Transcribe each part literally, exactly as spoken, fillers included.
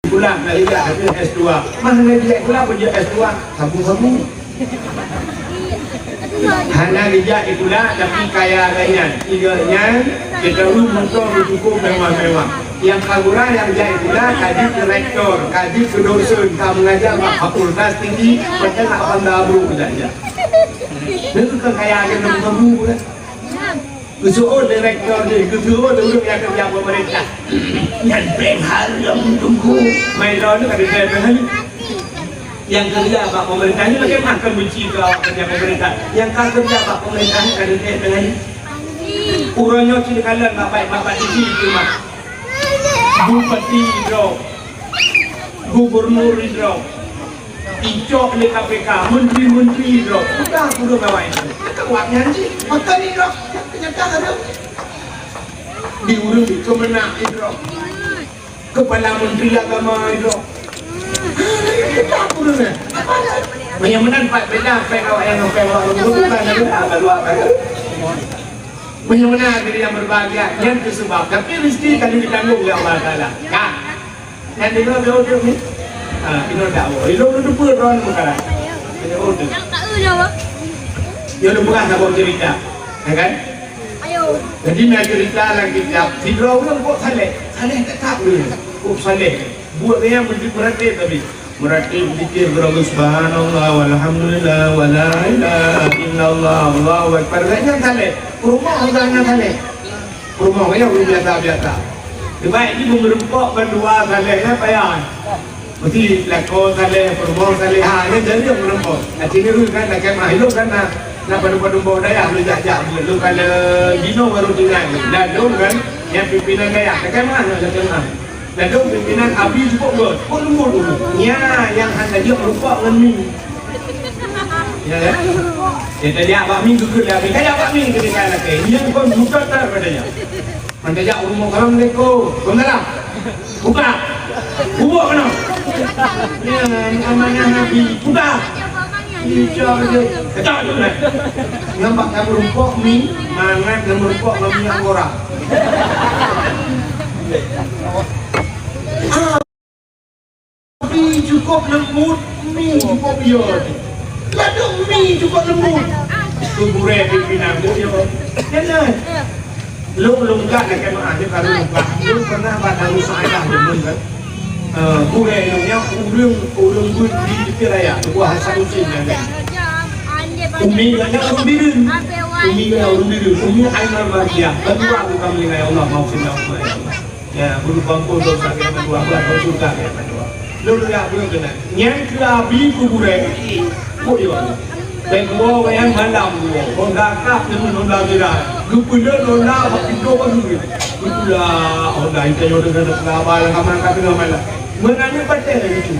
Sikula, nak ijak tapi S dua. Mah nak ijak sikula pun jeuet S dua. Sabu-sabu. Hana ijak sikula tapi kaya gaya nyan. Ingat nyan, kita moto meucukôp mewah-mewah. Nyang ka gura nyang ijak sikula, ka jeuet keu rektor, ka jeuet keu dosen, ka mengajar bak fakultas tinggi, padahai hana abruh ijak-ijak. Nyan kon kaya gaya nyan sabu kan. Geuseuôt lé rektor jih, geuseuôt lé ureueng nyang keureuja pemerintah. Nyan péng hareuem Teungku. Mai droeneuh ka teuntèe péng hareuem. Nyang keureuja bak pemerintah nyoe lagèe meunan kon benci keu awak keureuja pemerintah. Nyang ka keureuja bak pemerintah nyoe ka teuntèe péng hareuem. Uroe nyoe cit kalon bak, bak, bak T V teuma. Bupati droe. Gubernur droe. Icok lé K P K, menteri-menteri droe. Peugah peue awak nyan. Maka awak nyan cit, maka nidroe, nyata-nyata ka dong. Di ureueng di keumeunang nidroe. Kepala Menteri Agama nidroe. Peugah peue nyan. Meunyoe meunan pat beda, péng awak nyan ngon péng awak nyan, bukan ada apa-apa. Meunyoe meunan diri nyang berbahagia, nyan teuh seubab. Tapi rezeki ka lheueh jitanggong lé Allah Taala. Ka. Nyan inoe dak udeueng ni. Ha, inoe dak udeueng. Inoe udeueng teupeu droe ni meukarat. Inoe udeueng. Nyoe lôn peugah saboh cerita. Ya kan? Jadi na cerita lam kitab, sidroe ureueng kok saleh. Saleh teutap ureueng. Kok saleh. Buet gaya meusti meuratéb tapi. Meuratéb zikir geuroe, subhanallah, walhamdulillah, wala ilaha illallah, Allahu akbar. Gaya nyan saleh. Peurumoh gaya nyan saleh. Peurumoh gaya ureueng biasa-biasa. Dibai jih meureumpok bandua saleh nyan payah. Meusti lakoe saleh, peurumoh saleh, ha, nyan jadi meureumpok. Aci nyoe kan lakèe meuah ilôn kan na, na padum-padum boh dayah lôn jak-jak buet lôn kan le jinoe baru tinggai. Ladôm kan, nyang pimpinan dayah, lakèe meuah nyoe lakèe meuah. Ladôm pimpinan abi cukup göt, pun leumbut dulu. Nya nyang hana jeuet meureumpok ngon mi. Ya kan? Ya, tajak bak mi geukheun lé abi. Tajak bak mi keutika lakèe. Nyan kon buta tar padanya. Mantong jak u rumoh, "Assalamualaikum." "Waalaikumsalam." "Buka." "Bubuk keunoe." "Ya, amanah Nabi." "Buka." Icok je. Kacau tu lah. Nyang bak nyang meurumpok mi, mangat nyang meurumpok ngon minyak goreng. Mie cukup lembut, mie cukup yo. Ladôm mie cukup lembut. Keu gurèe pimpinan tu yo. Jangan. Lôn, lôn gat lakèe meuah, nyoe ka lôn ungkap. Lôn pernah bak Daru Saedah deungon kan. Eh, gurèe nyoe nyan ureueng, ureueng beuet di tepi raya, Teungku Hasan Husin nyan kan. Umi gata ureueng Bireuen. Umi gata ureueng Bireuen. Umi Ainul Mardiah. Berdua bukan meninggal, ya Allah, maafin ya Allah. Ya, bulu bangkong dosa kita berdua, buat dosa kita berdua. Lôn ya, belum kena. Nyan keu abi kuburan. Oh, iya. Dan dua wayang malam dua. Honda kah dengan Honda merah. Geupeuleueh Honda bak pintoe baru. Betulah Honda itu yang dengan abang kamar kat tengah malam. Menanya pakai lagi tu.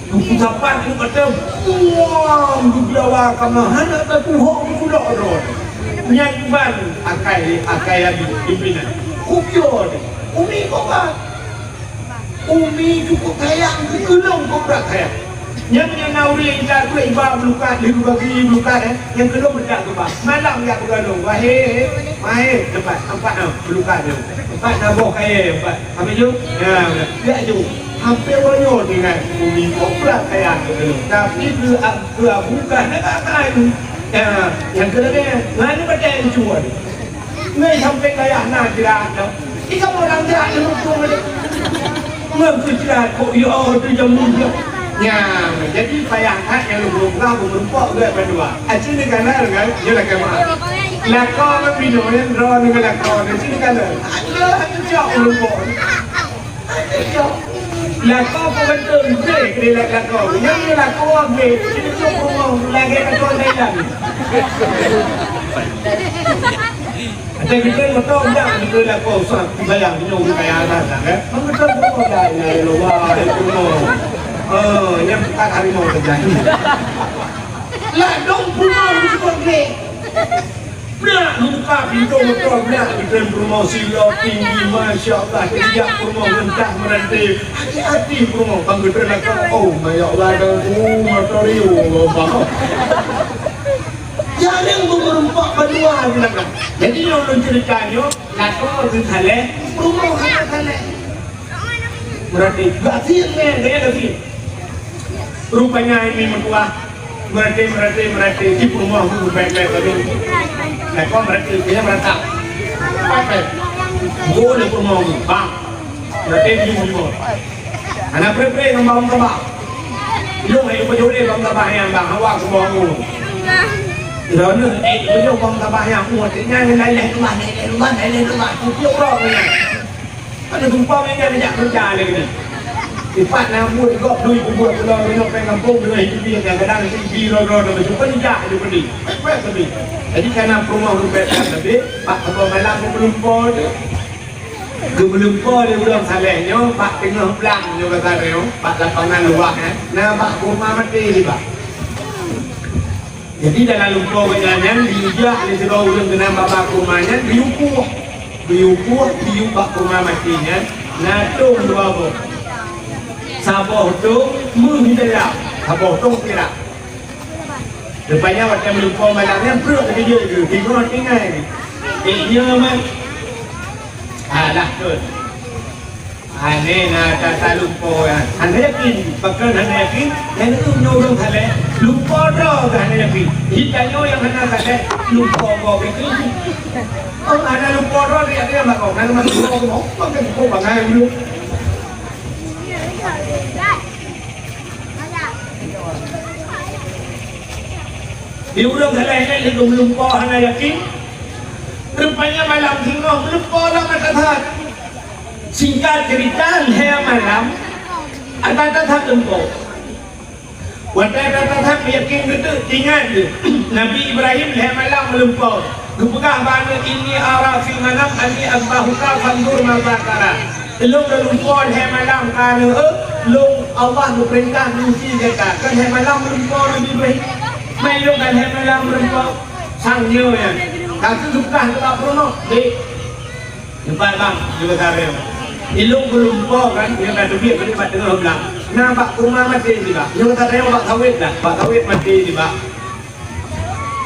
Buku sapat tu kata, "Wah, geuglawa kama hana tatuhok di pulok droe." Nyan ban akai, akai abi pimpinan. Kupion, umi kok ba? Umi cukup sayang, keukeulong kok brat sayang. Nyang nyan na ureueng intat tu iba meulukat, lheueh bagi meulukat, eh. Nyang keulong meudak keuba. Malam jak beugalong. Wahé, wahé, tempat, empat, ah, meulukat tu. Empat na boh kayèe, empat. Habis tu, ya, ya, tu. Hampir uroe nyoe tinggai umi kok brat kaya tu. Tapi keu, keu Abu kan nak kai. Ya, nyang keu lagèe, ngan ni pakai lucu ni. Ngai sampai kaya na jerat tu. Ika orang jerat ni mutu ni. Mengkeu jerat kok ya tu jamu dia. Ya, jadi payah kat nyang lu buka, lu merumpok gak bandua. Acil ni kan, kan? Dia lah kemah. Lakau kan binoe, droe ni lakau. Acil ni kan. Ada, ada cok merumpok. Lakoe keu beutôi, bèk keu lakon. Nyang lakoe bèk, sibuk rumoh lagèe lakoe Thailand. Ada beutôi moto dak beutôi lakoe usah dibayar nyoe kaya atas kan. Beutôi moto dak, ya Allah, ya Allah. Oh, nyang bukan harimau terjadi. Lah dong pulang sebab bèk. Brak, buka pintoe moto, brak, geutreun peurumoh silo tinggi, masya Allah, keujak peurumoh ngon dah meurante. Hati-hati peurumoh, bang geutreun lakoe, oh, masya Allah, dan, oh, moto Rio, lobang. Jarang beumeureumpok bandua di lakoe. Jadi, nyang ulôn cerita nyoe, lakoe geusaleh, peurumoh geusaleh. Meuratéb, gasien mé, gaya gasien. Rupanya ini meutuah meuratéb, meuratéb, meuratéb, di peurumoh geuh bèk-bèk tadi. Nah, kok meuratéb, dia meuratéb. Pakai. Geuh di peurumoh geuh, bang. Meuratéb di peurumoh. Hana pré-pré ngon bang tabah. Ilong hai pajoh lé bang tabah nyan, bang, awak keuboh geuh. Droeneuh, eh, pajoh bang tabah nyan, oh, nyan, la ilaha illallah, la ilaha illallah, la ilaha illallah, kupiôh droe nyan. Kan tumpang nyan jak keureuja lé keunoe. Dipat na buet gob dui peubuet pulo meunyoe péng gampông deungon hidup dia kadang-kadang si bi ro-ro na baju pun jak di pedi. Pek-pek pedi. Jadi kana peurumoh rubet kan lebih, bak keuboh malam geumeulumpo je. Geumeulumpo lé ureueng saleh nyoe bak teungoh blang nyoe kata nyoe, bak lapangan luwah, eh. Na bak kurma maté di bak. Jadi dalam lumpo geuh nyan, nyan, geujak lé sidroe ureueng keunan bak kurma nyan, geuyue puih. Geuyue puih, geuyue bak kurma maté nyan, na tong dua boh. Saboh tong meuh di dalam, saboh tong pirak. Rupanya watèe meulumpo malam nyan, brok lagèe jeuet geuh, tinggai, tinggai. Eh, nyoe mah. Alah, beutôi. Hana na tata lumpo nyan. Hana yakin, pakon hana yakin, nyan ureueng nyoe ureueng saleh. Lumpo droe keuh hana yakin. Di tanyoe nyang hana saleh, lumpo gob itu. Oh, hana lumpo droe, dia, dia bak gob. Hana lumpo gob, maka lumpo bangai dulu. Di ureueng saleh nyan, di lumpo hana yakin. Rupanya malam singoh lumpo lam mata that. Singkat cerita, lhèe malam, ata that lumpo. Watèe ata that yakin geuteuk, ingat geuh, Nabi Ibrahim lhèe malam meulumpo. Geupeugah bak aneuk, "Inni ara fil manam anni azbahuka fanzur madza tara." Lôn meulumpo lhèe malam ka aneuk, lôn Allah geupeurintah meuuji gata. Kan lhèe malam meulumpo Nabi Ibrahim. Mai lôn kan lhèe malam meulumpo. Sang nyoe nyan. Ka geupeugah keu bak peurumoh, "Dek, Nyoe bang, nyoe ka tareu. Ilong geulumpo kan, nyoe ka teubiet bak teungoh blang. Na bak kurma maté sibak. Nyoe ka tareu bak sawét dah, bak sawét maté sibak."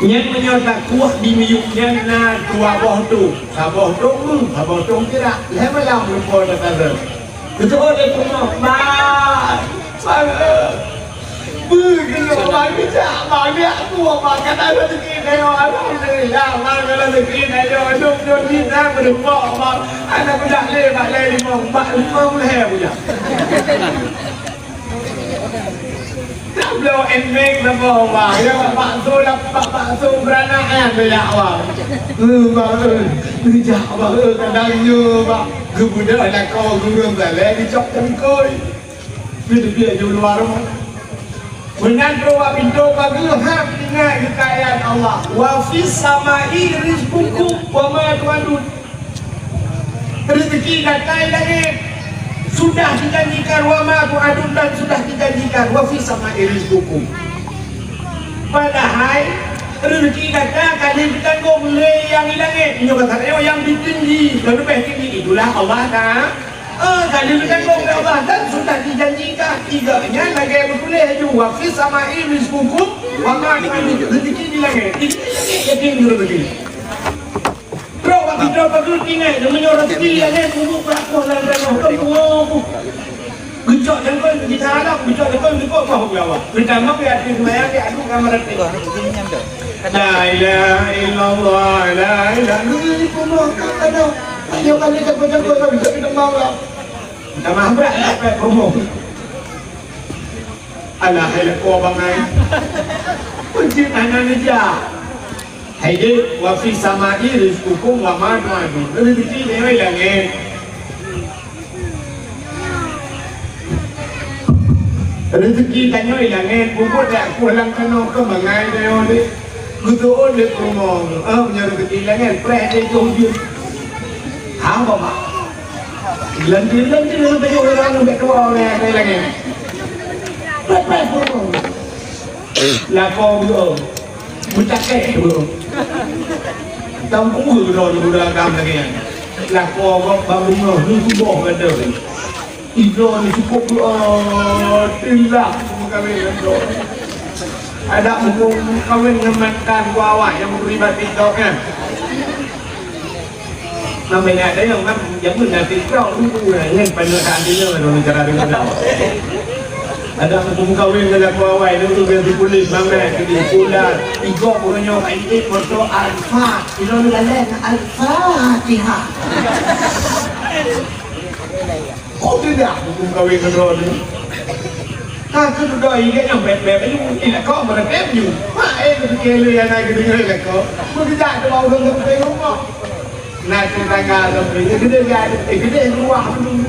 Nyan meunyoe takueh di miyueb nyan na dua boh tong. Saboh tong meuh, saboh tong pirak. Lhèe malam lumpo ka tareu. Geuteuôt lé peurumoh, "Bang, bang, eh, beugeulok bang, geujak bang, geujak buet bang, ka na rezeki tanyoe, alhamdulillah bang, ka na rezeki tanyoe, dum dum jih na meureumpok bang, hana kujak lé bak lhèe limong, bak limong lhèe kujak." Tabloe en meng saboh bang, ya, bak bakso, bak bakso beuranak nyan kujak bang. Eh, bang, eh, geujak bang, eh, kadang nyoe bang, geubeudôh lakoe gureueng saleh, geucok teungkôi. Pih teubiet ju luwa rumoh. Meunan trok bak pintoe pageue, ha, ingat keu ayat Allah, "Wa fis samai rizqukum wa ma tu'adun." Rezeki gata di langét sudah dijanjikan, "Wa ma tu'adun," dan sudah dijanjikan, "Wa fis samai rizqukum." Padahai rezeki gata ka lheueh geutanggong lé nyang di langét, nyoe ka sapeue nyang di tinggi, nyang leubeh tinggi itulah Allah Taala. Eh, ka lheueh geutanggong lé Allah dan sudah dijanjikan. Tiga nyan lagèe meutuléh laju, "Wa fis samai rizqukum wa ma tu'adun." Rezeki di langét. Di langét yakin rezeki. Trok bak pintoe pageue, ingat, meunyoe rezeki di langét, peubuet peulaku lam tanoh, kan peubuet. Geucok teungkôi, geucok teungkôi, geucok teungkôi, geucok teungkôi, geucok teungkôi. Geutamong di ateueh seumayang, di ateueh kamar. La ilaha illallah, la ilaha illallah. Ayo balik ke pojok, pojok, pojok, pojok, pojok. Minta maaf berat, sampai promo. Alah, hai lakoe bangai. Peujeuet hana neujak. Hai dek, "Wa fis samai rizqukum wa ma tu'adun." Rezeki tanyoe di langét. Rezeki tanyoe di langét, peubuet dak kuh lam kanoe keu bangai tanyoe dek. Geuteuôt lé peurumoh, ah, meunyoe rezeki di langét, preh lé jih ujeuen. Hamba mak. Leunteu-leunteu leunteu ureueng bèk tuwoe lé di langét. Preh-preh peurumoh. Lakoe beuo. Meucakek beuo. Tam peue droe ureueng agam lagèe nyan. Lakoe gob bak beungoh, nyoe suboh gadôh. Idroe ni cukup doa, teulah meukawen ngon droe. Adak meukawen ngon mantan gua awak nyang meuturi batin tau kan? Mamai na ada nyang mam jameun na TikTok dulu, nyan paneuk tak deungoe lôn cara deungoe dah. Ada aku meukawen ngon lakoe awai tu, tu biasa kulit mamai keu di sekolah. Igoe uroe nyoe ka jeuet moto Alfa. Inoe lôn laleng Al-Fatihah. Kok tidak aku meukawen ngon droe ni? Ka keududoe ingat nyang bèk-bèk nyoe, ingat kok meureutéb nyoe. Mak eh, keu keu lé nyang na geudeungoe lé kok. Meukeujak teuma ureueng geupeutéh rumoh. Na tetangga lom, eh, geudeh gak, eh, geudeh ruah dulu.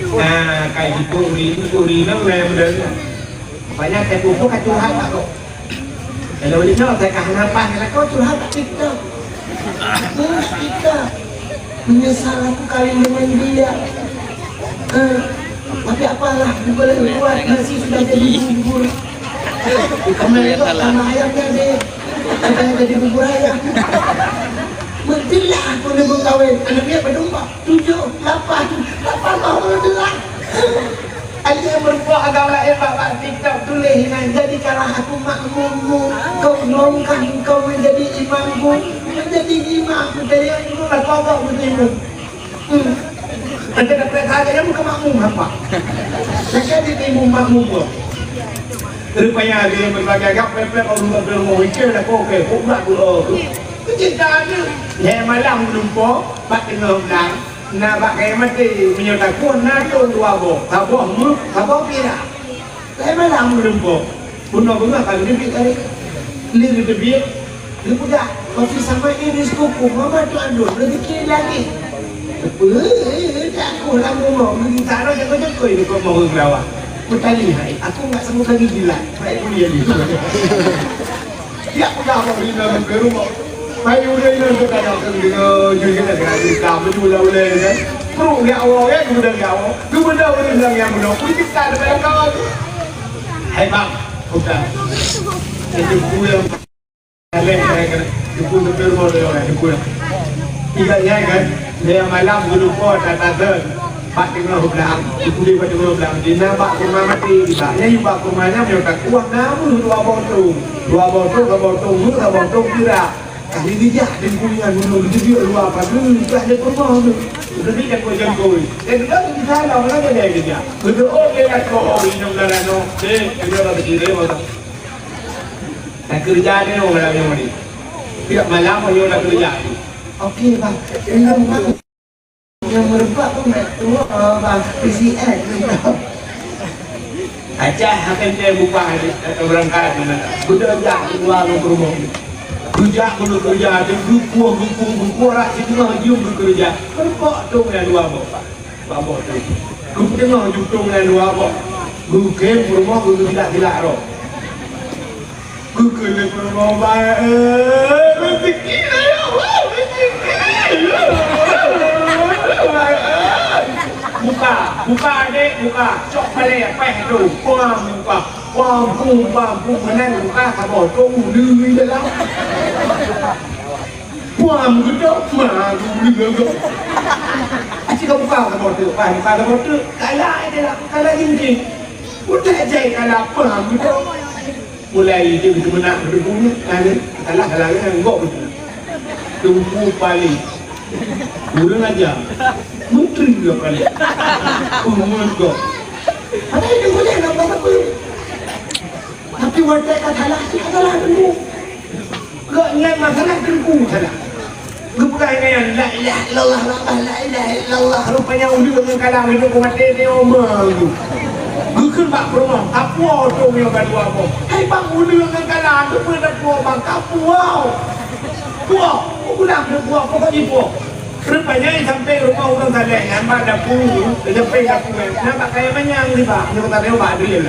Nah, kayak gitu, uri, uri nang na yang beudeuh. Banyak saya pupuk ka curhat mak kok. Kalau boleh nyoe, saya ka hana paih, kalau kau curhat tak TikTok. Terus TikTok. Menyesal aku kawin dengan dia. Eh, tapi apalah, boleh buat, nasi sudah jadi bubur. Kemarin tu tambah ayam jadi. Sudah jadi bubur ayam. Mestilah aku ni berkawin. Anak dia berdomba. Tujuh, lapan, lapan tahun dah. Aja meureumpok agam laén bak, bak TikTok tuléh inan, jadi kalah aku makmum mu. Kau longkah engkau menjadi imamku, menjadi imam, menjadi imam, aku kau kau menjadi imam. Hmm. Nanti dapat saja yang bukan makmum apa? Nanti jadi imam makmum kau. Rupanya ada yang berbagai agam, pepet orang tak berumah, itu dah kau ke, kau pula tu. Kecintaan ni. Lhèe malam meulumpoe, bak teungoh blang. Na bak kayèe maté, meunyoe takueh na tông dua boh, saboh meuh, saboh pirak. Lhèe malam meulumpoe, bunoe beungoh ka geuteubiet hari. Lheueh geuteubiet, geupeugah, "Wa fis samai rizqukum wa ma tu'adun," rezeki lagi. Peue, takueh lam bumoe, geugisa roh jago-jago, ini kok mohon geulawa. Peutani hai, aku enggak sanggup lagi jilat. Baik, kuliah ni. Siap peugah bak ureueng inong keu rumoh. Pai ureueng inong teuka nyoe keu deungoe jih keunan keunan cerita meunyoe ulèe-ulèe kan. Pruet geuwoe kan, geubeudôh geuwoe. Geubeudôh ureueng inong nyang bunoe. Pui cerita depan kau tu. Hai bang, bukan. Itu pui yang paling saya kena. Itu betul mau dia orang, itu pui. Tiga nyai kan, dia malam geulupa tata Bak teungoh blang, di kude bak teungoh blang, di na bak kurma maté, di bak nyan, bak kurma nyan, meunyoe ka kuah na meuh dua boh tông. Dua boh tông, dua boh tông meuh, dua boh tông pirak. Ka geujak di kude nyan, bunoe geujak luwa padum, ka lé kurma tu. Geujak jangkoi-jangkoi. Dan juga di sana, mana ada yang geujak. Geujak, oh, dia kat bawah, inong dalam, no. Eh, dia dah berdiri, mana? Dah kerja dia, orang dalam ni. Tiap malam, dia dah kerja. Okey, bang. Inong, bang. Nyang meurumpok pun bèk tuwoe, eh, bang, P C N. Acah akan teu bukah di, eh, beurangkat, beudôh jak keuluwa ngon peurumoh. Geujak keuneuk keureuja, geukueh, geukueh, geukueh, rot sibeungoh jeuem geukeureuja. Meurumpok tông nyang dua boh, Pak. Dua boh tông. Geupeudeuh jutông nyang dua boh. Geukhem peurumoh, geusilak-silak roh. Geukheun lé peurumoh bae, eh, rezeki, ya Allah, rezeki. Buka, buka, adék, buka. Cok palèe, paih tu. Pam, buka. Pam, pum, pam, pum. Meunan buka, saboh tu, ulu di dalam. Pam, geudok, ma, ulu geudok. Aci ka buka, saboh tu. Paih, buka, saboh tu. Kala, adék, kala jinjing. Udah jai kala, pam, geudok. Mulai jeuet geumeunak meudeubu nyan, salah-salah nyan gok beutôi. Teungku paléng. Ureueng aja. Menteri juga paléng. Peungeut gok. Padahai teungku nyan hana peue-peue. Tapi watèe ka salah, cit ka salah teungku. Gok nyan masalah teungku salah. Geupeugah nyan, "La ilaha illallah, la ilaha illallah." Rupanya ulèe ngon kala geudong maté di oma geuh. Geukheun bak peurumoh, "Kapuwoe tông nyoe ka dua boh." "Hai bang, ulèe ngon kala, keupeue tapuwoe bang? Kapuwoe. Puwoe, pulang tapuwoe, pokok jipuwoe." Rupanya sampai rumoh ureueng saleh nyan bak dapu, sampai dapu nyan, na bak kayèe manyang di bak, nyoe ka bak drien.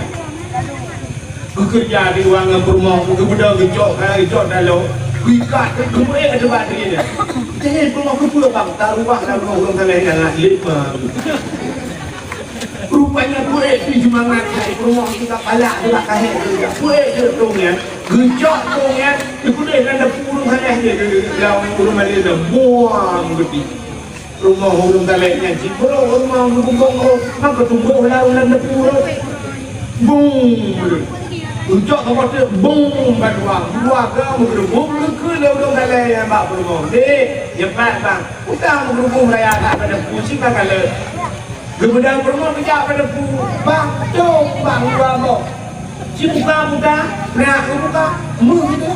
Geukeureuja di luwa ngon peurumoh, geubeudôh geucok, ka geucok dalam, geuikat, geupeuék ateueh bak drien nyan. Jadi peurumoh keupeue bang, taruwah lam rumoh ureueng saleh nyan lé ma. Rupanya peuék pih seumangat, hai peurumoh kita palak, kita kahé, peuék jeuet tông nyan, geucok tông nyan, geupeudeh lam dapu ureueng saleh nyan, lam ureueng malèe nyan, buang geuti. Rumoh ureueng saleh nyan cit brok, rumoh geubungkong rot, maka tuboh lam, lam dapu rot. Bung! Ucok saboh teuk bong bandua, dua keu meugeureubueng, keu-keu lé ureueng galeh nyang bak peurumoh. Dek, nyeuplat bang. Udah meugeureubueng raya that pada pusi bang galeh. Geubeudang peurumoh geujak pada pu, bang, cok bang dua boh. Sibuka-buka, nak geubuka, meuh gitu.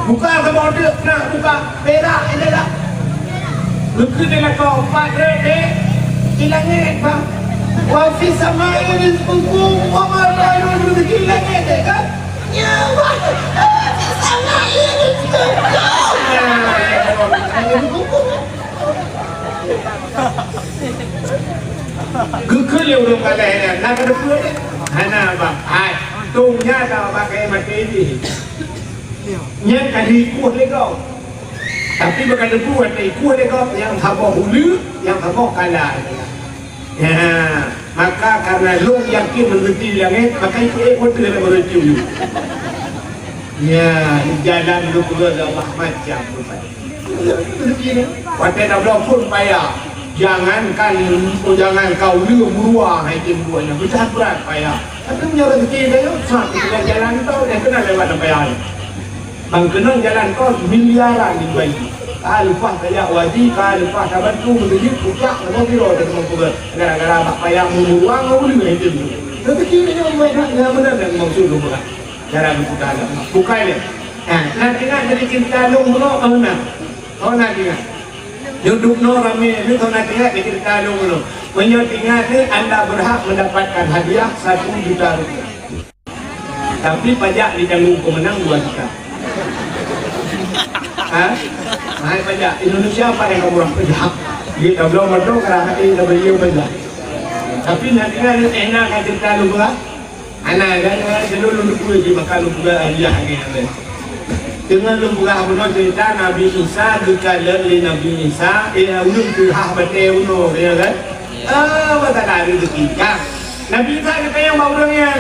Buka saboh teuk, nak buka, perak indak. Geukheun di lakoe, "Pat rot, Dek, di langét, Bang. Wa fis samai rizqukum wa ma tu'adun." Rezeki langét, Dek, kan? Ya, Bang. Wa fis samai rizqukum. Nah, ya, Bang. Geukheun lé ureueng galeh nyan, na ka teupeue nyan? Hana, Bang. Hai, tông nyan ka pakai maté jih. Nyan ka diikueh lé gob. Tapi bak ka teupeue watèe ikueh lé gob, nyang saboh uleue, nyang saboh kala. Ya, maka karena lôn yakin rezeki di langét, maka ikut-ikut tu dalam rezeki. Ya, jalan lôn peugah Allah macam tu. Watèe tabloe phôn payah, jangankan, jangankan uleue meuruwa hai tem buet nyan, beucat brat payah. Tapi meunyoe rezeki geutanyoe, sat, tinggai jalan tol, eh, keunan lewat lam payah nyan. Bang keunong jalan tol miliaran dibayar. Ka leupah tajak haji, ka leupah tabantu meuseujid, pucak, saboh kilo teurimong peugah. Gara-gara bak payah meuruwa ngon uleue hai tem. Rezeki geutanyoe buet hak nyang meunan nyang maksud lôn peugah. Cara geupeugah agama. Bukai lé. Ha, na teuingat dari cerita lôn bunoe, oh, na. Oh, na teuingat. Nyoe dubnoe ramé, nyoe na teuingat dari cerita lôn bunoe. Meunyoe teuingat ni, anda berhak mendapatkan hadiah satu juta rupiah. Tapi pajak ditanggung pemenang dua juta. Ha? Mahai pajak. Indonesia paling murah pajak. Di tabloe moto, kerana kita beli pajak. Tapi na teuingat ni, enak kan cerita lôn bunoe. Hana, kan, kan, lôn, lôn peugah jih, maka lôn peugah hadiah lagèe nyan. Teungoh lôn peugah bunoe cerita Nabi Isa geukalon lé Nabi Isa, eh, ulôn teuhah batèe bunoe, ya kan? Ah, masalah rezeki. Ka. Nabi Isa geutanyong bak ureueng nyan,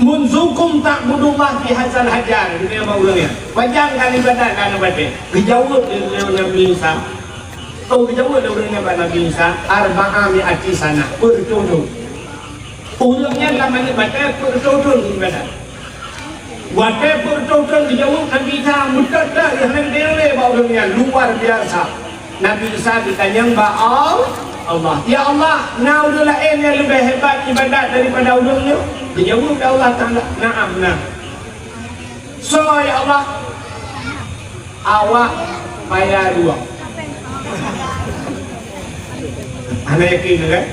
"Munzukum ta'budullah fi hadzal hajar?" Geutanyong bak ureueng nyan. "Pajan ka ibadat lam batèe?" Geujaweueb lé Nabi Isa. Oh, geujaweueb lé ureueng nyan bak Nabi Isa, "Arba'a mi'ati sanah." Peuet reutôh thôn. Ureueng nyan lam aneuk batèe peuet reutôh thôn geuibadat. Watèe peuet reutôh thôn geujaweueb Nabi Isa, meutot that, hana geutanyong lé bak ureueng nyan, luar biasa. Nabi Isa geutanyong bak Al-, Allah, "Ya Allah, na ureueng laén nyang leubeh hebat ibadat daripada ureueng nyoe?" Geujaweueb lé Allah Taala, "Na'am, na." "Soe, ya Allah?" "Awak paya dua." Hana yakin, kan?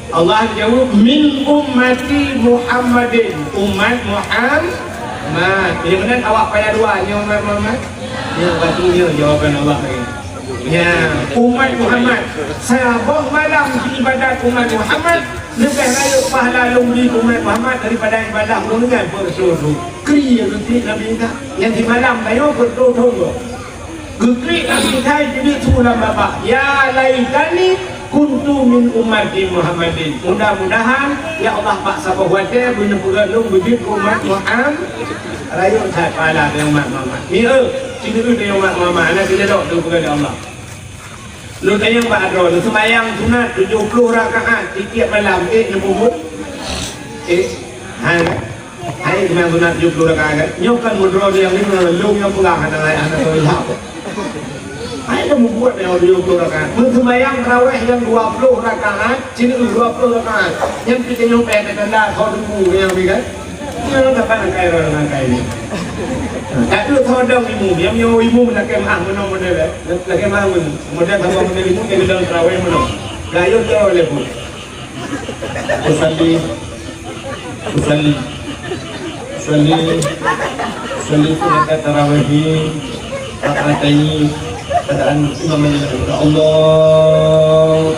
Allah jaweueb, "Min ummati Muhammadin." Umat Muhammad. Nyang meunan awak paya dua, nyoe umat Muhammad. Nyoe batu nyoe jawaban Allah lagèe. Ya, umat Muhammad. Saboh malam ibadat umat Muhammad, leubeh rayeuk pahala lôn bri umat Muhammad daripada ibadat ureueng nyan peuet reutôh thôn. Kri ya, kri Nabi Isa. Nyang simalam tanyoe peuet reutôh thôn. Geuklik Nabi Isa, jeuet su lam babah, "Ya laitani kuntu min ummati Muhammadin." Mudah-mudahan, ya Allah, bak saboh watèe beuneupeugah lôn beujeuet keu umat Muhammad. Rayeuk that pahala keu umat Muhammad. Ni, eh, sinoe keu umat Muhammad, hana silelok tu peugah lé Allah. Lôn tanyong bak droeneuh, seumayang sunat tujoh ploh rakaat tiep-tiep malam, eh, neumubuet? Eh, hai. Hai, seumayang sunat tujoh ploh rakaat, kan? Nyoe kan meudroe nyang lima, lôn nyang peugah hana, hana teulihat. Hai, neumubuet nyang tujoh ploh rakaat. Meuseumayang tarawih nyang dua ploh rakaat, sineuk dua ploh rakaat. Nyan pih tanyoe payah tatanda, tho debu nyang pi, kan? Nyoe dapat angkai droe ngon angkai nyoe. Ka deuh tho dong imum, nyang nyoe imum lakèe meu'ah meunoe model, eh. Lakèe meu'ah meunoe. Model saboh model imum, nyang dong tarawih meunoe. Gayôh jauh lé bu. Usalli, usalli, usalli, usalli sunnatat tarawih rak'ataini, keadaan imam menyelam. Allah.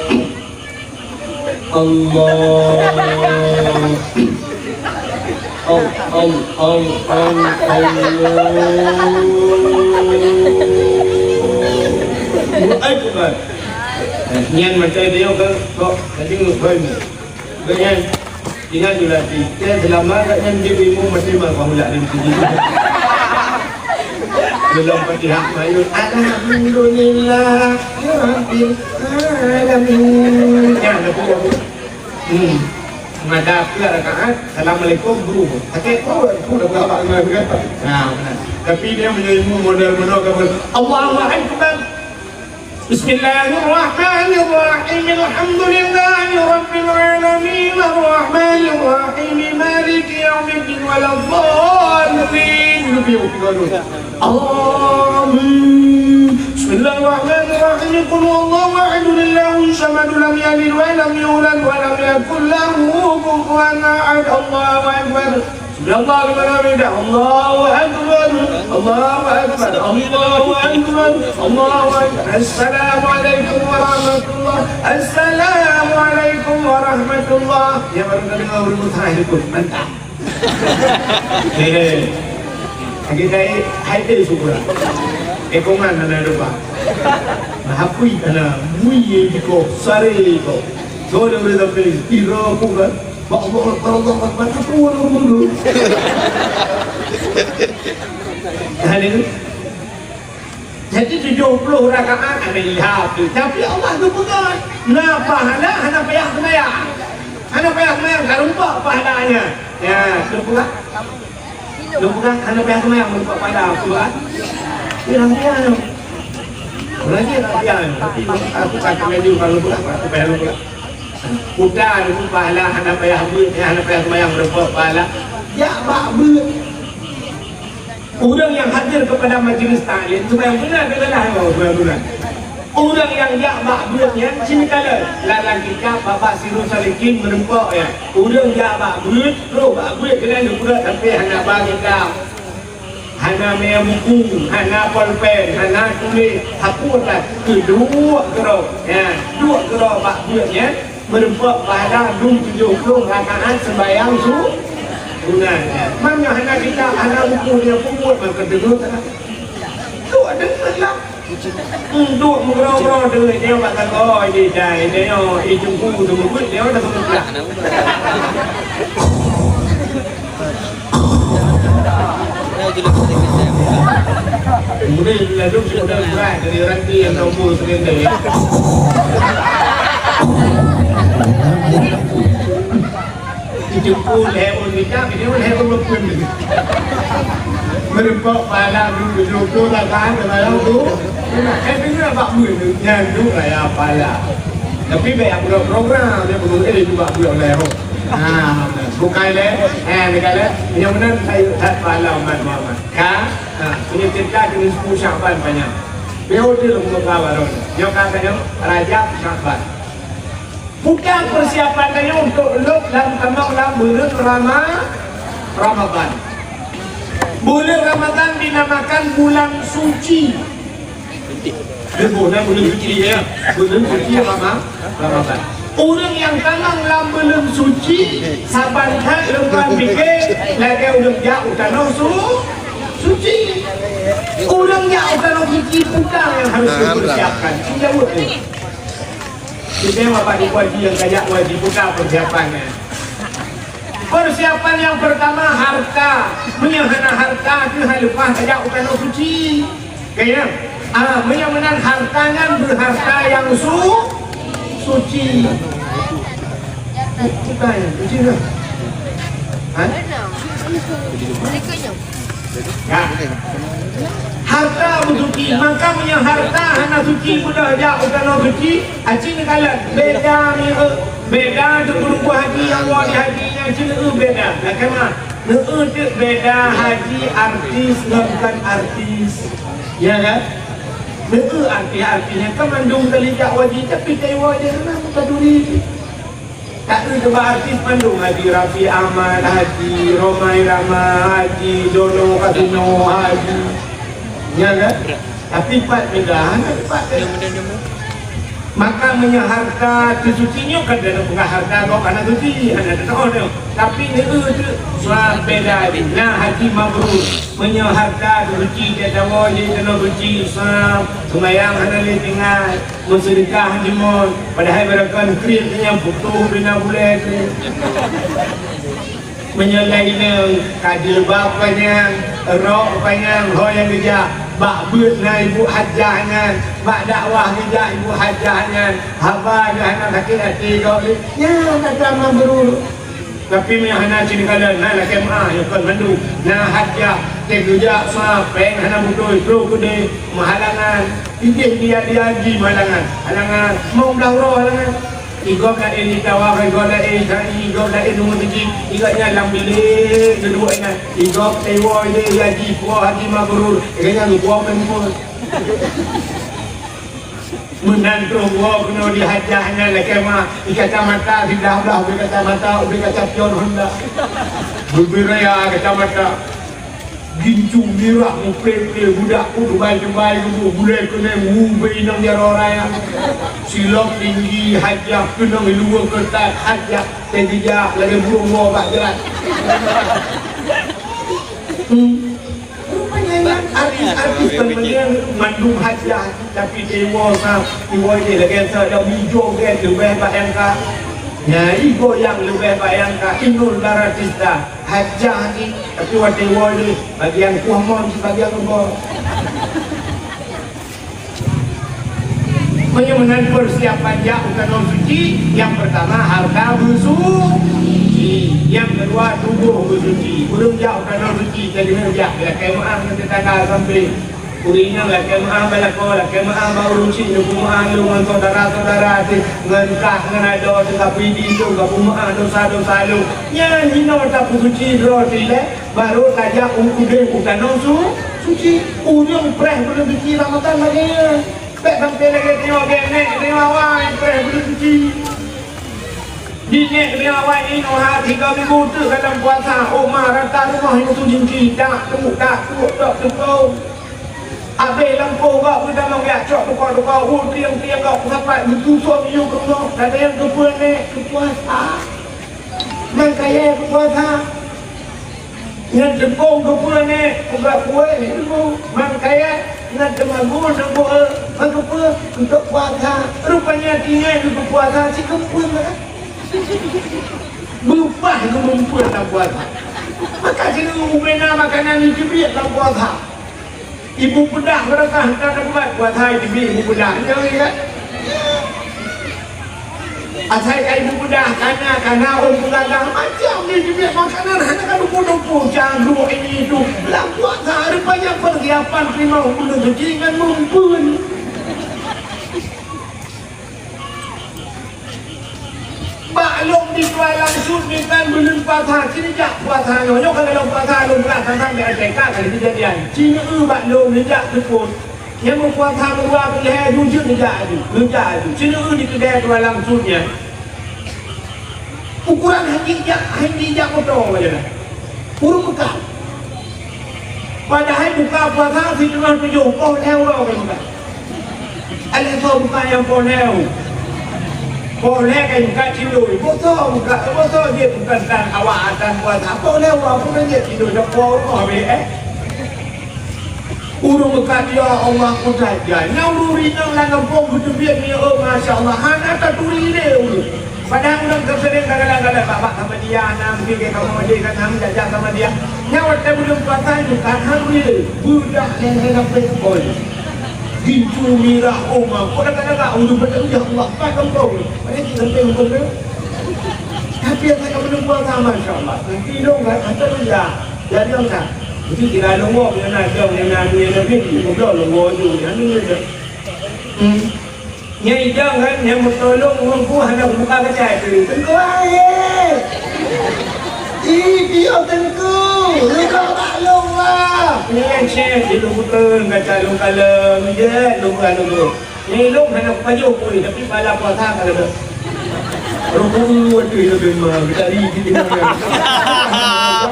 Allah. Al-, al-, al-, al-, Allahu Akbar. Eh, nyan macam dia kan, kok tadi ngepoin. Nyan, ingat tu lagi. Dia selama kat nyan dia bingung mesti makan pula dia mesti bingung. Belum Fatihah mayun. Alhamdulillah, ya Rabbil Alamin. Nyan, aku, aku. Hmm. Mada peuet rakaat, assalamualaikum, guru. Sakét peuet, guru dah beurapa kali kan? Nah, benar. Tapi dia meunyoe model-model ka ber-, Allahu Akbar. Bismillahirrahmanirrahim. Alhamdulillahirabbil alamin. Arrahmanirrahim. Maliki yaumiddin. Waladdallin. Amin. Bismillahirrahmanirrahim. Qul huwallahu ahad, Allahus samad, lam yalid wa lam yulad wa lam yakul lahu kufuwan ahad. Allahu Akbar. Subhanallah, Allahu Akbar. Allahu Akbar. Allahu Akbar. Allahu Akbar. Assalamualaikum warahmatullah. Assalamualaikum warahmatullah. Ya, baru dengar urut mantap. Eh, lagi dari hai teh syukur. Eh, kongan hana lupa. Nah, hapui hana, mui ye diko, sare ko. So, dia boleh sampai, ira pun kan. Bak Allah Akbar, Allah Akbar, aku orang dulu. Nah, dia tu. Jadi tujuh puluh rakaat ada ilham tu. Tapi Allah tu peugah, na pahala hana payah seumayang. Hana payah seumayang, ka rumpok pahalanya. Ya, tu peugah. Tu peugah, hana payah seumayang, rumpok pahala. Tu peugah. Dia rahsia tu. Rahsia, rahsia. Tapi aku kata laju kalau peugah, aku payah peugah. Kuta tu pahala hana payah beuet, hana payah seumayang, rumpok pahala. Jak bak beuet. Ureuëng nyang hadir keupada majlis taklim, seumayang sunat, dia lah, oh, seumayang sunat. Ureuëng nyang jak bak beuet nyan, sini kala, lam kitab Babah Sirus Salikin meureumpok nyan. Ureuëng jak bak beuet, troh bak beuet keunan geupeugah sampai hana ba kitab, hana mé buku, hana polpen, hana tuléh, hapus dah, keuduek keudroe. Ya, duek keudroe bak beuet nyan. Meureumpok pahala dum tujoh ploh rakaat seumbahyang su-, sunat. Man nyoe hana kitab, hana buku, dia peubuet meukeudeuh. Duek deungon lah. Duek meugroe-groe deungon dia bak tangga, oh, ini dah, ini nyoe, ini jumpu tu meubuet, dia dah meubuet. Kemudian lalu sudah berat dari ranti yang nombor sekali. Itu pun lewat kita, ini pun lewat pun. Meureumpok pahala dulu, dulu, dulu, lah, kan, kalau tu. Eh, dengar bak beuet tu, nyan tu raya pahala. Tapi banyak program, dia perlu, eh, juga budak lain. Ha, bukan le, eh, bukan le. Yang benar saya tak pahala umat Muhammad. Ka, ha, punya cerita kena sepuluh Syaban panjang. Periode lama baru. Yang katanya Rajab Syaban. Bukan persiapan tanyoe untuk lheueh lam tamong lam buleuen Rama-, Ramadan. Buleuen Ramadan dinamakan bulan suci. Leubeh dah buleuen suci, ya. Buleuen suci Rama-, Ramadan. Ureuëng nyang tamong lam buleuen suci, saban that lôn pike lagée ureuëng jak u tanoh su-, suci. Ureuëng jak u tanoh suci bukan nyang harus dipersiapkan. Jaweueb ni. Kita Bapak Ibu Haji nyang kajak wajib buka persiapannya. Persiapan yang pertama, harta. Meunyoe hana harta, keuh leupah tajak u tanoh suci. Ka, ya? Ah, meunyoe meunan harta nyan beuharta nyang su-, suci. Bukan, suci ke? Ha? Ya. Harta beusuci, maka meunyoe harta hana suci, mudah jak u tanoh suci, aci neukalon. Beda ni, eh, beda tu guru haji nyang wadi haji nyang ci, eh, beda. Nah, kema, eh, tu beda haji artis ngon bukan artis. Ya kan? Eh, artis-artis nyan kan mandum kali jak wadi, tapi taiwa dia kan bukan duri. Ka eu teuba artis mandum, Haji Raffi Ahmad, Haji Rhoma Irama, Haji Dono Kasino, Haji. Nya kan? Tapi pat beda, hana pat beda. Maka meunyoe harta teusuci nyoe kan dalam peugah harta kok hana suci, hana teutoh nyoe. Tapi neu teu suah beda. Nah, Haji Mabrur, meunyoe harta teusuci, dia dawa je kena suci, Islam, sembahyang hana lé tinggai. Meuseudeukah jimeuet, padahai barangkapeue kriet nyan putôh bina bulèe kriet. Meunyoe lagèe nyan ka jilbab panyang, rok panyang, ho nyang geujak, bak beuet na ibu hajah nyan, bak dakwah geujak ibu hajah nyan, haba geuh hana sakét até gob lé, nyan kata mabrur. Tapi meunyo hana cit neukalon, na lakée meu'ah, nyoe kon mandum. Na hajjah, teuh geujak sa, péng hana beutôi, troh keudeh, meuhalangan. Ideh dia-dia jih meuhalangan. Halangan, limong blaih uroe halangan. Igob laén di tawa, igob laén di sa'i, igob laén di rumoh suci, igob nyan lam bilék, dudoe nyan. Igob teuwoe ideh haji, puwoe haji mabrur, igob nyan geupuwoe peuet. Meunan troh woe keunoe di hajjah nyan lakée meu'ah, di kacamata siblah-blah, ubé kacamata, ubé kaca pion Honda. Bubé raya kacamata. Gincu mirah muplé-plé, budak ku dubai-dubai, geubu gulée keuneng, wu, ubé inong jaroe raya. Silop tinggi hajjah, keunong iluwa keutat hajjah, teuh geujak lagée burông woe bak jrat. Hmm. Rupanya nyan artis-artis peumeunang mandum hajjah, tapi dewa sa, iwoe jih lagée sa, dah mijô gét leubeh bak nyang ka. Nyai goyang leubeh bak nyang ka, Inul Daratista. Hajjah jih, tapi watée iwoe jih, bagian kuah mon, bagian leumbong. Meunyoe meunan persiapan jak u tanoh suci, nyang peurtama hareuta beusuci, nyang keudua tuboh beusuci. Ureuëng jak u tanoh suci, jadi ureuëng jak lakée meu'ah ngon teutangga sampéng. Ureuëng inong lakée meu'ah bak lakoe, lakée meu'ah bak ureuëng chik, neupeumeu'ah lôn ngon syedara-syedara teuh, ngon kah ngon adoe teuh, ka peuidi lôn, ka peumeu'ah dosa-dosa lôn. Nyan jinoe tapeusuci droe teuh ilée. Barô tajak u udeb u tanoh su-, suci. Ureuëng preh buleuen suci Ramadhan lagée nyan. Bék sampoe lagée tanyoe gét nék tanyoe awai preh buleuen suci. Di nék tanyoe awai inoe hati kami buteuk dalam puasa. Oma rata rumoh nyang su jinci, dak tu, dak tu, dak tu. Abéh lampôh gak beutamong jak cok tukok-tukok, u tieng-tieng gak peusapat geutusom yue keunoe. Gata nyang keupeue nék keu puasa. Mangkaya keu puasa. Nyan teupông keupeue nèk, ubat kueh teupông. Mangkaya nyan teumagun teupông, meukeupeu untuk puasa. Rupanya tinggai keu puasa sikeupeue. Beupah keu meupeue lam puasa. Maka sineuk ubena makanan nyang teubiet lam puasa. Ibu peudah beureukat ka teubat buat hai dibi ibu peudah. Nyoe, ya. Asai ka ibu peudah, kana, kana, ôn peugagah, macam ni dibi makanan, hana ka dupu-dupu, cangguek ini itu. Lam puasa, rupanya persiapan terima buleuen suci ngon meupeuen. Bak lôn di Kuala Langsut ni kan buleuen puasa, sini jak puasa nyoe. Nyoe kan dalam puasa lôn peugah tantang di Aceh ka kali kejadian. Sini eu bak lôn ni jak teupot. Nyang meupuasa meudua peureulèe jujeuet neujak aju, neujak aju. Sini eu di keudè Kuala Langsut nyan. Ukuran hana jak, hana jak moto aja dah. Ureueng Mekah. Padahai buka puasa siteungoh tujoh, poh lhèe uroe ka buka. Alah soe buka nyang poh lhèe? Poh lhèe ka buka cindoi. Boh soe buka, boh soe jeuet bukan tan awak atan puasa. Poh lhèe uroe pun jeuet cindoi, dah poh rumoh bèk, eh. Ureueng Mekah, ya Allah, kudrat jai. Nyan ureueng inong lam gampông geuteubiet nyoe, oh, masya Allah, hana taturi lé ureueng. Padahai ureueng ka seuring ka galak-galak bak-bak Ahmadiyah, na mungkin ka Muhammadiyah, ka na menjajah Ahmadiyah. Nyan watèe buleuen puasa nyoe ka hana turi lé. Beudak lé-lé lam Facebook. Gincu mirah, oh, ma, kok lagak-lagak ureueng pada, ya Allah, pat gampông. Padahai cit gampông tu. Tapi asai ka buleuen puasa, masya Allah. Nanti dong ka, kata dia. Jadi, Mak, mesti kira lôn woe, nyan na jong, nyan na, nyan na, nyan na, nyan na, nyan na, nyan na. Hmm. Nyan idong kan, nyan meutolong ureueng ku hana buka kaca tu. Teungku, hai! Ih, piôh Teungku! Lôn ka bak lôn, wah! Nyan cit, di lôn bukon kaca lôn kalon, jeuet lôn buka lôn. Nyan ilôn hana kupajoh pun, tapi pala puasa ka lôn. Rukuk dua tu lebih mah, dari di tengah.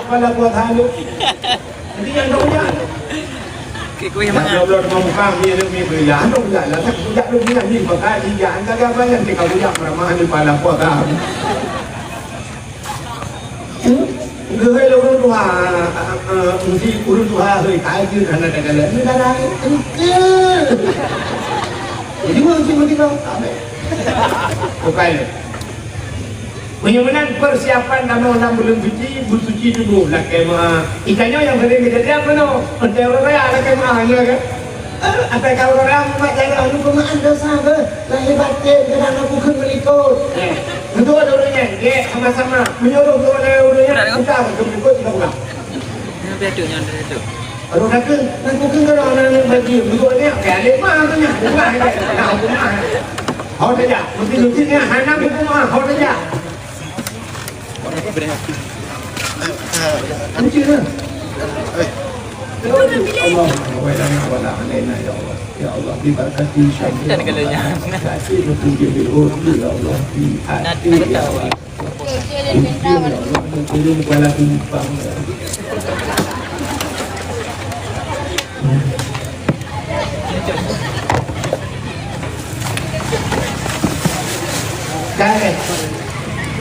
Pala puasa lôn. Jadi nyang dok jak. Kik kuih. Dah makan. Bloe-bloe depan muka, ni ada ni beri. Dah dok jak lah, tak jak dok ni, ni pakai ni jak. Anda dah bayar ni kalau jak ramah ni pala puasa. Geuhôi lé ureueng tuha, eh, eh, meusti ureueng tuha hôi, tajeuet hana takalon. Ini darah ni. Jadi, ureueng tu meusti kau, amin. Bukai. Meunyoe meunan persiapan tamong lam buleuen suci, beusuci tuboh, lakée meu'ah. Itanyoe nyang sering keujadian meunoe, entée ureueng raya lakée meu'ah, ya kan? Eh, atai ka ureueng raya mumat jaroe, nyoe peumeu'ah desya beuh, lahé batén, kadang aku kheun meulikot. Eh, beutôi ureueng nyan. Lek sama-sama menyuruh orang lain ureueng nyan, kita akan ikut kita pulang. Nyan piatu, nyan piatu. Kalau datang, nak bukan kalau orang lain bagi, bukan dia, kayak lek mah tu nyan, bukan dia, nak hukum mah. Hau saja, mesti lucu ni, hana hukum mah, hau saja. Lucu lah. Allah, wa lana wa la alaina, ya Allah. Ya Allah, diberkati syamil. Dan kalau nyan. Kasih petunjuk di urdu, ya Allah, di hati, ya Allah. Mungkin, ya Allah, mungkin kepala simpang. Dah, eh?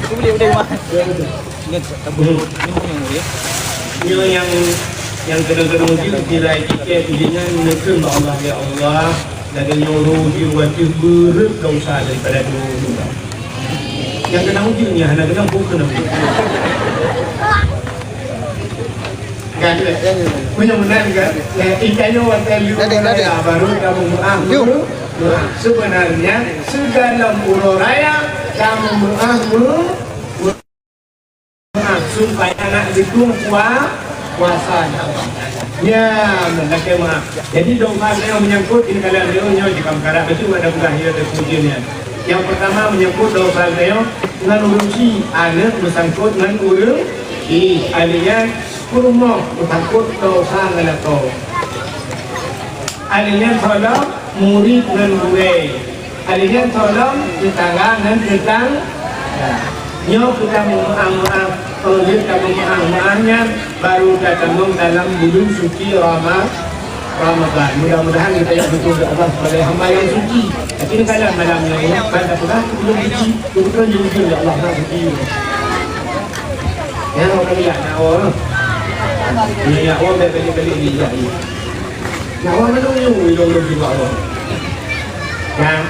Aku boleh, boleh, Mak. Ya, betul. Ingat, tak boleh. Hmm. Ini pun yang boleh. Nyoe nyang, nyang keunong-keunong jeuet jirai tiket jih nyan neukheun bak Allah, "Ya Allah, lagèe nyoe roh jih watèe beureuet desya daripada droe." Nyang keunong jeuet nyan hana keunong, bukan keunong jeuet. Kan? Meunyoe meunan kan? Eh, itanyoe watèe lheueh raya baru kamoe meu'ah meu'ah. Sebenarnya, sigohlom uroe raya kamoe meu'ah meu'ah. Supaya nak dukung pua-, puasa. Ya, lakèe meu'ah. Jadi, dosa nyoe menyangkut di dalam nyoe, nyoe jika meukarat beutôi ada peugah ya terpuji nyan. Yang pertama menyangkut dosa nyoe ngon ureueng chik, aneuk meusangkot ngon ureueng chik, ahli nyan peurumoh meusangkot dosa ngon lakoe. Ahli nyan tolong murit ngon gurèe. Alèh nyan tolong teutangga ngon teutang-, ya. Nyoe keu tameu'ah-meu'ah, oh, jeuet tameu'ah-meu'ah nyan baru tatamong dalam buleuen suci Rama-, Ramadhan. Mudah-mudahan kita yang betul ya Allah sebagai hamba yang suci. Tapi kalau malam nyoe, kan tak peugah buleuen suci, kebetulan jujur ya Allah nak suci. Ya, orang lihat nak orang. Ini nak orang balik-balik ni jadi. Nak orang mana ni, orang lebih bawah. Ya.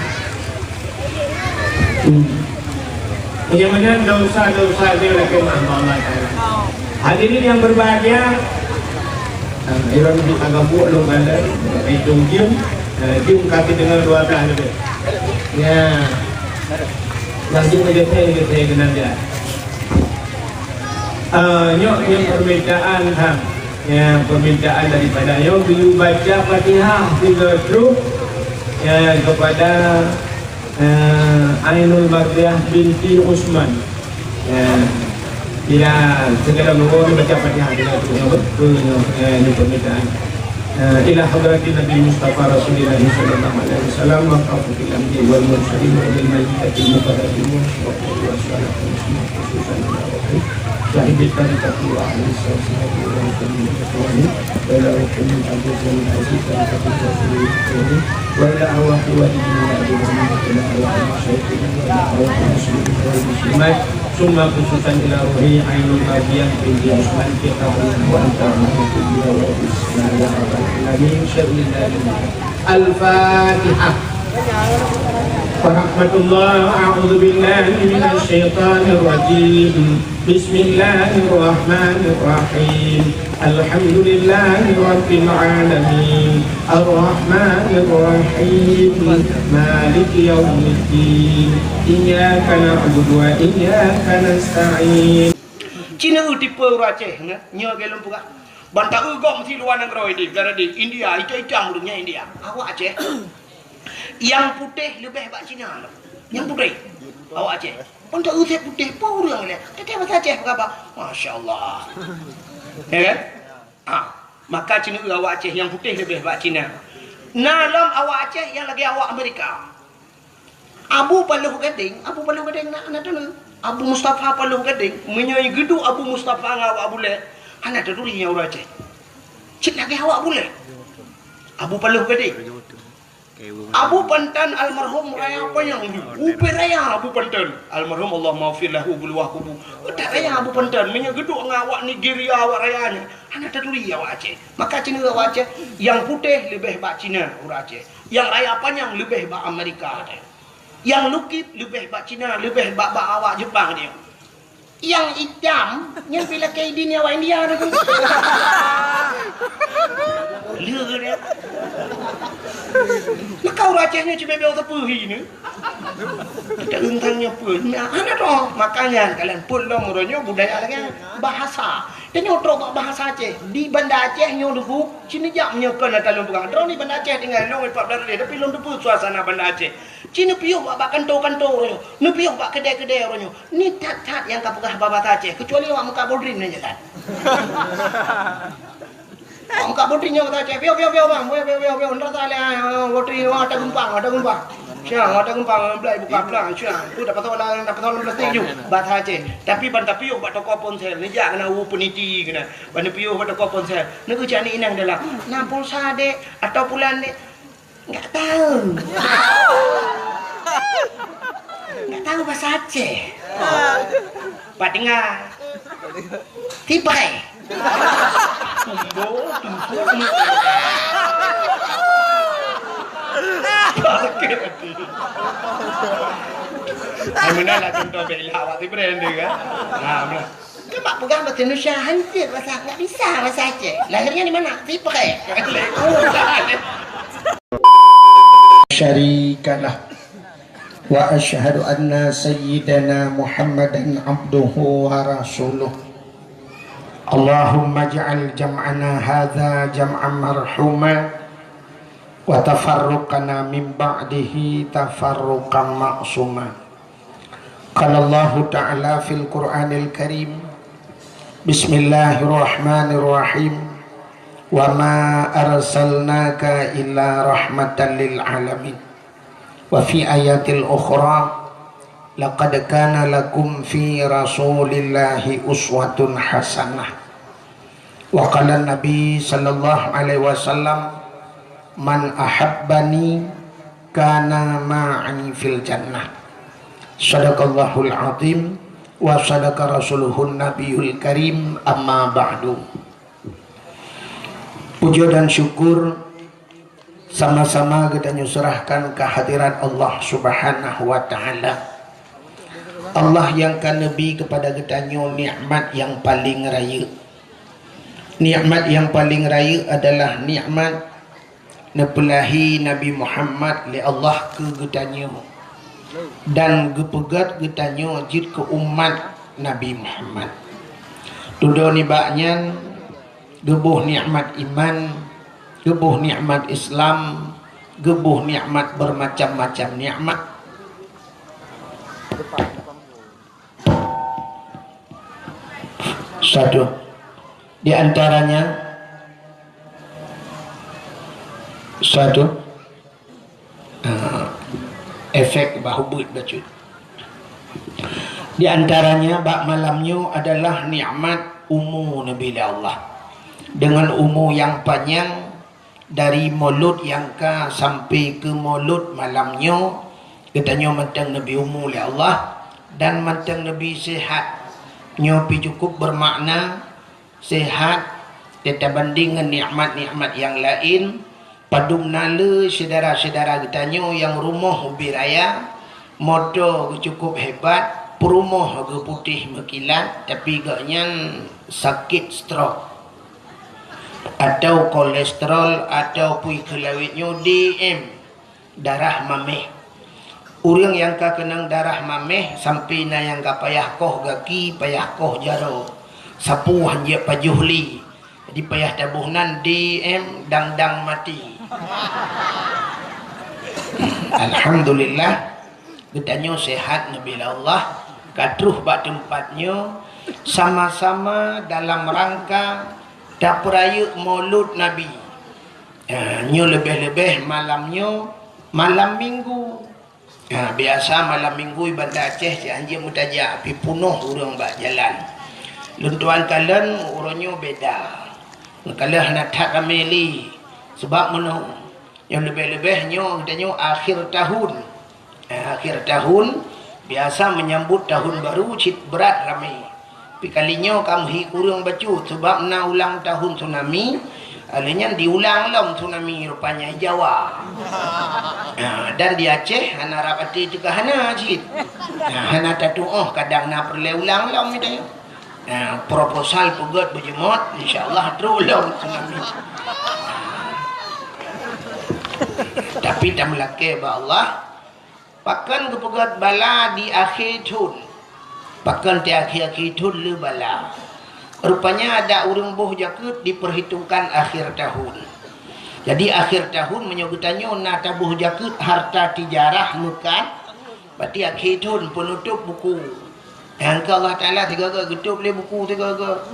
Hmm. Mudah-mudahan dosa-dosa dia lagi maaf Allah Taala. Hadirin yang berbahagia, eh, Iran di agak buat lo kan, eh, itu jam, eh, jam kaki dengan dua belas lebih. Ya. Lagi lebih, lebih kenal dia. Eh, nyoe, nyoe permintaan, ha. Ya, permintaan daripada nyoe, geuyue baca Fatihah tiga trok, ya, kepada, eh, Ainul Mardiah binti Usman. Ya, bila segala nombor ni baca Fatihah tiga trok, nyoe betul nyoe, ya, ni permintaan. Eh, ila hadratin Nabi Mustafa Rasulillah sallallahu alaihi wasallam wa kafatil anbiya wal mursalin wa lil malaikatil muqarrabin wa salatu wa salam khususan ila ruhi sahibit tariqati wa ahli syafaati wa sallam wa ila ruhi min aziz wa min aziz tariqati Rasulillah wa ila arwahi walidina wa abihi wa ila arwahi syaikhina wa ila arwahi muslimin wal muslimat. Summa khususan ila ruhi Ainul Mardiah binti Usman, kita wa anta wa bismillahirrahmanirrahim. Al-Fatihah. Warahmatullah. A'udzu billahi minasy syaithanir rajim. Bismillahirrahmanirrahim. Alhamdulillahi rabbil alamin. Arrahmanirrahim. Maliki yaumiddin. Iyyaka na'budu wa iyyaka nasta'in. Cina eu tipe ureueng Aceh, nyoe lagèe lôn peugah. Ban ta eu gob meusi luwa nanggroe di, di India, itam-itam ureueng nyan India. Awak Aceh. Nyang putéh leubeh bak Cina lom. Nyang putéh. Awak Aceh. Ban ta eu sép putéh, peue ureueng lé. Teuka basa Aceh peugah, masya Allah. Ya kan? Ah, maka Cina eu awak Aceh nyang putéh leubeh bak Cina. Na lom awak Aceh nyang lagèe awak Amerika. Abu Paloh Gadeng, Abu Paloh Gadeng na, na teuleue. Abu Mustafa Paloh Gadeng, meunyoe geuduek Abu Mustafa ngon awak Abu Lé, hana taturi nyan ureueng Aceh. Cit lagèe awak Abu Lé. Abu Paloh Gadeng. Abu Pantan almarhum raya panyang, ubé raya Abu Pantan. Almarhum Allahummaghfir lahu buluwah kubu. Utak raya Abu Pantan, meunyoe geuduek ngon awak Nigeria, awak raya nyan, hana taturi awak Aceh. Maka Cina awak Aceh, nyang putéh leubeh bak Cina ureueng Aceh. Nyang raya panyang leubeh bak Amerika teuh. Nyang lukib leubeh bak Cina, leubeh bak, bak awak Jepang teuh. Nyang itam, nyan pih lakée idin nyan awak India tu. Lé dia. Maka ureuëng Aceh nyoe cibebe teupeu hi ni. Kita teuntang nyoe peue? Nah, hana droe. Makanya kalian pun lom uroe nyoe budaya lagée bahasa. Tanyoe trok bak bahasa Aceh. Di Banda Aceh nyoe duku, sini jak meunyoe kon ata lôn peugah. Droe ni Banda Aceh tinggai lôn empat belas hari, tapi lôn teupeu suasana Banda Aceh. Ci neupiôh bak, bak kanto-kanto uroe nyoe, neupiôh bak keudè-keudè uroe nyoe. Ni that-that nyang ka peugah bak bahasa Aceh, keucuali awak muka bodrin nyan jalan. Awak muka bodrin nyoe bahasa Aceh, piôh, piôh, piôh, bang, piôh, piôh, piôh, piôh, ntar tak leh, ah, bodrin, wah, ada geumpang, ada geumpang. Siang, ada geumpang, belai buka pelang, siang. Tu dapat tahu lah, dapat tahu plastik ju, bahasa Aceh. Tapi ban tapiôh bak toko ponsel, ni jak kena u peniti kena. Ban tapiôh bak toko ponsel. Neu cak ni inang dalam. Nah, pulsa dek, atau pulan dek. Enggak tahu. Enggak tahu bahasa Aceh. Pak dengar. Tipai. Ai, meunan lah contoh bela awak Tipai dia kan. Nah, meunan. Kan bak peugah bahasa Indonesia, hancur bahasa, enggak bisa bahasa Aceh. Lahirnya di mana? Tipai. Syarikalah. Wa asyhadu anna sayyidana Muhammadan abduhu wa rasuluh. Allahumma ij'al jam'ana hadza jam'an marhuma wa tafarruqana min ba'dihi tafarruqan ma'suma. Qala Allahu ta'ala fil Qur'anil Karim, bismillahirrahmanirrahim, wa ma arsalnaka illa rahmatan lil alamin. Wa fi ayatil ukhra, laqad kana lakum fi rasulillahi uswatun hasanah. Wa qala Nabi sallallahu alaihi wasallam, "Man ahabbani kana ma'i fil jannah." Sadaqallahul azim wa sadaqa rasuluhun nabiyul karim, amma ba'du. Puja dan syukur sama-sama geutanyoe serahkan kehadirat Allah Subhanahu wa Ta'ala. Allah nyang ka neubi keupada geutanyoe nikmat nyang paleng rayeuk. Nikmat nyang paleng rayeuk adalah nikmat neupeulahi Nabi Muhammad lé Allah keu geutanyoe dan geupeugét geutanyoe jeuet keu umat Nabi Muhammad. Tudoe nibak nyan, geuboh nikmat iman, geuboh nikmat Islam, geuboh nikmat bermacam-macam nikmat. Satu. Di antaranya, satu, ah, efek bah ubit bacut. Di antaranya, bak malam nyoe adalah nikmat umu neubi lé Allah. Dengan umu nyang panyang, dari mulod nyang ka sampai keu mulod malam nyoe, geutanyoe mantong neubi umu lé Allah dan mantong neubi sehat. Nyoe pih cukup bermakna, sehat teutabanding ngon nikmat-nikmat nyang laén. Padum na le syedara-syedara geutanyoe nyang rumoh ubé raya, moto geuh cukup hebat, peurumoh geuh putéh meukilat, tapi gobnyan sakét stroke. Atau kolesterol, atau peue kheun lawét nyoe, D M, darah maméh. Ureuëng nyang ka keunong darah maméh, sampai na nyang ka payah koh gaki, payah koh jaroe, sapeue han jeuet pajoh lé. Jadi payah taboh nan D M dang-dang mati. Alhamdulillah, geutanyoe sehat neubi lé Allah, ka troh bak teumpat nyoe, sama-sama dalam rangka tapeurayeuk Maulud Nabi. Ha, nyoe leubeh-leubeh malam nyoe, malam Minggu. Ha, biasa malam Minggu i Banda Aceh cit han jeuet meutajak, pi punoh ureuëng bak jalan. Lôn tuan kalon uroe nyoe beda. Meukalon hana that ramé lé. Sebab meunoe, nyoe leubeh-leubeh nyoe geutanyoe akhir tahun. Eh, akhir tahun, biasa menyambut tahun baru cit brat ramé. Tapi kali nyoe ka meuhi kureueng bacut, sebab na ulang tahun tsunami, Alèh nyan diulang lom tsunami rupanya di Jawa. Ha, dan di Aceh hana rab até teuka hana cit. Ha, hana tatuoh kadang na peureulèe ulang lom itu. Ha, proposal peugöt beujeumot, insya Allah trôk lom tsunami. Tapi tameulakèe bak Allah, Pakon geupeugöt bala di akhé thôn? Pakon di akhé-akhé thôn le bala? Rupanya adak ureuëng boh jakeuet diperhitungkan akhir tahun. Jadi akhir tahun meunyoe geutanyoe na taboh jakeuet harta tijarah meukat, berarti akhé thôn peunutôp buku. Nyang keu Allah Taala sigoe-goe geutôp lé buku sigoe-goe.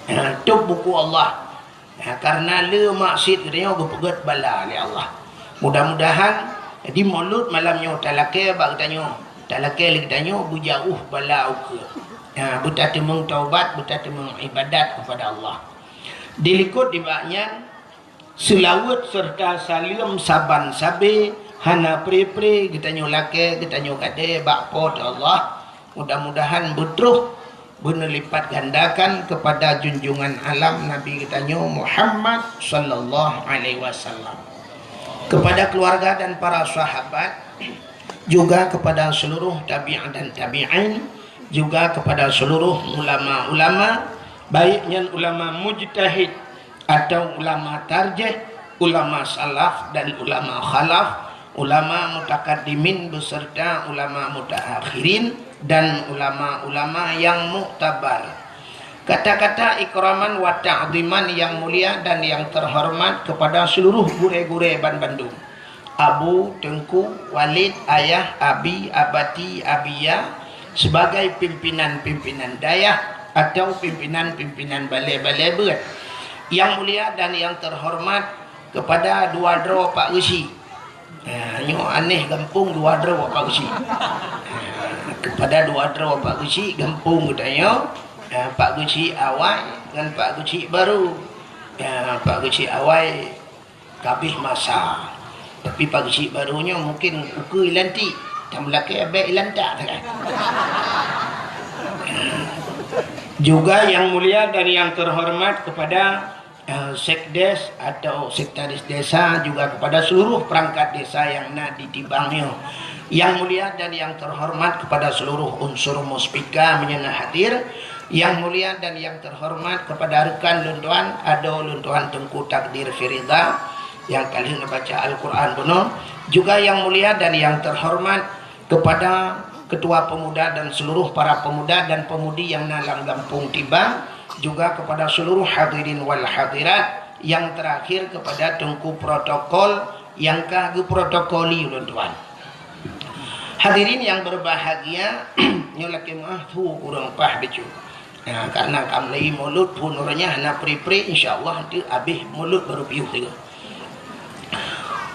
Ha, tôp buku Allah. Ha, karena le maksiet geutanyoe geupeugöt bala lé Allah. Mudah-mudahan, jadi mulod malam nyoe talakèe bak geutanyoe, talakèe lé geutanyoe beujauh bala ukeue. Ha, beutateumeung taubat, beutateumeung ibadat kepada Allah. Dilikot dibak nyan, seulaweuet serta saleuem saban sabe hana pre-pre geutanyoe lakèe, geutanyoe gadée bak Po teu Allah. Mudah-mudahan beutroh beuneulipat gandakan kepada junjungan alam Nabi geutanyoe Muhammad sallallahu alaihi wasallam, kepada keluarga dan para sahabat, juga kepada seluruh tabi'in dan tabi'in, juga kepada seluruh ulama-ulama, baik nyan ulama mujtahid atau ulama tarjih, ulama salaf dan ulama khalaf, ulama mutakaddimin beserta ulama mutaakhirin, dan ulama-ulama yang muktabar. Kata-kata ikraman wa ta'ziman yang mulia dan yang terhormat kepada seluruh gurée-gurée banbandum. Abu, Teungku, Walid, Ayah, Abi, Abati, Abiya, sebagai pimpinan-pimpinan dayah atau pimpinan-pimpinan balé-balé beuet. Yang mulia dan yang terhormat kepada dua droe Pak Geuchik. Ha, nyoe aneh gampông dua droe Pak Geuchik. Ha, kepada dua droe Pak Geuchik gampông geutanyoe, ha, Pak Geuchik awai ngon Pak Geuchik barô. Ha, Pak Geuchik awai ka abéh masa. Tapi Pak Geuchik barô nyoe mungkin ukeue ilantik, tameulakèe bèk ilantak sagai. Juga yang mulia dan yang terhormat kepada, eh, sekdes atau sekretaris desa, juga kepada seluruh perangkat desa yang na di Tibang nyoe. Yang mulia dan yang terhormat kepada seluruh unsur muspika meunyoe na hadir. Yang mulia dan yang terhormat kepada rekan lôn tuan, adoe lôn tuan Teungku Takdir Firida, nyang ka lheueh neubaca Al-Quran bunoe, juga yang mulia dan yang terhormat kepada Ketua Pemuda dan seluruh para pemuda dan pemudi yang na lam gampông Tibang, juga kepada seluruh hadirin wal hadirat, yang terakhir kepada Teungku protokol nyang ka geuprotokoli ulôn tuan. Hadirin yang berbahagia, nyoe lakèe meu'ah su kureueng paih bacut. Nah, karena ka mulai mulod phôn uroe nyan hana pre-pre, insya Allah nanti abéh mulod baru piôh tiga.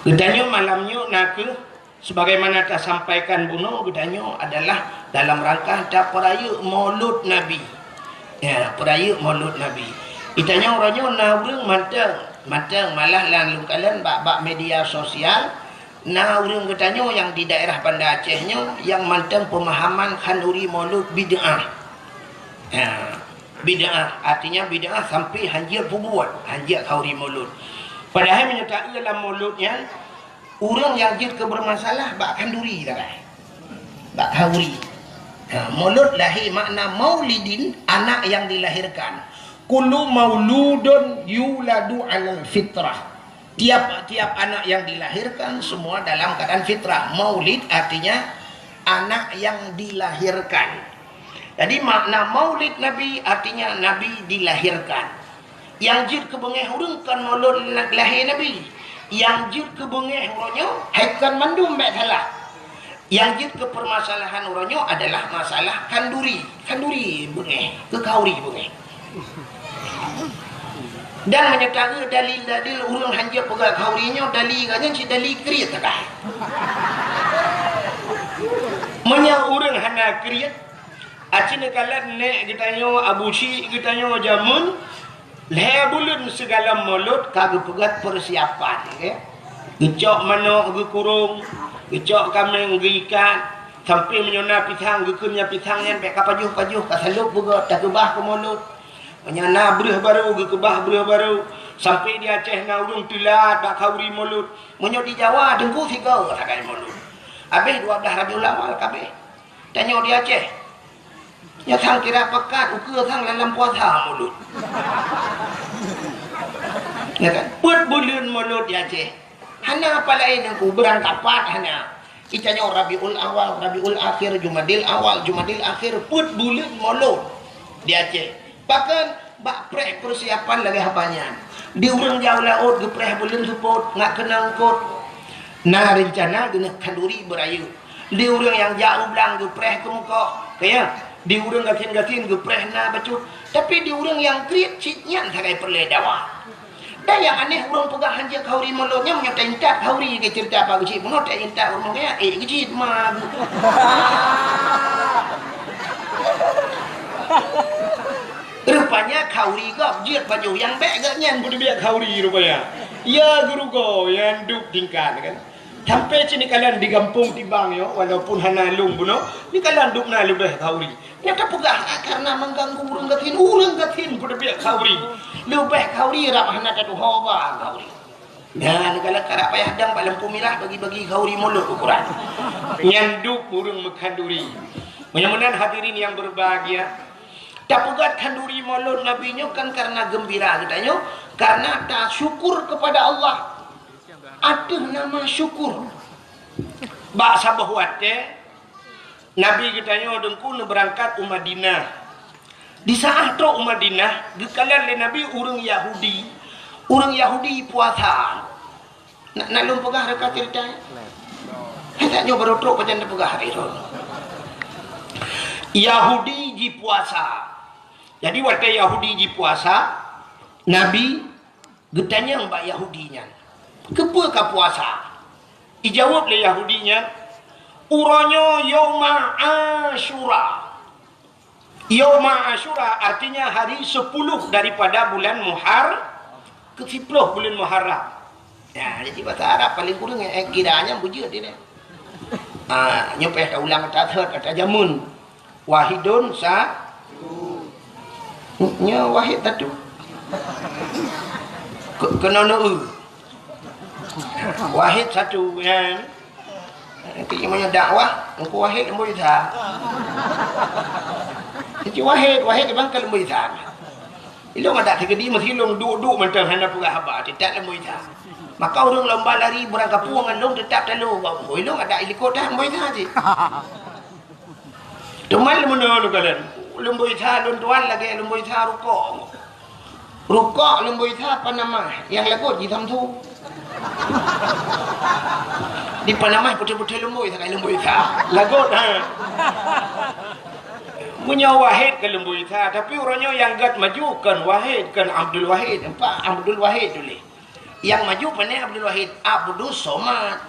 Geutanyoe malam nyoe na kheueh sebagaimana tasampaikan bunoe geutanyoe adalah dalam rangka tapeurayeuk mulod Nabi. Ya, peurayeuk mulod Nabi. Geutanyoe uroe nyoe na ureuëng mantong, mantong malah lam lôn kalon bak, bak media sosial, na ureuëng geutanyoe nyang di daerah Banda Aceh nyoe nyang mantong pemahaman khanduri mulod bid'ah. Ya, bid'ah, artinya bid'ah sampai hanjeuet peubuet, hanjeuet khanduri mulod. Padahai meunyoe taeu lam mulod nyan, ureuëng nyang jeuet keu bermasalah bak khanduri sagai. Bak khanduri. Ha, mulod lahé makna maulidin, anak yang dilahirkan. Kullu mauludun yuladu alal fitrah. Tiap-tiap anak yang dilahirkan semua dalam keadaan fitrah. Maulid artinya anak yang dilahirkan. Jadi makna maulid Nabi artinya Nabi dilahirkan. Nyang jeuet keu beungéh ureuëng kon mulod lahé Nabi. Nyang jeuet keu beungéh uroe nyoe hai kon mandum bèk salah. Nyang jeuet keu permasalahan uroe nyoe adalah masalah khanduri. Khanduri beungéh, keu khanduri beungéh. Dan meunyoe taeu dalil-dalil ureuëng hanjeuet peugah khanduri nyoe, dalil geuh nyan cit dalil kriet sagai. Meunyoe ureuëng hana kriet, aci neukalon nèk geutanyoe, abu chik geutanyoe jameun, lhèe buleuen sigohlom mulod ka geupeugöt peusiapan, oke? Geucok manok geukurong, geucok kaméng geuikat, sampoe meunyoe na pisang geukheun nyan pisang nyan bèk ka pajoh-pajoh, ka salôb beugöt, takeubah keu mulod. Meunyoe na breueh barô, geukeubah breueh barô. Sampai di Aceh na ureuëng teulat bak khauri Maulud. Meunyoe di Jawa, Teungku, sigoe sagai Maulud. Habéh dua belas Rabiul Awal ka habéh. Tanyoe di Aceh, nyoe sang kira pakat, ukeue sang lam puasa Maulud. Ya kan? Peuet buleuen Maulud di Aceh. Hana apa laén Teungku, beurangkapat hana. Geutanyoe Rabiul Awal, Rabiul Akhir, Jumadil Awal, Jumadil Akhir, peuet buleuen Maulud di Aceh. Bahkan bak preh persiapan lagée haba nyan. Di ureuëng jak u laôt geupreh buleuen seupôt, ngat keunong eungkôt. Na reuncana geuneuk khanduri beurayeuk. Di ureuëng nyang jak u blang geupreh keumeukoh, ka ya. Di ureuëng gasien-gasien geupreh na bacut. Tapi di ureuëng nyang kriet cit nyan sagai peureulée dawa. Dan nyang aneh, ureuëng peugah hanjeuet khauri Maulud nyan, meunyoe taintat khauri, ke ceurita Pak Geuchik bunoe, taintat ureuëng kaya, eh, Geuchik ma. Rupanya khauri gob jeuet pajoh nyang bék, geuh nyan peudubiet khauri rupanya. Ya geurugoe nyang duek tingkat kan. Sampai cit nikalan di gampông tibang nyoe, walaupun hana lôn bunoe, nikalan dubna leubeh khauri. Nyang tapeugah, ah, karena mengganggu ureuëng gasien, ureuëng gasien peudubiet khauri. Leubeh khauri rab hana tatuho ba khauri. Nyan nikalan karab payah dang bak lampôh mirah bagi-bagi khauri Maulud ukuran. Nyan duek ureuëng meukhanduri. Meunyoe meunan hadirin yang berbahagia, tapeugah khanduri Maulud Nabi nyoe kan karena gembira geutanyoe, karena tasyukur kepada Allah. Ateueh nama syukur. Bak saboh watée, Nabi geutanyoe Teungku neubeurangkat u Madinah. Di saat trok u Madinah, geukalon lé Nabi ureuëng Yahudi. Ureuëng Yahudi puasa. Na, na lôn peugah reuka ceurita? Hai, that nyoe barô trok pajan tapeugah hari nyoe. Yahudi jipuasa. Jadi watée Yahudi jipuasa, Nabi geutanyong bak Yahudi nyan, "Keupeue ka puasa?" Ijaweueb lé Yahudi nyan, "Uroe nyoe Yauma Asyura." Yauma Asyura artinya hari sepuluh daripada bulan Muhar-, keusiplôh bulan Muharram. Ya, jadi bahasa Arab paling kurang, eh, kira nyan beujeuet dia. Ah, nyoe payah taulang ata thot, ata jameun. Wahidun sa-, nyoe wahid satu. Ke-, keunoe neu-eu. Wahid satu, ya. Tapi meunyoe dakwah, Teungku Wahid leumboi sa. Teungku Wahid, Wahid bang ka leumboi sa. Ilôn adak teukeudi meusilong duek-duek mantong hana peugah haba, teutab leumboi sa. Maka ureuëng lomba lari beurangkapeue ngon lôn teutab talo, ilôn adak ilikot dah leumboi sa cit. Teuma leumono lôn kalon, leumboi sa lôn tuan lagée leumboi sa rukok. Rukok leumboi sa panamah, nyang lagot jisamsu. Di panamah putih-putih leumboi sakai leumboi sa. Lagot, ha. Meunyoe Wahid ka leumboi sa, tapi uroe nyoe nyang gét maju kon Wahid, kon Abdul Wahid. Nampak Abdul Wahid tuléh. Nyang maju pane Abdul Wahid, Abdus Somad.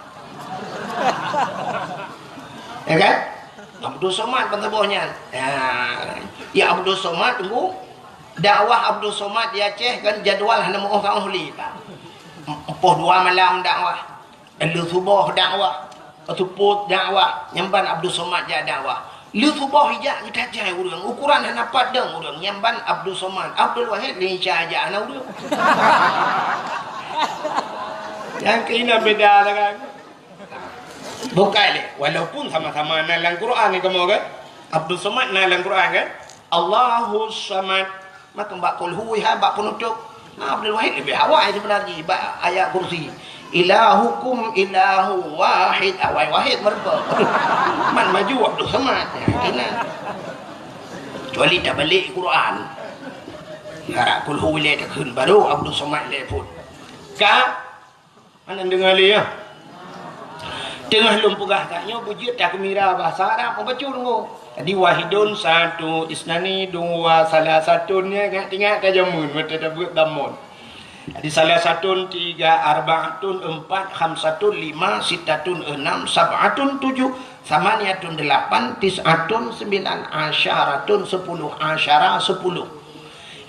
Ya kan? Abdus Somad ban saboh nyan. Ya, ya Abdus Somad tunggu. Dakwah Abdus Somad di Aceh kan jadwal hana meuoh ka oh li ka. Empoh dua malam dakwah. Lheueh suboh dakwah. Seupôt dakwah, nyan ban Abdul Somad jak dakwah. Lheueh suboh ijak geutajai ureuëng, ukuran hana pat dong ureuëng, nyan ban Abdul Somad. Abdul Wahid lé Isya jak hana ureuëng. Nyang keunan beda lah kan. Bukai lé, walaupun sama-sama na lam Quran ni kamoe kan. Abdul Somad na lam Quran kan. Allahus Samad. Maka bak kulhu, ha, bak penutup. Ha, Abdul Wahid leubeh awai seubeuna jih bak ayat kursi. Ilahukum ilahu wahid, awai wahid meureumpok. Man maju Abdul Samad. Ya, kena. Kecuali tabalek Quran. Harap kulhu ilée takheun baru Abdul Samad ilée pun. Ka Hana deungoe lé, ya. Teungoh lôn peugah that nyoe beujeuet takeumira bahasa Arab meubacut nyoe. Jadi wahidun satu, isnani dua, salasatun, ya, ingat-ingat ka jameun meuteubeuet damon. Jadi salasatun tiga, arbaatun empat, khamsatun lima, sittatun enam, sab'atun tujuh, samaniyatun delapan, tis'atun sembilan, asyaratun sepuluh, asyara sepuluh.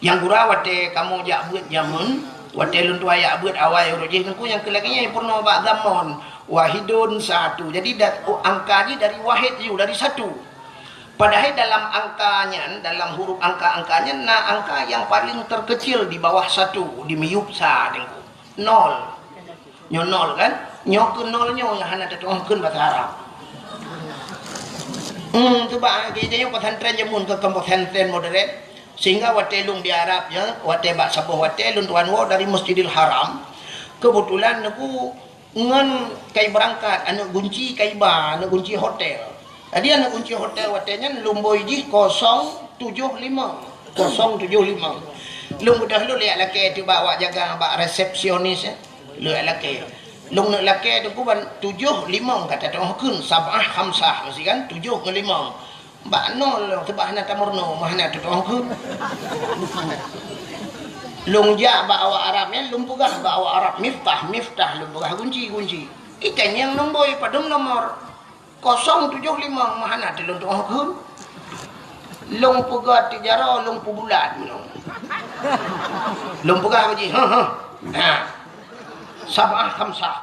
Nyang gura watée kamoe jak beuet jameun, watée lôn tuan jak beuet awai uroe jih teungku nyang keu lagée nyan peurunoe bak zamon, wahidun satu. Jadi da-, angka jih dari wahid ju, dari satu. Padahai dalam angka nyan, dalam huruf angka-angka nyan, na angka nyang paléng terkecil di bawah satu, di miyueb sa, Teungku. Nol. Nyoe nol kan? Nyoe keu nol nyoe nyang hana tatu'oh kheun basa Arab. Hmm, cuba, ah, jadi nyoe pesantren jameun keu pesantren modern. Sehingga watée lôn di Arab nyoe, watée bak saboh watée lôn tuan woe dari Masjidil Haram. Kebetulan Teungku ngon kai beurangkat, aneuk gunci kai ba, aneuk gunci hotel. Jadi aneuk gunci hotel watée nyan lumbôi jih kosong tujoh limong. Kosong tujoh limong. Lôn beudôh lôn lheueh lakée teuh bak awak jaga, bak resepsionis, eh. Lheueh lakée. Lôn neuk lakée Teungku ban tujoh limong ka tatu'oh kheun, sab'ah khamsah meusti kan, tujoh ngon limong. Bak nol, seubab hana tameurunoe, mah hana tatu'oh kheun. Lôn jak bak awak Arab nyan, lôn peugah bak awak Arab, miftah, miftah, lôn peugah gunci, gunci. Itanyong lumbôi, padum nomor. Kosong tujoh limong, mah hana lôn tu'oh kheun. Lôn peugah tiep jaroe, lôn peubulat meunoe. Lôn peugah bak jih, "Heh, heh." Ha. Sab'ah khamsah.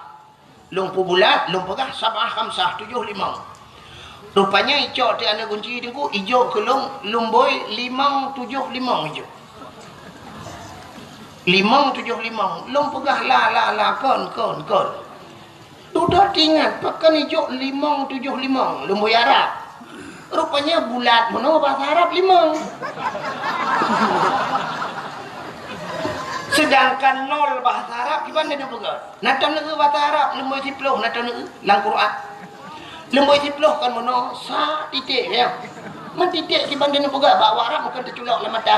Lôn peubulat, lôn peugah sab'ah khamsah, tujoh limong. Rupanya icok teuk aneuk gunci Teungku, ijok keu lôn, lumbôi limong tujoh limong ijok. Limong tujoh limong. Lôn peugah la, la, la, kon, kon, kon. Dudoe teuingat, pakon ijok limong tujoh limong, lumbôi Arab. Rupanya bulat meunoe bahasa Arab limong. Sedangkan nol bahasa Arab kiban neupeugah. Na taneuk basa Arab lumbôi siplôh, na taneuk lam Quran. Lumbôi siplôh kan meunoe sa titik, ya. Meutitik kiban taneuk peugah bak awak Arab mungken teuculok lam mata.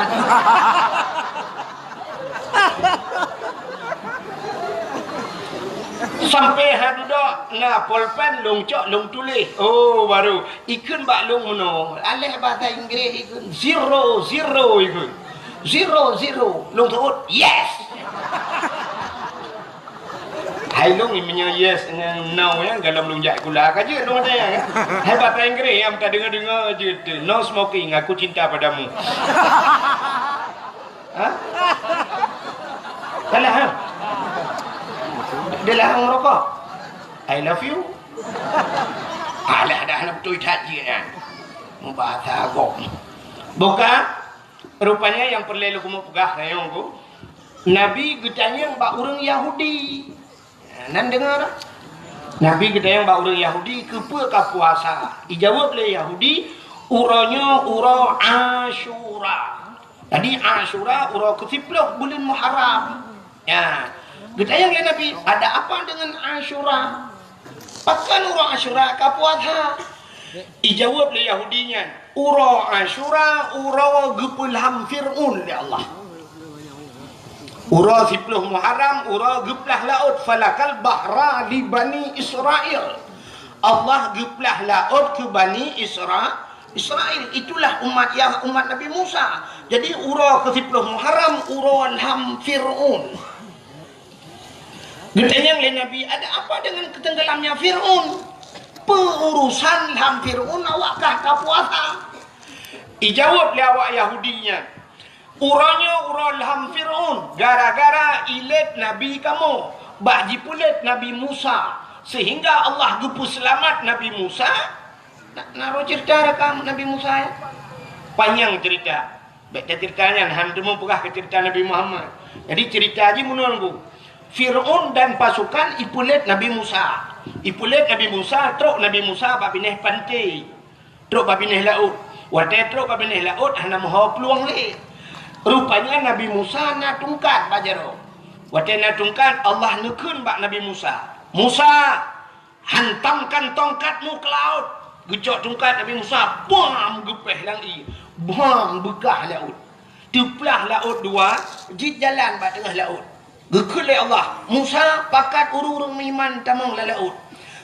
Sampai ha dudoe na polpen lôn cok lôn tuléh. Oh, baru ikheun bak lôn meunoe. Aléh bahasa Inggréh ikheun zero, zero ikheun. Zero, zero. Lôn seuôt, yes. Hai lôn, meunyoe yes ngon no nyan, gohlom lôn jak sikula ka jeuet lôn watèe nyan. Hai bahasa Inggréh nyang tadeungoe-deungoe jeuet teuh, "No smoking, aku cinta padamu." Ha? Salah, ha? Dilarang merokok. "I love you." Alah, dah hana beutôi that jih nyan. Mubahasa agong. Buka. Rupanya nyang peureulèe lôn keumeung peugah nyoe, Teungku. Nabi geutanyong bak ureueng Yahudi. Nan deungoe dak? Nabi geutanyong bak ureueng Yahudi, "Keupeue ka puasa?" Ijaweueb lé Yahudi, "Uroe nyoe uroe Asyura." Jadi Asyura uroe keusiplôh buleuen Muharram. Ya. Geutanyong lé Nabi, "Ada apa dengan Asyura? Pakon uroe Asyura ka puasa?" Ijaweueb lé Yahudi nyan, "Uroe Asyura uroe geupeulham Fir'aun lé Allah." Uroe siplôh Muharram, uroe geuplah laôt, "Falakal bahra li Bani Israil." Allah geuplah laôt keu Bani Isra-, Israil. Itulah umat Yah-, umat Nabi Musa. Jadi, uroe keusiplôh Muharram, uroe lham Fir'aun. Geutanyong lé Nabi, "Ada apa dengan ketenggelamnya Fir'aun? Peu urusan lham Fir'aun awak kah ka puasa?" Ijaweueb lé awak Yahudi nyan, "Uroe nyoe uroe lham Fir'aun, gara-gara ilét nabi kamoe, bak jipeulét Nabi Musa, sehingga Allah geupeuseulamat Nabi Musa." Na, na roh cerita rakam Nabi Musa, ya? Panyang cerita. Bèk tacerita nyan, han teumeupeugah keu cerita Nabi Muhammad. Jadi, cerita jih meunan, Bu. Fir'aun dan pasukan ipeulét Nabi Musa. Ipeulét Nabi Musa, trok Nabi Musa bak binéh panté. Trok bak binéh laôt. Watèe trok bak binéh laôt, hana meuho plueng lé. Rupanya Nabi Musa na tungkat bak jaroe. Watèe na tungkat, Allah neukheun bak Nabi Musa, "Musa, hantamkan tongkatmu ke laut." Geucok tungkat Nabi Musa, bam, geupéh lam ié. Bam, beukah laôt. Teuplah laôt dua, jeuet jalan bak teungoh laôt. Geukheun lé Allah, "Musa, pakat ureueng-ureueng meuiman tamong lam laôt."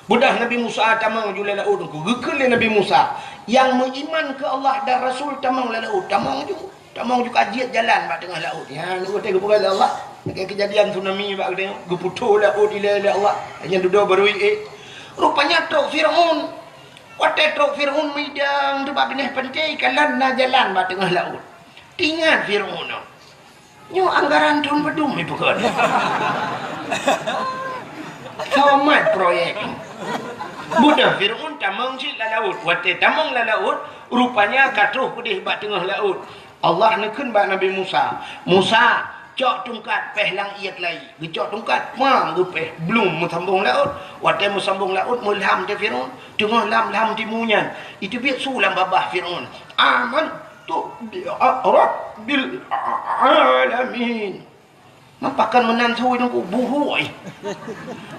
Beudôh Nabi Musa tamong ju lam laôt, geukheun lé Nabi Musa, "Nyang meuiman keu Allah dan Rasul tamong lam laôt." Tamong ju. Tamong ju ka jeuet jalan bak teungoh laôt. Nyan, watèe geupeugah lé Allah, lagèe keujadian tsunami bak geutanyoe, geuputôh laôt ilèe lé Allah. Nyan dudoe barô ié. Rupanya trok Fir'aun. Watèe trok Fir'aun meudang teubak binéh panté, kalon na jalan bak teungoh laôt. Teuingat Fir'aun nyoe. Nyoe anggaran thôn padum ipeukon. Somat proyek. Beudôh Fir'aun tamong cit lam laôt. Watèe tamong lam laôt, Rupanya ka troh keudeh bak teungoh laôt. Allah neukheun bak Nabi Musa, "Musa, cok tungkat, péh lam ié teulai." Geucok tungkat, pang, geupéh, blum meusambong laôt. Watée meusambong laôt, meulam teuh Fir'aun. Teungoh lam, lam timu nyan, iteubiet su lam babah Fir'aun, "Amantu bi rabbil alamin." Meupakan meunan su Teungku, buhuk, eh.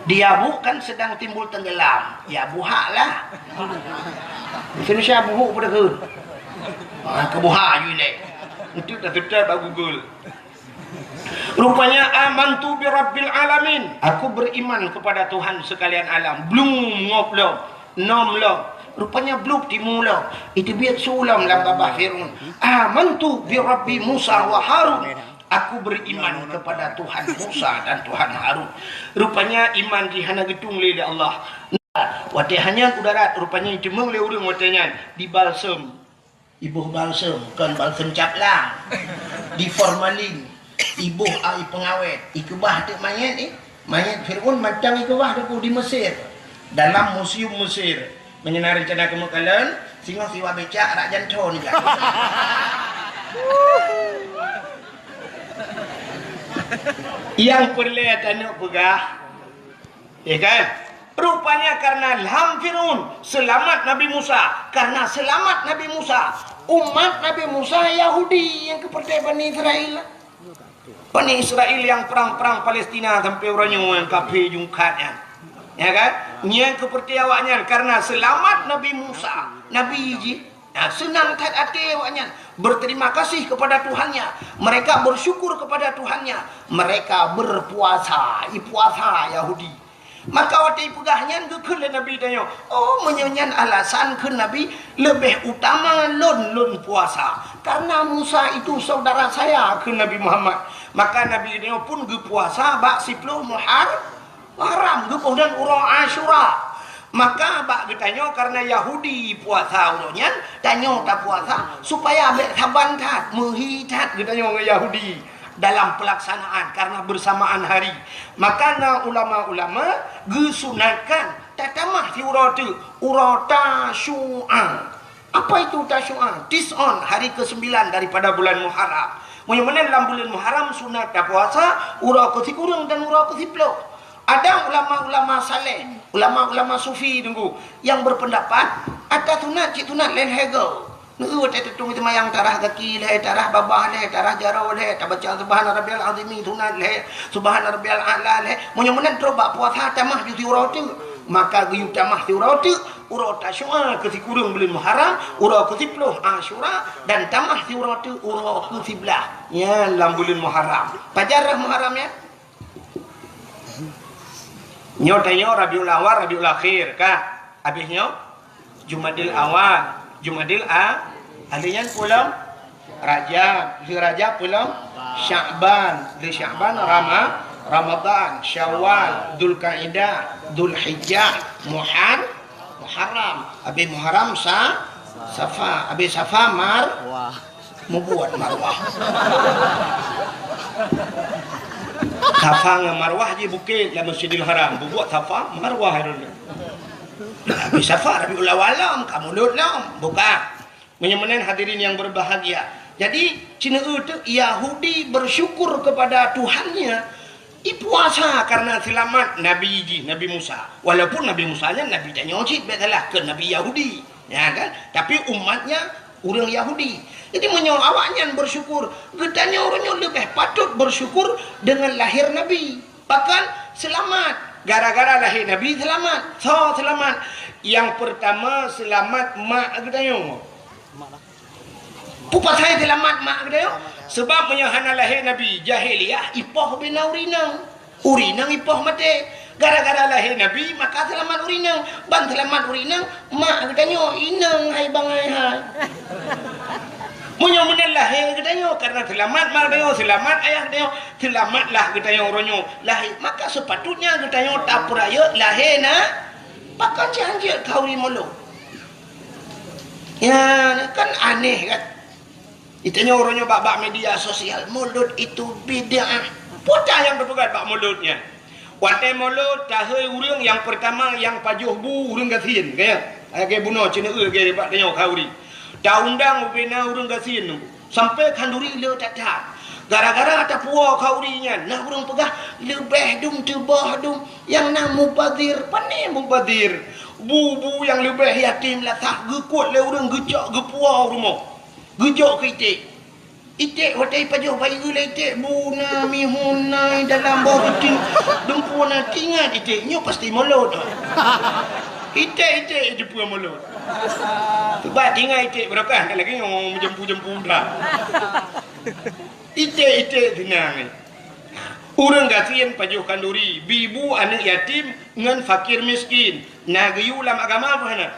Dia bu kan sedang timbul tenggelam. Ya, buhak lah. Indonesia buhuk pada ke. Ah, ke buhak ju ilée. Itu dah tetap bak Google. Rupanya, "Amantu bi rabbil alamin." Aku beriman kepada Tuhan sekalian alam. Blum ngop lom, nom lom. Rupanya blub timu lom. Iteubiet su lom lam babah Fir'aun, "Amantu bi rabbi Musa wa Harun." Aku beriman kepada Tuhan Musa dan Tuhan Harun. Rupanya iman jih hana geutueng lé, lé Allah. Watée hana u darat, rupanya jiteumeung lé ureuëng watée nyan dibalsem. Iboh balsem, kon balsem caplang. Di formalin, iboh ai peungawét, ikeubah teuk manyét, eh. Manyét Fir'aun mantong ikeubah teupeu di Mesir. Dalam museum Mesir. Meunyoe na reuncana keumeung kalon, singoh siwa becak rak janto nibak. Nyang peureulée tanyoe peugah, ya kan? Rupanya karena lam Fir'aun seulamat Nabi Musa, karena seulamat Nabi Musa, umat Nabi Musa Yahudi nyang keupeurtée Bani Israel. Bani Israel nyang prang-prang Palestina sampai uroe nyoe nyang kafé jungkat nyan. Ya kan? Nyang keupeurtée awaknyan karena seulamat Nabi Musa, nabi jih. Nah, seunang that até awaknyan, berterima kasih kepada Tuhannya. Mereka bersyukur kepada Tuhannya. Mereka berpuasa. Ipuasa Yahudi. Maka watée ipeugah nyan geukheun lé Nabi tanyoe, "Oh, meunyoe nyan alasan," kheun Nabi, "leubeh utama lôn, lôn puasa. Karena Musa itu saudara saya," kheun Nabi Muhammad. Maka Nabi tanyoe pun geupuasa bak siploh Muhar-, Muharram, geuboh dan uroe Asyura. Maka bak geutanyoe karena Yahudi puasa uroe nyan, tanyoe tapuasa supaya bék saban that, meuhi that geutanyoe ngon Yahudi dalam pelaksanaan karena bersamaan hari. Maka na ulama-ulama geusunatkan tatamah siuroe teuk, uroe Tasyu'a. Apa itu Tasyu'a? Tis'un, hari kesembilan daripada bulan Muharram. Meunyoe meunan lam buleuen Muharram sunat tapuasa uroe keusikureueng dan uroe keusiploh. Ada ulama-ulama saleh, ulama-ulama sufi Teungku, nyang berpendapat ata sunat cit sunat lhèe-lhèe goe. Neu-eu watèe teutueng seumayang tarah gaki lhèe, tarah babah lhèe, tarah jaroe lhèe, tabaca subhana rabbiyal azimi sunat lhèe, subhana rabbiyal a'la lhèe. Meunyoe meunan trok bak puasa tamah ju siuroe teuk, maka geuyue tamah siuroe teuk, uroe Tasyu'a keusikureueng buleuen Muharram, uroe keusiploh Asyura, dan tamah siuroe teuk uroe keusiblaih nyan lam buleuen Muharram. Pajan rhah Muharram nyan? Nyoe tanyoe Rabiul Awal, Rabiul Akhir, ka? Abéh nyoe Jumadil Awal, Jumadil A-, lheueh nyan peue lom? Rajab, lheueh Rajab peue lom? Sya'ban, lheueh Sya'ban Rama-, Ramadan, Syawal, Dzulkaidah, Dzulhijjah, Muhar-, Muharram, abéh Muharram Sa-, Safa, abéh Safa Mar-, Mubuet marwah. Safa ngon Marwah jih bukét lam Masjidil Haram. Bubuet Safa, Marwah droeneuh. Tapi Safa, Rabiul Awal lom, ka Mulud lom. Buka. Meunyoe meunan hadirin yang berbahagia. Jadi, ci neu-eu teuk Yahudi bersyukur kepada Tuhannya, ipuasa karena seulamat Nabi jih, Nabi Musa. Walaupun Nabi Musa nyan Nabi tanyoe cit, bèk salah, keu Nabi Yahudi. Ya kan? Tapi umatnya ureueng Yahudi. Jadi meunyoe awaknyan bersyukur, geutanyoe uroe nyoe leubeh patut bersyukur dengan lahir Nabi. Bahkan seulamat. Gara-gara lahé Nabi seulamat. Soe seulamat? Nyang peurtama seulamat mak geutanyoe. Peue pasai seulamat mak geutanyoe? Seubab meunyoe hana lahé Nabi, jahiliyah, ipoh bina ureueng inong. Ureueng inong ipoh maté. Gara-gara lahé Nabi, maka seulamat ureueng inong. Ban seulamat ureueng inong, mak geutanyoe inong hai bangai hai. Meunyoe meunan lahé geutanyoe, karena seulamat mak geutanyoe, seulamat ayah geutanyoe, seulamatlah geutanyoe uroe nyoe lahé. Maka seupatutnya geutanyoe tapeurayeuk lahé na, pakon cit hanjeuet khauri mulod. Ya, kan aneh kan? Geutanyoe uroe nyoe bak, bak media sosial, mulod itu bid'ah. Peue nyang teupeugah bak mulod nyan? Watèe mulod, tahôi ureueng nyang peurtama nyang pajoh bu ureueng gasien, ka ya? Lagèe bunoe, ci neu-eu lagèe bak tanyoe khauri. Taundang ubena ureuëng gasien nunggu. Sampai khanduri le that-that. Gara-gara tapuwoe khanduri nyan, na ureuëng peugah, "Leubeh dum teuboh dum, nyang na mubazir." Pane mubazir? Bu-bu nyang leubeh yatim lasah geukot lé ureuëng geucok geupuwoe u rumoh. Geujok keu iték. Iték watée pajoh bayeue lé iték, bu na mihun na dalam boh kucing. Dumpeue na tingat iték, nyoe pasti mulod. Iték-iték jipeu mulod. Bah tingat iték beurokah, lagée nyoe meujempu-jempu dah. Iték-iték sinang. Ureuëng gasien pajoh khanduri, bi bu aneuëk yatim ngon fakir miskin. Na geuyue lam agama peue hana?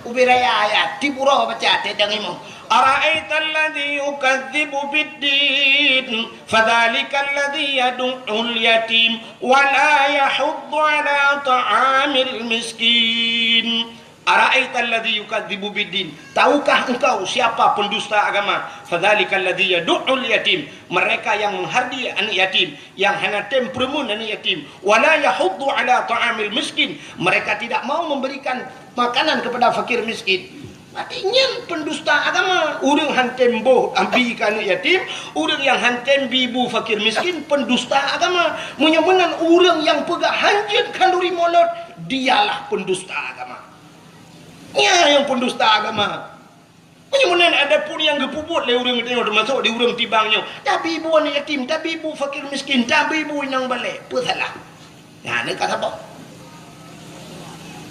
Ubé raya ayat, tiep uroe baca teuh dang imoe. Ara'aital ladzi yukadzibu biddin, fadzalikal ladzi yadu'ul yatim, wa la yahuddu ala ta'amil miskin. Ara'aital ladzi yukadzibu biddin. Tahukah engkau siapa pendusta agama? Fadzalikal ladzi yadu'ul yatim. Mereka yang menghardi anak yatim, yang hana tem peureumeun anak yatim. Wa la yahuddu ala ta'amil miskin. Mereka tidak mau memberikan makanan kepada fakir miskin. Berarti nyan pendusta agama. Ureuëng han tem boh abi keu anak yatim, ureuëng nyang han tem bi bu fakir miskin, pendusta agama. Meunyoe meunan ureuëng nyang peugah hanjeuet khanduri mulod, dialah pendusta agama. Nyan nyang pendusta agama. Meunyoe meunan adapun nyang geupeubuet lé ureuëng tanyoe, teumasok di ureuëng tibang nyoe, tabi bu aneuk yatim, tabi bu fakir miskin, tabi bu inong balek, peue salah? Nyan ka saboh.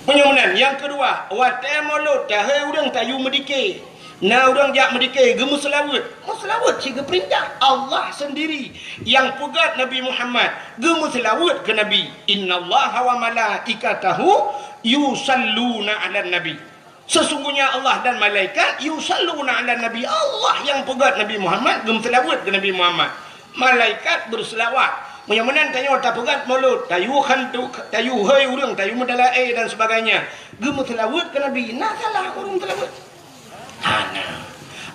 Meunyoe meunan, nyang keudua, watée mulod, tahei ureuëng tayue meudike. Na ureuëng jak meudike, geumeuseulaweuet. Meuseulaweuet cit geupeurintah Allah sendiri nyang peugét Nabi Muhammad, geumeuseulaweuet keu Nabi. "Innallaha wa malaikatahu yusalluna 'alan nabi." Sesungguhnya Allah dan malaikat yusalluna 'alan nabi. Allah nyang peugét Nabi Muhammad, geumeuseulaweuet keu Nabi Muhammad. Malaikat beuseulaweuet. Meunyoe meunan tanyoe tapeugét mulod, tayue khantu, tayue hei ureuëng, tayue meudalaé dan sebagainya. Geumeuseulaweuet keu Nabi, na salah ureuëng seulaweuet? Hana.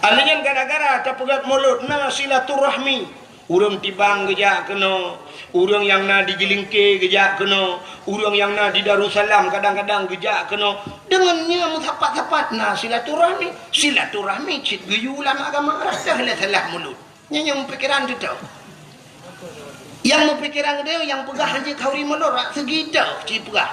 Alheuh nyan gara-gara tapeugét mulod na silaturahmi. Ureuëng tibang geujak keunoe, ureuëng nyang na di Jeulingke geujak keunoe, ureuëng nyang na di Darussalam kadang-kadang geujak keunoe. Deungon nyan meusapat-sapat na silaturahmi. Silaturahmi cit geuyue lam agama, rasa lé salah mulod. Nyan nyang meupikéran teuh. Nyang meupikéran teuh nyang peugah hanjeuet khanduri mulod rak seugi teuh cit peugah.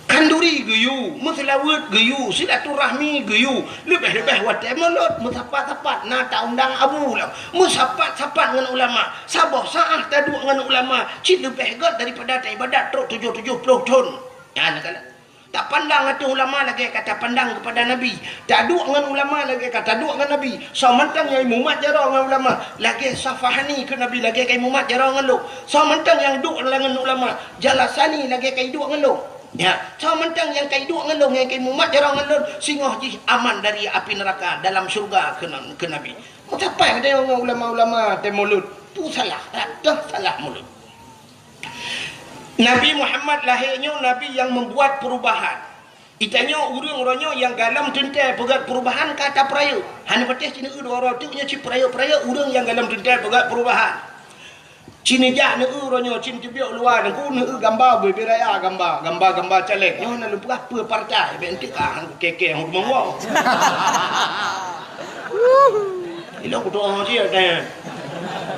Khanduri geuyue, meuseulaweuet geuyue, silaturahmi geuyue, leubeh-leubeh watée mulod meusapat-sapat na taundang abu lom. Meusapat-sapat ngon ulama, saboh saát taduek ngon ulama cit leubeh gét daripada taibadat trok tujoh tujoh ploh thon. Nyan ka lheueh. Tapandang ateueh ulama lagée ka tapandang keupada Nabi. Taduek ngon ulama lagée ka taduek ngon Nabi. Soe mantong nyang imumat jaroe ngon ulama lagée safahani keu Nabi, lagée ka imumat jaroe ngon lôn. Soe mantong nyang duek ngon ulama, jalasani lagée ka iduek ngon lôn. Ya, soe mantong nyang ka iduek ngon lôn, nyang ka imumat jaroe ngon lôn, singoh jih aman dari api neuraka dalam syeuruga keu, keu Nabi. Meusapat geutanyoe ngon ulama-ulama teuh mulod, peue salah, rata salah mulod. Nabi Muhammad lahé nyoe nabi nyang meubuat peurubahan. Geutanyoe ureuëng uroe nyoe nyang galom teuntée peugét peurubahan ka tapeurayeuk. Hana patéh cit neueu dua uroe teuk nyoe cit peurayeuk-peurayeuk ureuëng nyang galom teuntée peugét peurubahan. Cit neujak neueu uroe nyoe cit teubiet u luwa nangku neueu gamba bubé raya gamba, gamba-gamba caleg. Nyoe na lôn peugah peue partai, bék enteuk ka han kukée-kée han kuteumong woe. Ilong kutoe cit, eh.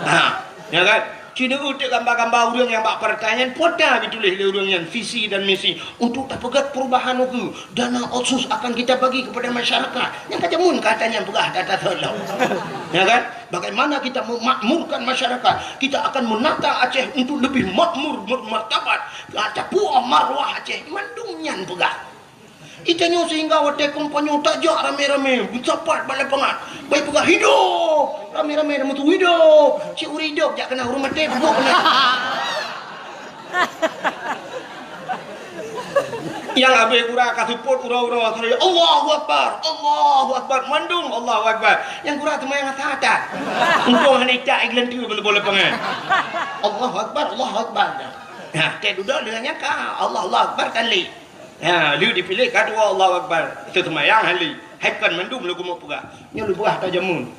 Ha, ya kan? Cit neueu teuk gamba-gamba ureuëng nyang bak partai nyan, pota geutuléh lé ureuëng nyan visi dan misi untuk tapeugét peurubahan ukeue. Dana otsus akan kita bagi kepada masyarakat. Nyang ka jameun ka ata nyan peugah ata thon lom. Ya kan? Bagaimana kita memakmurkan masyarakat? Kita akan menata Aceh untuk lebih makmur, bermartabat. Ka tapuoh marwah Aceh. Mandum nyan peugah. Geutanyoe sehingga watée kampanye tajak ramé-ramé, meusapat bak lapangan. Bai peugah, "Hidup!" Ramé-ramé dah meutu, "Hidup!" Cit ureuëng hidup jak keunan, ureuëng maté buet keunan. Nyang habéh gura ka seupôt uroe-uroe, "Allahu Akbar, Allahu Akbar," mandum Allahu Akbar. Nyang gura teuma nyang hata-hata. Untông hana icak ié geuleuntue bak lapangan. "Allahu Akbar, Allahu Akbar." Nah, tée dudoe deungon nyang ka, "Allahu Akbar," kan lé. Ha, lheueh dipiléh ka tuwoe Allahu Akbar, teuseumayang hali. Hai kon mandum lôn keumeung peugah. Nyoe lôn peugah ata jameun.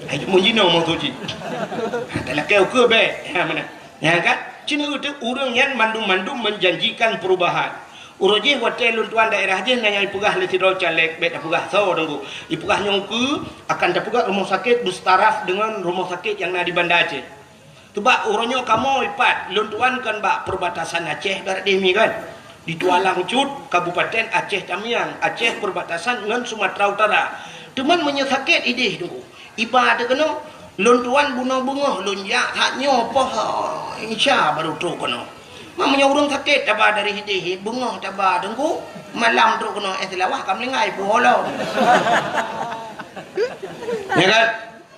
Hai jameun jinoe meutuji. Ha, talakée ukeue bék. Ha, meunan. Ya kan? Cit neueu teuk ureuëng nyan mandum-mandum menjanjikan perubahan. Uroe jih watée lôn tuan daerah jih na nyang ipeugah lé sidroe caleg, bék tapeugah soe Teungku. Ipeugah nyoe ukeue akan tapeugah rumoh sakét beustaraf deungon rumoh sakét nyang na di Banda Aceh. Teubak uroe nyoe kamoe ipat, lôn tuan kan bak perbatasan Aceh barat deh mi kan. Di Tualang Cut, Kabupaten Aceh Tamiang, Aceh perbatasan ngon Sumatera Utara. Teuma meunyoe sakét ideh Teungku, iba teuh keunoe, lôn tuan bunoe beungoh lôn jak that nyoe poh Isya baru trok keunoe. Ma meunyoe ureuëng sakét taba dari ideh, beungoh taba Teungku, malam trok keunoe, eh, Seulawah ka meulinggai pulo. Ya kan?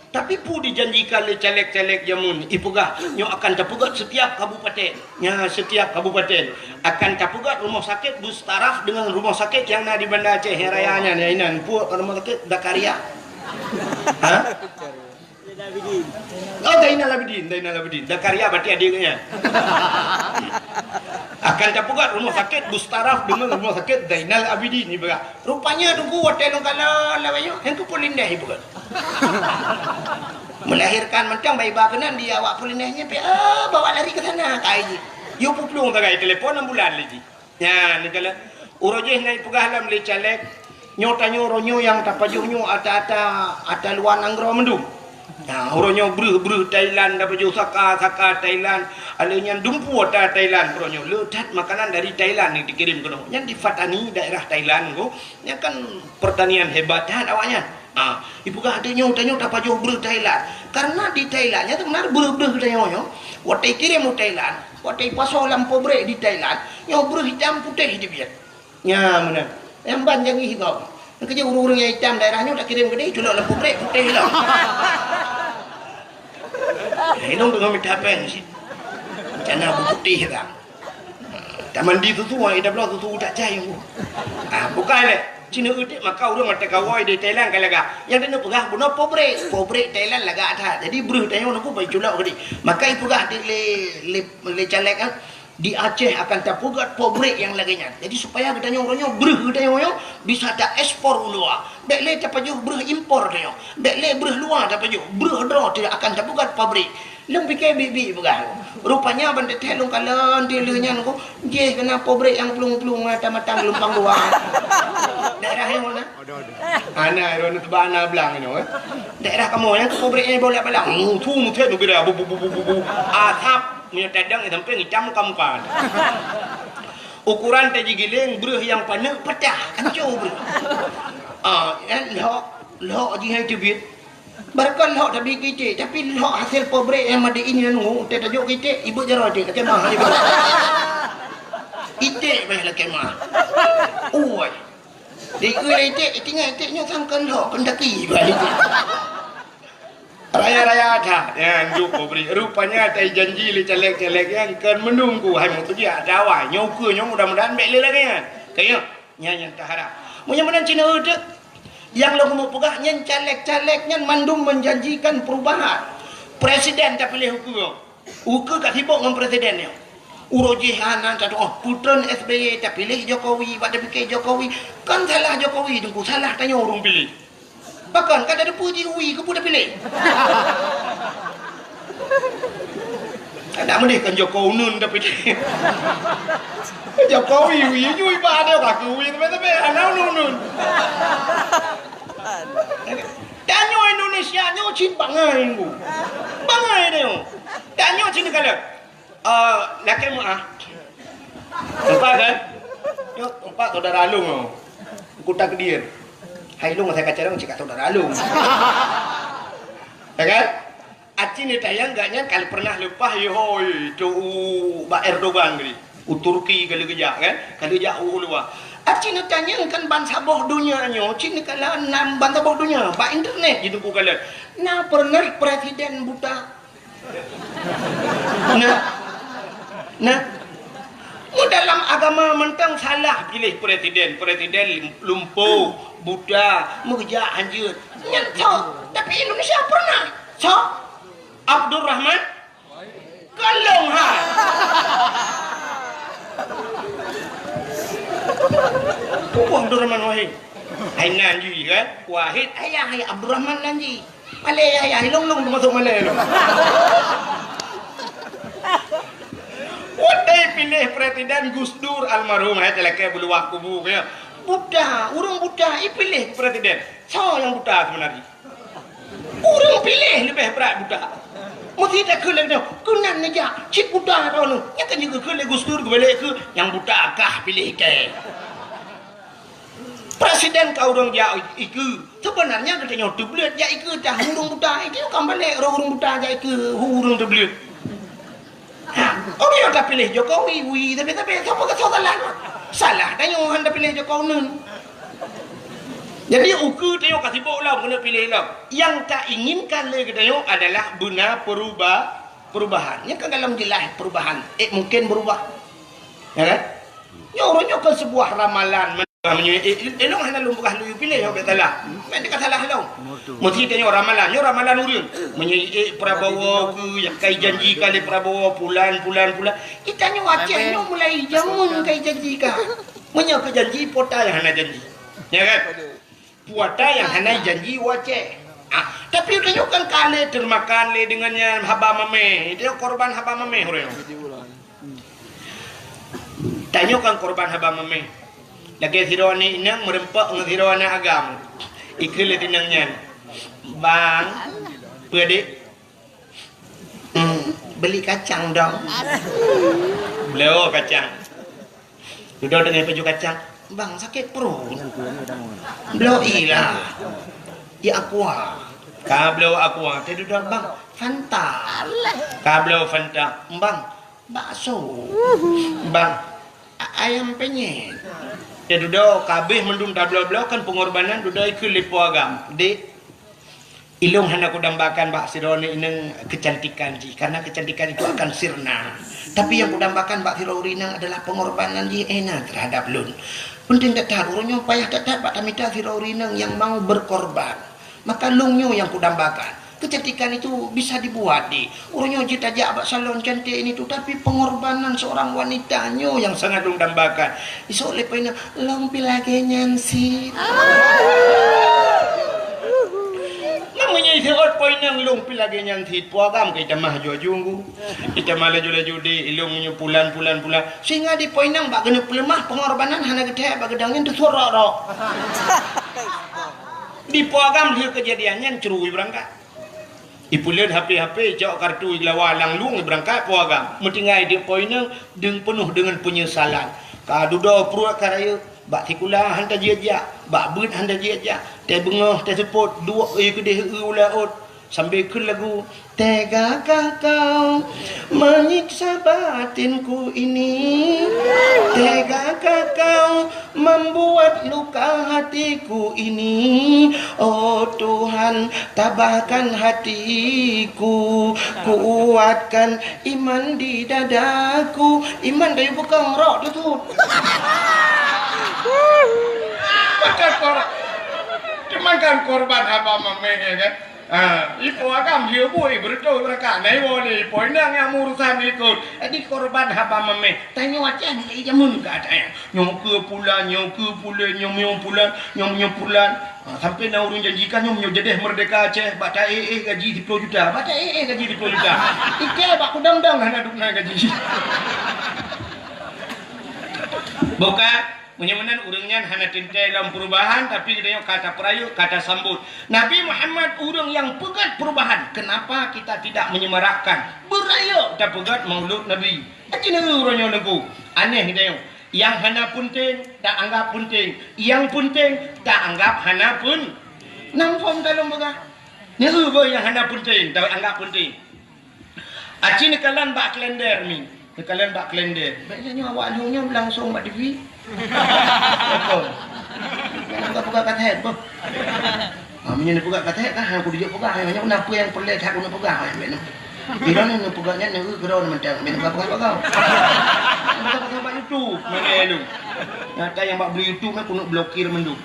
Tapi peue dijanjikan lé caleg-caleg jameun, ipeugah nyoe akan tapeugét setiap kabupaten. Nya, setiap kabupaten akan tapeugét rumoh sakét beustaraf deungon rumoh sakét nyang na di Banda Aceh nyang raya nyan, nyang inan. Peue rumoh sakét Zakaria? Ha? Oh, Zainal Abidin, Zainal Abidin. Zakaria berarti adik nyan. Akan tapeugét rumoh sakét beustaraf deungon rumoh sakét Zainal Abidin ipeugah. Rupanya Teungku watée lôn kalon lawét nyoe, nyang keu Polindeh ipeugah. Melahirkan mantong bak iba keunan di awak Polindeh nyan pih, ah, bawa lari ke sana, kai jih. Yue peuplueng sagai telepon ambulan lé jih. Nyan, neukalon. Uroe jih na ipeugah lom lé caleg, nyoe tanyoe uroe nyoe nyang tapajoh nyoe ata-ata, ata luwa nanggroe mandum. Nah, uroe nyoe breuh-breuh Thailand, tapajoh saka-saka Thailand, alheuh nyan dumpeue ata Thailand uroe nyoe. Le that makanan dari Thailand nyang dikirém keunoe. Nyan di Pattani, daerah Thailand ko. Nyan kan pertanian hebat that awaknyan. Ha, ipeugah tanyoe, tanyoe tapajoh breuh Thailand. Karena di Thailand nyan seubeuna breuh-breuh tanyoe nyoe. Watée ikirém u Thailand, watée ipasoe lam pabrék di Thailand, nyoe breuh itam putéh teubiet. Nya meunan. Nyang ban jangi gob. Nyang keujeuet ureuëng-ureuëng nyang itam daerah nyoe takirém keudeh, culok lam pabrék putéh lom. Hidong teungoh mita péng cit. Rencana beuputéh ka. Tamandi susu, ai tabloe susu tak cai. Ah, bukai lé. Cina utik maka ureuëng mata kawai di Thailand ka lagak. Nyang keuneuk peugah bunoe pabrék. Pabrék Thailand lagak that. Jadi breuh tanyoe nunggu bai culok keudeh. Maka ipeugah di lé, lé, lé caleg, ah, di Aceh akan tapeugét pabrék nyang lagée nyan. Jadi supaya geutanyoe uroe nyoe breuh geutanyoe nyoe bisa taekspor u luwa. Bék lé tapajoh breuh impor tanyoe. Bék lé breuh luwa tapajoh. Breuh droe teuh akan tapeugét pabrék. Lôn pike biet-biet peugah. Rupanya ban teuthée lôn kalon di lheueh nyan ko, jih keunan pabrék nyang plueng-plueng mata-mata geulumpang dua. Daerah nyang mana? Hana, ron teuba na blang nyoe, eh. Daerah kamoe nyang keu pabrék nyang bola-bola. Mutu mutet nubira bu, bu, bu, bu, bu, bu. Asap, meunyoe tadang sampai ngitam muka-muka. Ukuran taji giléng breuh nyang paneuk patah, ancô breuh. Ah, eh, lhok, lhok jih hai teubiet. Barangkon lhok tabi keu iték, tapi lhok hasil pabrék nyang made in nyan ngu, teuh tajok keu iték, ibeut jaroe iték, lakée mah. Iték bah lakée mah. Ui. Di iték, iték nyoe sangkon lhok, pendaki bah iték. Raya-raya that, nyan juk pabrék. Rupanya tai janji lé caleg-caleg nyan kon meununggu hai meutujiak dawai. Nyoe ukeue nyoe mudah-mudahan bék lé lagée nyan. Kayeuh. Nyan nyang taharap. Meunyoe meunan Cina uteuk, nyang lôn keumeung peugah nyan caleg-caleg nyan mandum menjanjikan perubahan. Presiden tapiléh ukeue. Ukeue ka sibok ngon presiden nyoe. Uroe jih hana tatuoh putreun S B Y tapiléh Jokowi, bak tapike Jokowi. Kan salah Jokowi teungku, salah tanyoe ureuëng piléh. Pakon ka tateupeue jih ui keupeue tapiléh? Adak meudeh kan Joko Unun tapiléh. Jokowi ui nyui ba ada kaki ui tapi tapi ana unun. Tanyoe Indonesia nyoe cit bangai bu. Bangai nyoe. Tanyoe cit kalau Eh, lakée meuah. Nampak kan? Nyoe nampak saudara lôn nyoe. Kuta Kedir. Hai lôn saya kacang cik saudara lôn. Ya kan? Aci ni tayang gak nyan kalau pernah lepas yo hoi tu u bak Erdogan tadi. U Turki kalau gejak kan? Kalau gejak u luar. Aci ni tayang kan ban saboh dunia nyoe, cik ni kalau nam ban saboh dunia bak internet jadi bukan. Nah pernah presiden buta Nah, nah, mu dalam agama mantong salah pilih presiden, presiden lumpuh, buta, meujak hanjeuet. Nyan sok, tapi Indonesia pernah. Sok, Abdurrahman Kalong ha. Pupuh Abdurrahman Wahid. Hai nan jih kan? Wahid ayah hai Abdurrahman nan jih. Malée ya, ya, ilong long termasuk malée long. Watèe piléh presiden Gus Dur almarhum, hai talakèe beuluwah kubu, ya. Buta, ureueng buta, ipiléh presiden. Soe nyang buta seubeuna jih? Ureueng piléh leubeh brat buta. Meusti takheun lé geutanyoe, keunan neujak, cit buta droeneuh. Nyan ka jikheun lé Gus Dur, geubalek keu nyang buta kah piléh kèe. Presiden ka ureueng jak ikeue. Seubeunarnya geutanyoe teubleuet jak ikeue tah ureueng buta. Itu ka balek roh ureueng buta jak ikeue ureueng teubleuet. Ha, ureueng nyang tapiléh Jokowi, wi, tapi, tapi, sapa ka salah? Salah tanyoe han tapiléh Jokowi neun. Jadi, ukeue tanyoe ka sibok lom keuneuk piléh lom. Nyang tainginkan lé geutanyoe adalah beuna peruba-, perubahan. Nyan ka galom jeulaih perubahan. Eh, mungkin berubah. Ya kan? Nyoe uroe nyoe kan sebuah ramalan. Meunyoe, eh, eh, lôn hana lôn peugah lôn piléh, nyoe ka salah. Meunan ka salah lôn. Meusti tanyoe ramalan, nyoe ramalan ureueng. Meunyoe, eh, Prabowo keu nyang ka ijanjikan lé Prabowo, pulan, pulan, pulan. Geutanyoe Aceh nyoe mulai jameun ka ijanjikan. Meunyoe keu janji, po ata nyang hana janji. Ya kan? Po ata nyang hana ijanji u Aceh. Ah, tapi geutanyoe kan ka lé teumakan lé deungon nyan haba mamèh. Itu korban haba mamèh ureueng. Tanyoe kan korban haba mamèh. Lagèe sidroe aneuk inong meureumpok ngon sidroe aneuk agam. Ikheun lé si inong nyan, "Bang, peue, Dek?" "Hmm, beli kacang dong." Bloe kacang. Dudoe teungoh pajoh kacang, "Bang, sakét pruet." "Bloe ilah. Di Aqua." Ka bloe Aqua, teududoe, "Bang, Fanta." Ka bloe Fanta, "Bang, bakso." "Bang, a-, ayam penyet." Teududoe, ka abéh mandum tabloe-bloe kan pengorbanan, dudoe ikheun lé po agam, "Dek, ilôn hana kudambakan bak sidroe aneuk inong keucantikan jih, karena keucantikan itu akan sirna. Tapi nyang kudambakan bak sidroe ureueng inong adalah pengorbanan jih Ena terhadap lôn. Penting that-that, uroe nyoe payah that-that bak tamita sidroe ureueng inong nyang mau berkorban. Maka lôn nyoe nyang kudambakan. Keucantikan itu bisa dibuat, Dek. Uroe nyoe jeuet tajak bak salon cantik ini tu, tapi pengorbanan seorang wanita nyoe nyang sangat lôn dambakan." Isok lé po inong, "Lôn pih lagèe nyan cit." Meunyoe iseuôt po inong, "Lôn pih lagèe nyan cit," po agam ka itamah aju-aju nggu. Itamah laju-laju, "Dek, ilôn nyoe pulan, pulan, pulan." Sehingga di po inong bak keuneuk peuleumah pengorbanan hana geuthèe bak geudong nyan teusurok-rok. Di po agam lheueh keujadian nyan ceurui beurangkat. Ipeuleuet H P-H P, icok kartu, igelawa lam lueng, ibeurangkat po agam. Meutinggai di po inong, deueng peunoh deungon peunyesalan. Ka dudoe pruet ka rayeuk, bak sikula han tajeuet jak, bak beuet han tajeuet jak, teubeungoh teuseupôt, duek ie keudeh eu u laôt, sambil kheun lagu, "Tegakah kau menyiksa batinku ini? Tegakah kau membuat luka hatiku ini? Oh Tuhan, tabahkan hatiku, kuatkan iman di dadaku." Iman dayuh peukong rok teutut. Maka kor-, cuman kan korban haba mamèh, ya kan? Ha, ipo agam dia bui beureutoh beurangkat. Nah, iwoe lé ipo inong nyang meurusan ikot. Jadi korban haba mamèh. Tanyoe Aceh mulai jameun ka ada nyang. Nyoe keu pulan, nyoe keu pulan, nyoe, nyoe pulan, nyoe, nyoe pulan. Ha, sampai na ureueng janjikan nyoe, nyoe jadeh merdeka Aceh, bak taéh-éh gaji siploh juta. Bak taéh-éh gaji siploh juta. Ikei bak kudang-dang hana duek na gaji. Bukan? Meunyoe meunan ureueng nyan hana teuntèe lom perubahan, tapi geutanyoe ka tapeurayeuk, ka tasambot. Nabi Muhammad ureueng nyang peugèt perubahan. Kenapa kita tidak menyemarakkan? Beurayeuk tapeugèt Maulud Nabi. Aci neu uroe nyoe Teungku. Aneh geutanyoe. Nyang hana peunteng, taanggap peunteng. Nyang peunteng, taanggap hana peun-, nam phom ka lôn peugah. Neu beuh nyang hana peunteng, taanggap peunteng. Aci neukalon bak kalender mi. Neukalon bak kalender. Bèk nyoe awak lheueh nyoe langsong bak T V. Betul. Nyoe ka peugah ka thèe beuh. Ha, meunyoe neupeugah ka thèe kan, ha, kudijak peugah. Nyoe na peue nyang peureulèe that keuneuk peugah, ha, bèk nyoe. Di droeneuh neupeugah nyan, neu keudroe mantong, bèk neupeugah-peugah bak gob. Neupeugah-peugah bak YouTube, meunan lom. Nyata nyang bak beli YouTube nyan keuneuk blokir mandum.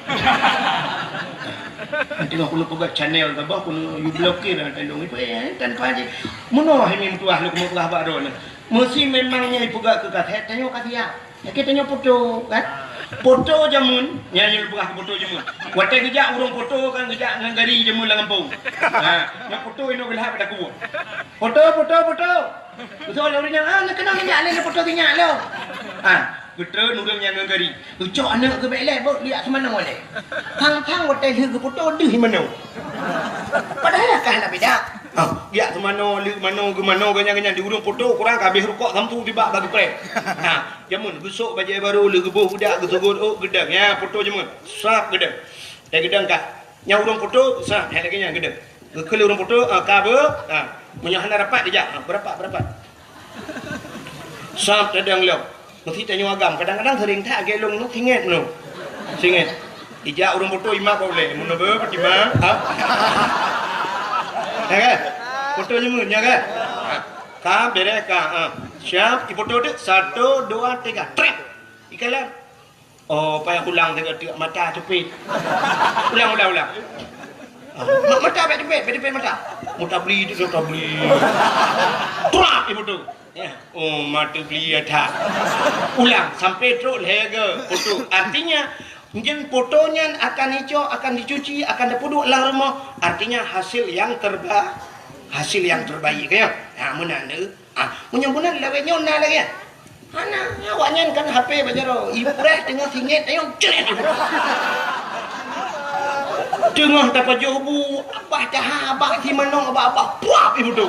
Nanti keuneuk peugah channel saboh keuneuk you blokir, nanti lôn ipeugah, eh, tanpa je. Meunoe hai meutuah lôn keuneuk peugah bak droeneuh. Meusi memang nyan ipeugah keu ka thèe, tanyoe ka siap. Oke, tanyoe foto, kan? Foto jameun, nyan lôn peugah foto jameun. Watèe geujak ureueng foto kan geujak ngon gari jameun lam gampông. Ha, nyan foto inoe geulhab pada kubu. Foto, foto, foto. Beutôi lé ureueng nyan, ah, neukeunong nyan lé, neufoto si nyak lom. Ah, geutreun ureueng nyan ngon gari. Geucok aneuk geuh bèk lé, bôh, liak seumanoe lé. Thang-thang watèe lheueh geufoto deuh manoe. Padahai ka hana beda. Ah, liak seumanoe, lheueh manoe, geumanoe, geuh nyan, geuh nyan, di ureueng foto kurang ka habéh rukok sampue tibak bak geupreh. Ah, jameun geusok bajèe barô, lheueh geuboh beudak, geuseugot ôk, geudong. Nyan foto jameun. Srap geudong. Watèe geudong ka. Nyan ureueng foto, srap, hai lagèe nyan geudong. Geukheun lé ureueng foto, ah, ka beu, ah, meunyoe hana rapat dijak, ah, beurapat, beurapat. Srap tadong lom. Meusti tanyoe agam, kadang-kadang seuring that lagèe lôn nyoe, singèt nyoe. Singèt. Dijak ureueng foto imat bak ulèe, meunyoe beu, beutimang, ah. Ya kan? Foto jameun, ya kan? Ah. Ka, bèrèh ka, ah. Siap, ifoto teuk, satu, dua, tiga, trép. Ikalon. Oh, payah ulang teuk, teuk mata teupit. Ulang, ulang, ulang. Ah, ma-, mata bèk teupit, bèk teupit mata. Mata beli tu, mata beli. Trap, ibu tu. Ya. Oh, mata beli ya tak. Ulang sampai trok lhèe geuh foto. Artinya, nyan foto nyan akan icok, akan dicuci, akan dipeuduek lam rumoh. Artinya hasil yang terba-, hasil yang terbaik, ya. Ha, meunan tu. Ah, meunyoe meunan lawét nyoe na lagèe nyan. Hana, awaknyan kan H P bak jaroe, ipreh teungoh singèt, ayong cret ibu tu. Teungoh tapajoh bu, abah taha, abah si manong, abah, abah, puap ibu tu.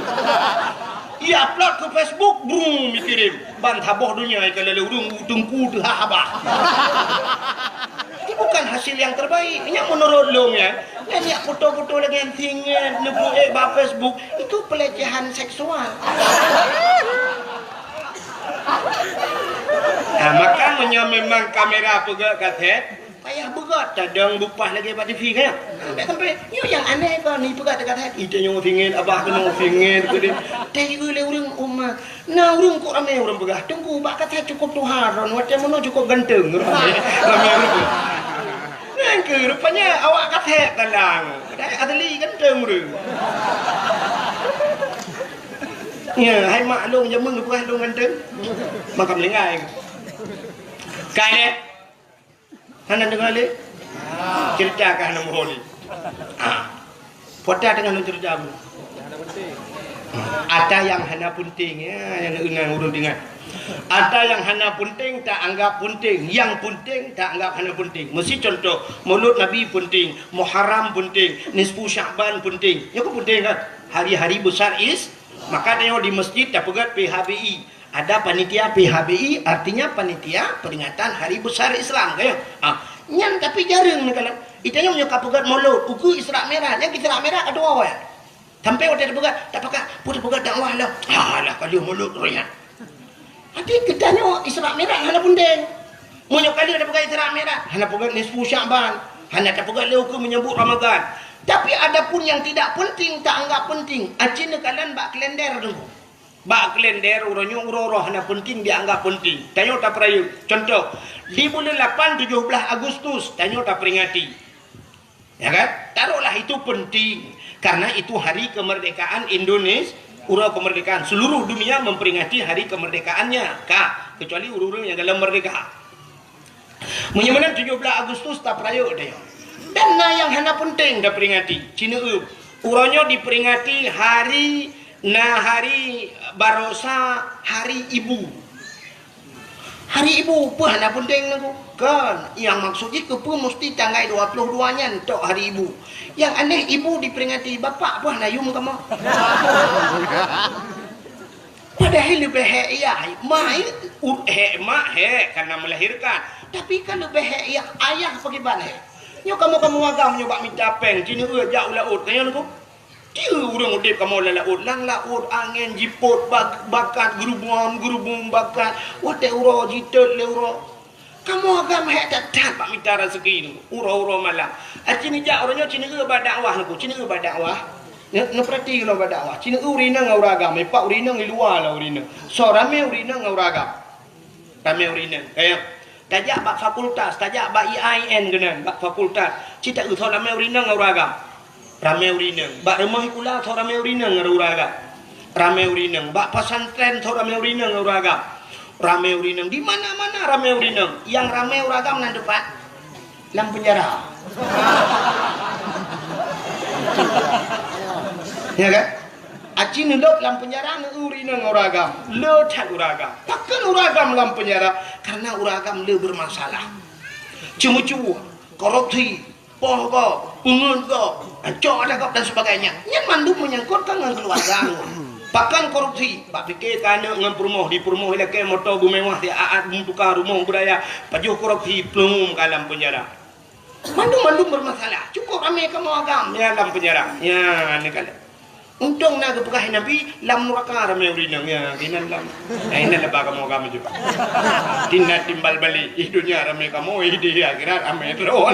Ia upload ke Facebook, brum, ikirim. Ban saboh donya ikalon lé ureueng, teungku teuhah abah. Itu bukan hasil yang terbaik. Nyan menurut lôn nyan. Nyan jak foto-foto lagèe nyan singèt, neubuet bak Facebook, itu pelecehan seksual. Nah, maka meunyoe memang kamera peugöt kasét, payah beugöt, tadong bupah lagèe bak T V kan? Sampai, sampai, nyoe nyang aneh kon, ni peugöt kasét, ite nyoe singèt, abah keunoe singèt, keudeh. Teuh lé ureueng umat. Na ureueng kok ramé ureueng peugah, "Teungku, bak kasét cukôp tuha droen, watèe meunoe cukôp ganteng." Ramé, ramé ureueng. Nyan keuh rupanya awak kasét talang. Padahai asli ganteng ureueng. Ya, hai mak lôn jameun geupeugah lôn ganteng. Makam linggai. Kai lé. Hana deungoe lé? Ceurita ka hana meuho lé. Ah. Pota teungoh lôn ceurita bu. Ata nyang hana peunteng, ya, nyang ingat ureueng ingat. Ata nyang hana peunteng ta anggap peunteng, nyang peunteng ta anggap hana peunteng. Meusi contoh, Maulud Nabi peunteng, Muharram peunteng, Nisfu Sya'ban peunteng. Nyoe kan peunteng kan? Hari-hari besar is, maka tanyoe di masjid tapeugöt P H B I. Ada panitia P H B I, artinya panitia peringatan hari besar Islam, kan? Ah, nyan tapi jareueng neukalon. Itanyoe nyoe ka peugöt Maulud, ukeue Isra Mi'raj, nyan Isra Mi'raj ka tuwoe. Sampai watèe tapeugöt, tapakat, peue tapeugöt dakwah lah. Alah, ka lheueh Maulud roh nyan. Tapi geutanyoe Isra Mi'raj hana peunteng. Meunyoe ka lheueh tapeugöt Isra Mi'raj, hana peugöt nisfu Sya'ban, hana tapeugöt lé ukeue menyambut Ramadan. Tapi adapun yang tidak penting, ta anggap penting. Aci neukalon bak kalender tu. Bak kalender uroe nyoe uroe-uroe hana peunteng dianggap peunteng. Tanyoe tapeurayeuk. Contoh, di buleuen lapan tujoh blaih Agustus tanyoe taperingati. Ya kan? Taruhlah itu penting karena itu hari kemerdekaan Indonesia, uroe kemerdekaan seluruh dunia memperingati hari kemerdekaannya. Ka, kecuali ureueng-ureueng nyang galom merdeka. Meunyoe meunan tujoh blaih Agustus tapeurayeuk deh. Dan na nyang hana peunteng taperingati. Cineuk uroe nyoe diperingati hari, na hari barosa hari ibu. Hari ibu peue hana peunteng nangku? Kan, nyang maksud jih keupeue musti tanggai dua puluh dua nyan tok hari ibu. Nyang aneh ibu diperingati, bapak peue hana yum kamoe? Padahai leubeh hék yah, mak, u-, hék mak hék karena melahirkan. Tapi kan leubeh hék yah ayah pakriban hék. Nyoe kamoe-kamoe agam nyoe bak mita péng, jineuk jak u laôt, ka nyan ko. Tieu ureueng udép kamoe lam laôt, lam laôt angén jipot bak-, bakat geurubom-geurubom bakat, watèe uroe jitot lé uroe. Kamoe agam hék that-that bak mita raseuki nyoe, uroe-uroe malam. Aci neujak uroe nyoe, ci neujak bak dakwah nyoe, ci neujak bak dakwah. Neu-, neupeurati lom bak dakwah. Ci neujak ureueng inong ngon ureueng agam, ipak ureueng inong i luwa lom ureueng inong. Soe ramé ureueng inong ngon ureueng agam. Ramé ureueng inong. Kaya, tajak bak fakultas, tajak bak I A I N keunan, bak fakultas. Ci taeu soe ramé ureueng inong ngon ureueng agam. Ramé ureueng inong. Bak rumoh sikula soe ramé ureueng inong ngon ureueng agam. Ramé ureueng inong. Bak pesantren soe ramé ureueng inong ngon ureueng agam. Ramé ureueng inong. Di mana-mana ramé ureueng inong. Nyang ramé ureueng agam nan teumpat? Lam penjara. Ya kan? Aci neulop lam peunjara, neueu ureueng inong ureueng agam. Le that ureueng agam. Pakon ureueng agam lam peunjara? Karena ureueng agam le bermasalah. Ceumeucue, korupsi, poh gob, peungeut gob, cok ata gob dan sebagainya. Nyan mandum menyangkut ka ngon keuluwarga. Pakon korupsi? Bak pike ka aneuk ngon peurumoh, di peurumoh ilakée moto beumewah, di aat beutuka rumoh beuraya, pajoh korupsi, plueng ka lam peunjara. Mandum-mandum bermasalah. Cukup ramé kamoe agam nyang lam peunjara. Nyan neukalon. Untông na geupeugah Nabi, lam nuraka ramé ureueng inong, ya, inan lam. Nah, inan laba kamoe agam jih. Tina timbal balik, ih, dunia ramé kamoe, ih, di akhirat ramé droe.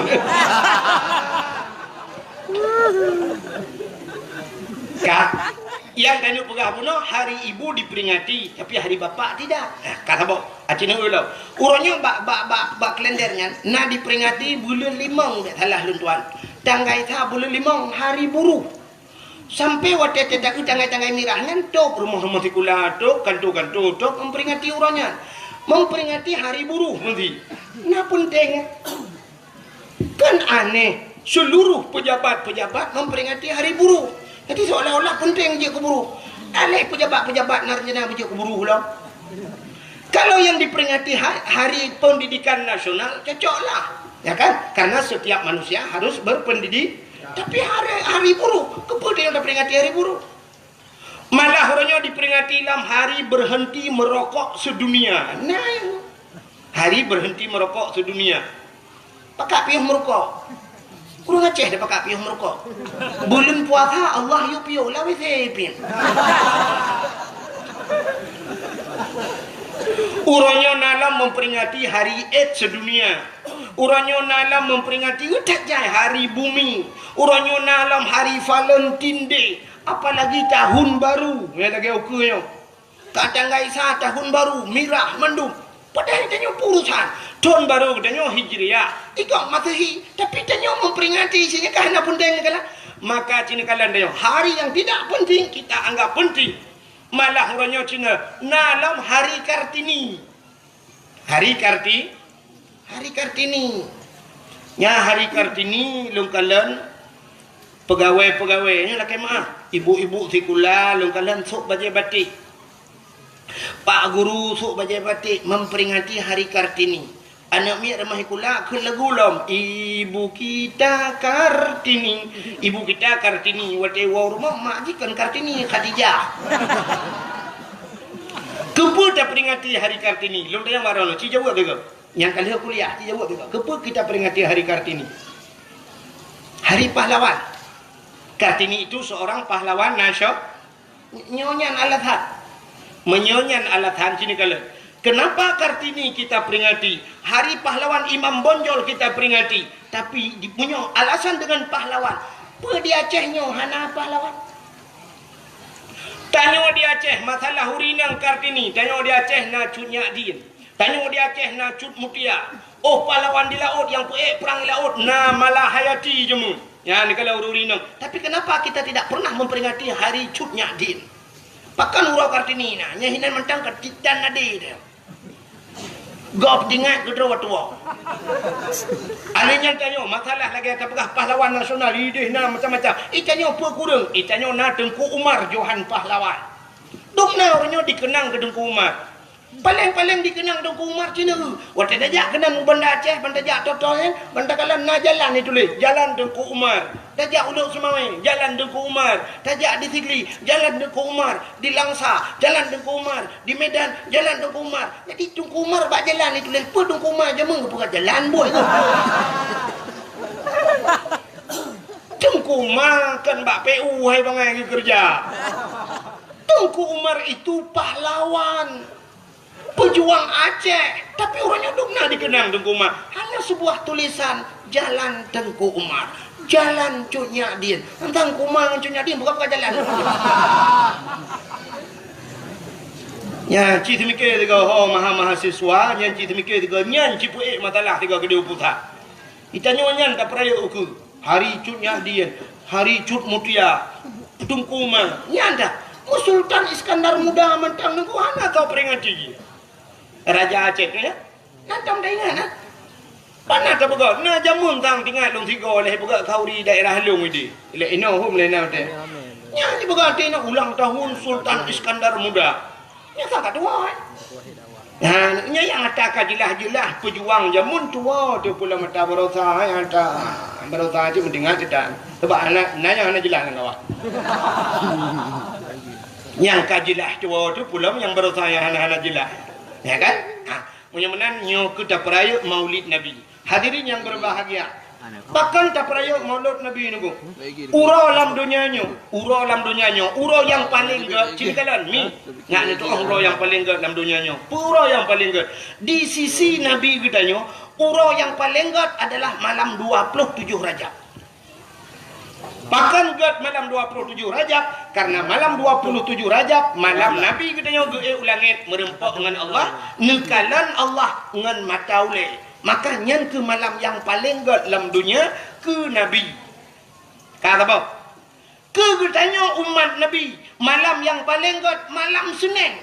Ka, nyang tanyoe peugah bunoe, hari ibu diperingati, tapi hari bapak tidak. Nah, ka saboh. Aci neueu lom. Uroe nyoe bak, bak, bak, bak kalender nyan, na diperingati buleuen limong, bèk salah lôn tuan. Tanggai sa buleuen limong, hari buruh. Sampai watèe teuka tanggai-tanggai mirah nyan, tôb rumoh-rumoh sikula, tôb kanto-kanto, tôb memperingati uroe nyan. Memperingati hari buruh meusti. Na peunteng. Kan aneh, seluruh pejabat-pejabat memperingati hari buruh. Jadi seolah-olah peunteng jeuet keu buruh. Aléh pejabat-pejabat na rencana beujeuet keu buruh lom. Kalau yang diperingati ha-, Hari Pendidikan Nasional, cocoklah. Ya kan? Karena setiap manusia harus berpendidik. Tapi hari, hari buruh, keupeue tanyoe taperingati hari buruh? Malah uroe nyoe diperingati lam hari berhenti merokok sedunia. Nah, hari berhenti merokok sedunia. Pakak piôh meurukok? Ureueng Aceh dak pakak piôh meurukok? Buleuen puasa Allah yue piôh, lawét sipin. Uroe nyoe na lom memperingati hari AIDS sedunia. Uroe nyoe na lom memperingati, ih, that jai hari bumi. Uroe nyoe na lom hari Valentine Day. Apalagi tahun baru, ya, lagèe ukeue nyoe. Ka tanggai sa tahun baru, mirah mandum. Padahai tanyoe peue urusan. Tahun baru geutanyoe Hijriah, i gob Masehi, tapi tanyoe memperingati, si nyan ka hana peunteng neukalon. Maka ci neukalon tanyoe, hari yang tidak penting kita anggap penting. Malah uroe nyoe ci na lom Hari Kartini. Hari Karti-, Hari Kartini. Nyan Hari Kartini lôn kalon peugawée-peugawée nyoe lakée meu'ah. Ibu-ibu sikula lôn kalon sôk bajée batik. Pak guru sôk bajée batik memperingati Hari Kartini. Aneuk miet rumoh sikula kheun lagu lom, "Ibu kita Kartini, ibu kita Kartini." Watée woe rumoh mak jih kon Kartini, Khadijah. Keupeue taperingati Hari Kartini? Lôn tanyong baroe nyoe, ci jaweueb lé gob. Nyang ka lheueh kuliah, ci jaweueb lé gob. Keupeue kita peringati Hari Kartini? Hari Pahlawan. Kartini itu seorang pahlawan nasio-, nyoe nyan alasan. Meunyoe nyan alasan, ci neukalon. Kenapa Kartini kita peringati? Hari Pahlawan Imam Bonjol kita peringati. Tapi di, meunyoe alasan dengan pahlawan, peue di Aceh nyoe hana pahlawan? Tanyoe di Aceh, masalah ureueng inong Kartini, tanyoe di Aceh na Cut Nyak Dien. Tanyoe di Aceh na Cut Mutia. Oh, pahlawan di laôt nyang peuék prang di laôt na Malahayati jameun. Nyan dikala ureueng inong. Tapi kenapa kita tidak pernah memperingati hari Cut Nyak Dien? Pakon uroe Kartini na, nyan hinan mantong ka titan nadi dia. Gob jingat keudroe tuwoe. Aneuk nyan tanyoe, masalah lagèe tapeugah pahlawan nasional, ideh na macam-macam. I tanyoe peue kureueng? I tanyoe na Teungku Umar Johan Pahlawan. Dum na ureueng nyoe dikenang keu Teungku Umar. Paleng-paleng dikenang Teungku Umar ci neueu. Watèe tajak keunan u Banda Aceh, ban tajak Toto nyan, ban takalon na jalan ituléh, Jalan Teungku Umar. Tajak u Lhokseumawe, Jalan Teungku Umar. Tajak di Sigli, Jalan Teungku Umar. Di Langsa, Jalan Teungku Umar. Di Medan, Jalan Teungku Umar. Jadi Teungku Umar bak jalan ituléh, peue Teungku Umar jameun geupeugah jalan buet nyoe. Teungku Umar kan bak P U hai bangai geukeureuja. Teungku Umar itu pahlawan. Pejuang Aceh, tapi uroe nyoe dum na dikenang Teungku Umar. Hanya sebuah tulisan, Jalan Teungku Umar, Jalan Cut Nyak Dien. Teuntang Teungku Umar ngon Cut Nyak Dien bukan, bukan jalan. Nyan ci teumikir tiga ho maha mahasiswa, nyan ci teumikir tiga nyan ci peuék masalah tiga keudéh pusat. Di tanyoe nyan tapeurayeuk ukeue. Hari Cut Nyak Dien, Hari Cut Mutia, Teungku Umar. Nyan dah. Sultan Iskandar Muda mantong nunggu hana tau peringati. Raja Aceh tu ya. Nantong dah ingat nah. Panas dah peugah. Nah jameun tang tingat lôn sigoe leh peugah khauri daerah lôn idi. Leh inoe hom leh na teh. Nyan jipeugah até na ulang tahun Sultan Iskandar Muda. Nyan ka tuha, eh. Nah, nyan nyang ata ka jeulaih-jeulaih peujuang jameun tuha teuh pulo mata barosa, eh, ata barosa cit meudeungoe cit tan. Sebab hana, na nyang hana jeulaih lam kawan. Nyang ka jeulaih tuha teuh pulo nyang barosa nyang hana-hana jeulaih. Ya kan? Ha, meunyoe meunan nyoe keuh tapeurayeuk Maulid Nabi. Hadirin yang berbahagia, pakon tapeurayeuk Maulud Nabi nyoe? Uroe lam donya nyoe, uroe lam donya nyoe, uroe nyang paleng gét, cit kalon, mi. Ngat neutu'oh uroe nyang paleng gét lam donya nyoe. Peue uroe nyang paleng gét? Di sisi Nabi geutanyoe, uroe nyang paleng gét adalah malam dua puluh tujoh Rajab. Pakon gét malam dua puluh tujoh Rajab? Karena malam dua puluh tujoh Rajab, malam Nabi geutanyoe geuék u langét meureumpok ngon Allah, neukalon Allah ngon mata ulée. Maka nyan keuh malam nyang paleng gét lam donya keu Nabi. Ka saboh. Keu geutanyoe umat Nabi, malam nyang paleng gét malam Senin.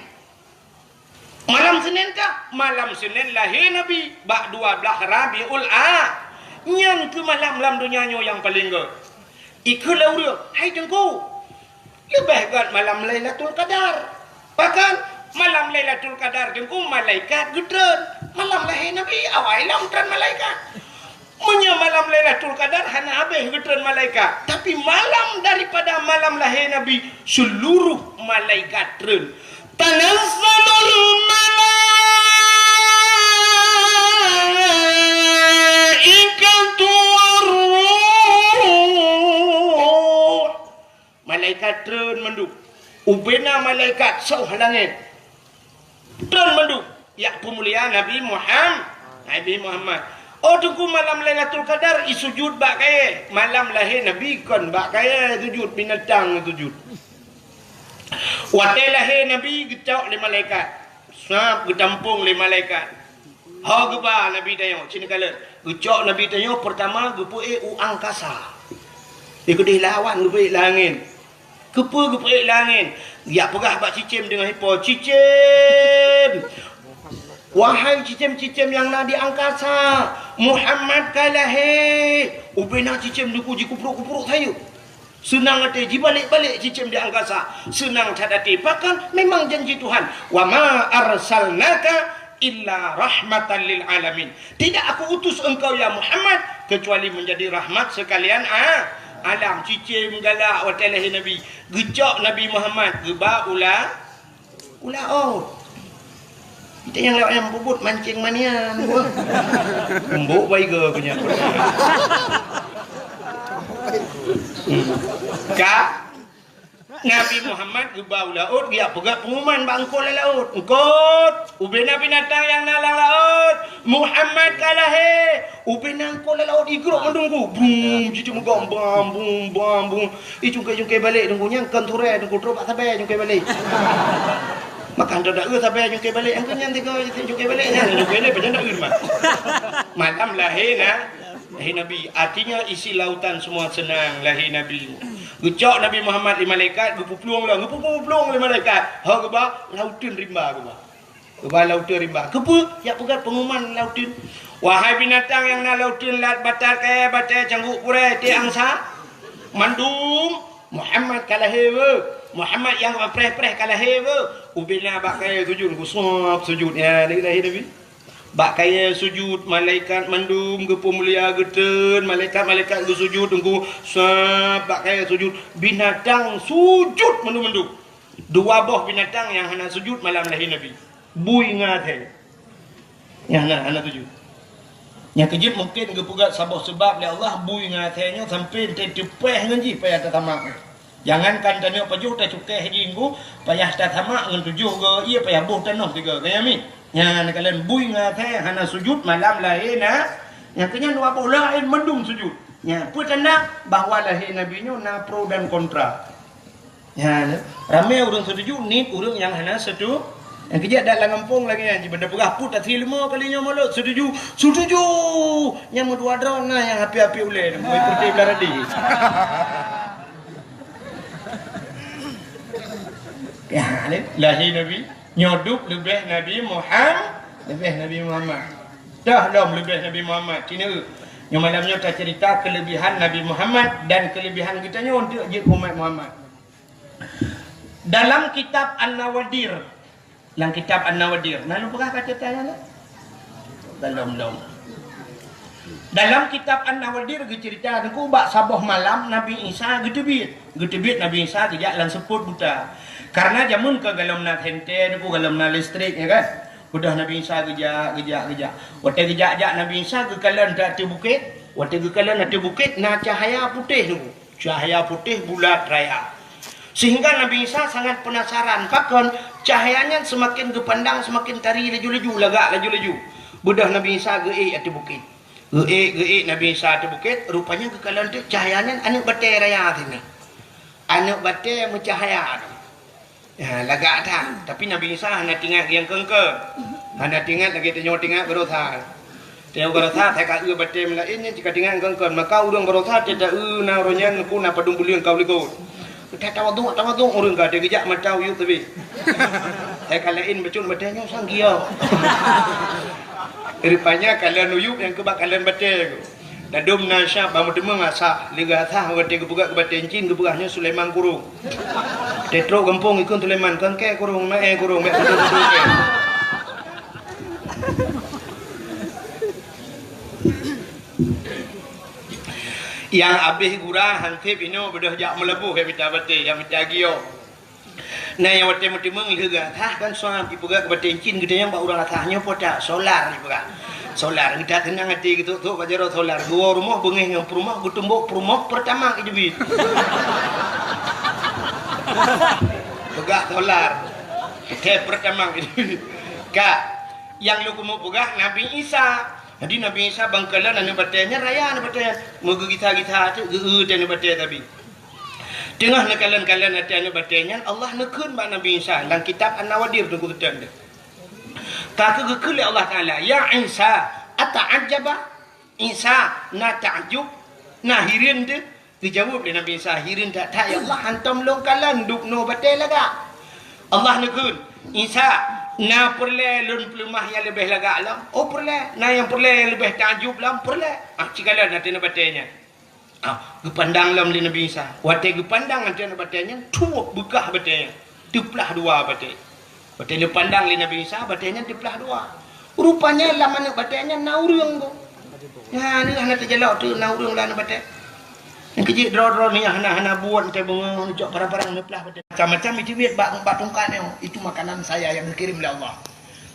Malam Senin kah? Malam Senin lahé Nabi bak dua blaih Rabiul A. Nyan keuh malam lam donya nyoe nyang paleng gét. Ikheun lé ureuëng, "Hai Teungku, leubeh gét malam Lailatul Qadar." Pakon? Malam Lailatul Qadar Teungku malaikat geutreun. Malam lahé Nabi awai lom treun malaikat. Meunyoe malam Lailatul Qadar hana habéh geutreun malaikat, tapi malam daripada malam lahé Nabi, seluruh malaikat treun. Tanazzalul malaikatu warruh. Malaikat treun mandum. Ubena malaikat soh langét. Treun mandum. Jak peumulia Nabi Muham-, Nabi Muhammad. Oh Teungku, malam Lailatul Qadar i sujud bak kayée. Malam lahé Nabi kon bak kayée sujud, binatang sujud. Watée lahé Nabi geucok lé malaikat. Sab geutampong lé malaikat. Ho geuba Nabi tanyoe, cit neukalon. Geucok Nabi tanyoe peurtama geupeuék u angkasa. Di keudeh lawan geupeuék lam angén. Keupeue geupeuék lam angén? Jak peugah bak cicém deungon ipo, "Cicém! Wahai cicém-cicém nyang na di angkasa, Muhammad ka lahé!" Ubena cicém Teungku jikuprok-kuprok sayeuep. Seunang até jibalek-balek cicém di angkasa. Seunang that até. Pakon? Memang janji Tuhan, "Wa ma arsalnaka illa rahmatan lil alamin." Tidak Aku utus engkau, ya Muhammad, kecuali menjadi rahmat sekalian a-, alam. Cicém galak watée lahé Nabi. Geucok Nabi Muhammad, geuba u la-, u laôt. Kita nyang lewat nyang peubuet mancing manian. Embok baiga punya. Ka Nabi Muhammad geuba u laôt, geujak peugah pengumuman bak eungkôt lam laôt. "Eungkôt, ubena binatang nyang na lam laôt, Muhammad ka lahé." Ubena eungkôt lam laôt igrok mandum Teungku. Brum, jiteumeugom bam, bum, bam, bum. Icungkai-cungkai balek Teungku, nyang kon turée Teungku, trok bak sabe cungkai balek. Makan dak eu sabe cungkai balek, nyang kon nyan tiga cungkai balek, nyan cungkai balek, pajan dak eu mah. Malam lahé na, lahé Nabi. Artinya isi lautan semua senang lahé Nabi. Geucok Nabi Muhammad lé malaikat, geupeuplueng lom, geupeuplueng lé malaikat. Ho geuba, lauteun rimba geuba. Geuba lauteun rimba. Keupeue? Jak peugah pengumuman lauteun. "Wahai binatang nyang na lauteun, lat, batat, kayée, batée, cangguek, purée, tiek, angsa, mandum, Muhammad ka lahé beuh. Muhammad nyang preh-preh ka lahé beuh." Ubena bak kayée sujud, geusuab sujud. Ya, lahé Nabi. Bak kayée sujud, malaikat mandum geupeumulia geutreun, malaikat-malaikat geusujud, Teungku, sab bak kayée sujud, binatang sujud mandum-mandum. Dua boh binatang nyang hana sujud malam lahé Nabi. Bui ngon asée. Nyang hana, hana sujud. Nyang keujeuet mungken geupeugah saboh seubab lé Allah, bui ngon asée nyoe sampoe teupeue ngon jih payah tasamak. Jangankan tanyoe pajoh, tacukéh jih Teungku, payah tasamak ngon tujoh go ié, payah boh tanoh tiga. Ka nyan mi? Nyan kalon bui ngon asée hana sujud malam lahé na. Nyang keunyan dua boh laén mandum sujud. Nyan peue tanda bahwa lahé Nabi nyoe na pro dan kontra. Nyan, ramé ureuëng setuju, nit ureuëng nyang hana setu-, nyang keujeuet dak lam gampông lagée nyan, jih banda peugah put asai leumo kali nyoe mulod, setuju, setuju! Nyang meudua droe na nyang api-api ulée, mui putih belah radé. Ya, ni, lahé Nabi, nyoe dup leubeh Nabi Muham-, leubeh Nabi Muhammad. Dah lom leubeh Nabi Muhammad, cina. Nyoe malam nyoe tacerita kelebihan Nabi Muhammad dan kelebihan geutanyoe untuk jeuet umat Muhammad. Dalam kitab An-Nawadir, lam kitab An-Nawadir, na lôn peugah ka ceurita nyan? Belum, belum. Dalam kitab An-Nawadir geuceurita, Teungku, bak saboh malam Nabi Isa geuteubiet. Geuteubiet Nabi Isa geujak lam seupôt buta. Karena jameun ka golom na senter, Teungku, golom na listrik, ya kan? Udah Nabi Isa geujak, geujak, geujak. Watèe geujak-jak Nabi Isa geukalon ateueh bukét, watèe geukalon ateueh bukét na cahya putéh, Teungku. Cahya putéh bulat raya. Sehingga Nabi Isa sangat penasaran, pakon cahya nyan seumaken geupandang seumaken tari laju-laju, lagak laju-laju. Beudôh Nabi Isa geuék ateueh bukét. Geuék, geuék Nabi Isa ateueh bukét, rupanya geukalon teuk cahya nyan aneuk batèe raya sinan. Aneuk batèe meucahya. Ya, lagak that. Tapi Nabi Isa hana teuingat nyang keun-keun. Hana teuingat lagèe tanyoe teuingat baroesa. Tanyoe baroesa, hai ka eu batèe meulaén nyan cit ka teuingat nyang keun-keun. Maka ureueng baroesa, teuta eu na uroe nyan, Teungku, na padum buleuen ka u likot. Teuta tawaduk, tawaduk ureueng ka, teugeujak mata u yup teubiet. Hai ka laén bacut batèe nyoe sang giok. Rupanya kalon u yup nyang keu bak kalon batèe. Ladôm na syab ban meuteumèe asah, lé geuasah watèe geupeugah keu batèe cit geupeugah nyoe Sulaiman Kurông. Teutrok gampông ikheun Sulaiman, "Kangkè Kurông, maé Kurông, bèk beudôh-beudôh kèe." Nyang abéh gura hansép inoe beudôh jak meulaboh, jak mita batèe, jak mita giok. Na nyang watèe meuteumèe lheueh geuasah kan suam jipeugah keu batèe cit, geutanyong bak ureueng asah nyoe po that, solar jipeugah. Solar, geutak teunang até geutok-tok bak jaroe solar. Geuwoe rumoh beungéh ngon peurumoh, geutumbok peurumoh, Pertamax jiteubiet. Peugah solar. Teuh Pertamax jiteubiet. Ka, nyang lôn keumeung peugah Nabi Isa. Jadi Nabi Isa ban kalon aneuk batèe nyan raya aneuk batèe nyan. Meugeugisa-gisa teuk geu-eu teuh aneuk batèe teubiet. Teungoh neukalon-kalon ateueh aneuk batèe nyan, Allah neukheun bak Nabi Isa lam kitab An-Nawadir, Teungku, teuntèe. Ka keuh geukheun lé Allah Taala, "Ya Isa, ata'ajjaba?" Isa, na takjub, na hireuen teuh? Geujaweueb lé Nabi Isa, "Hireuen that-that, ya Allah, hantom lôn kalon dubnoe batèe lagak." Allah neukheun, "Isa, na peureulèe lôn peuleumah nyang leubeh lagak lom?" "Oh, peureulèe." "Na nyang peureulèe nyang leubeh takjub lom?" "Peureulèe." Ah, ci kalon ateueh aneuk batèe nyan. Ah, geupandang lom lé Nabi Isa. Watèe geupandang ateueh aneuk batèe nyan, tuwok beukah batèe nyan. Teuplah dua batèe. Watèe geupandang lé Nabi Isa, batèe nyan teuplah dua. Rupanya lam aneuk batèe nyan na ureueng, Teungku. Nyan, hana teujalok teuk na ureueng lam aneuk batèe. Nyang keu jih droe-droe nyan hana, hana buet, teuh beungoh neucok parang-parang neuplah batèe. Macam-macam jiteubiet bak, bak tungkat nyoe. Itu makanan saya yang dikirim oleh Allah.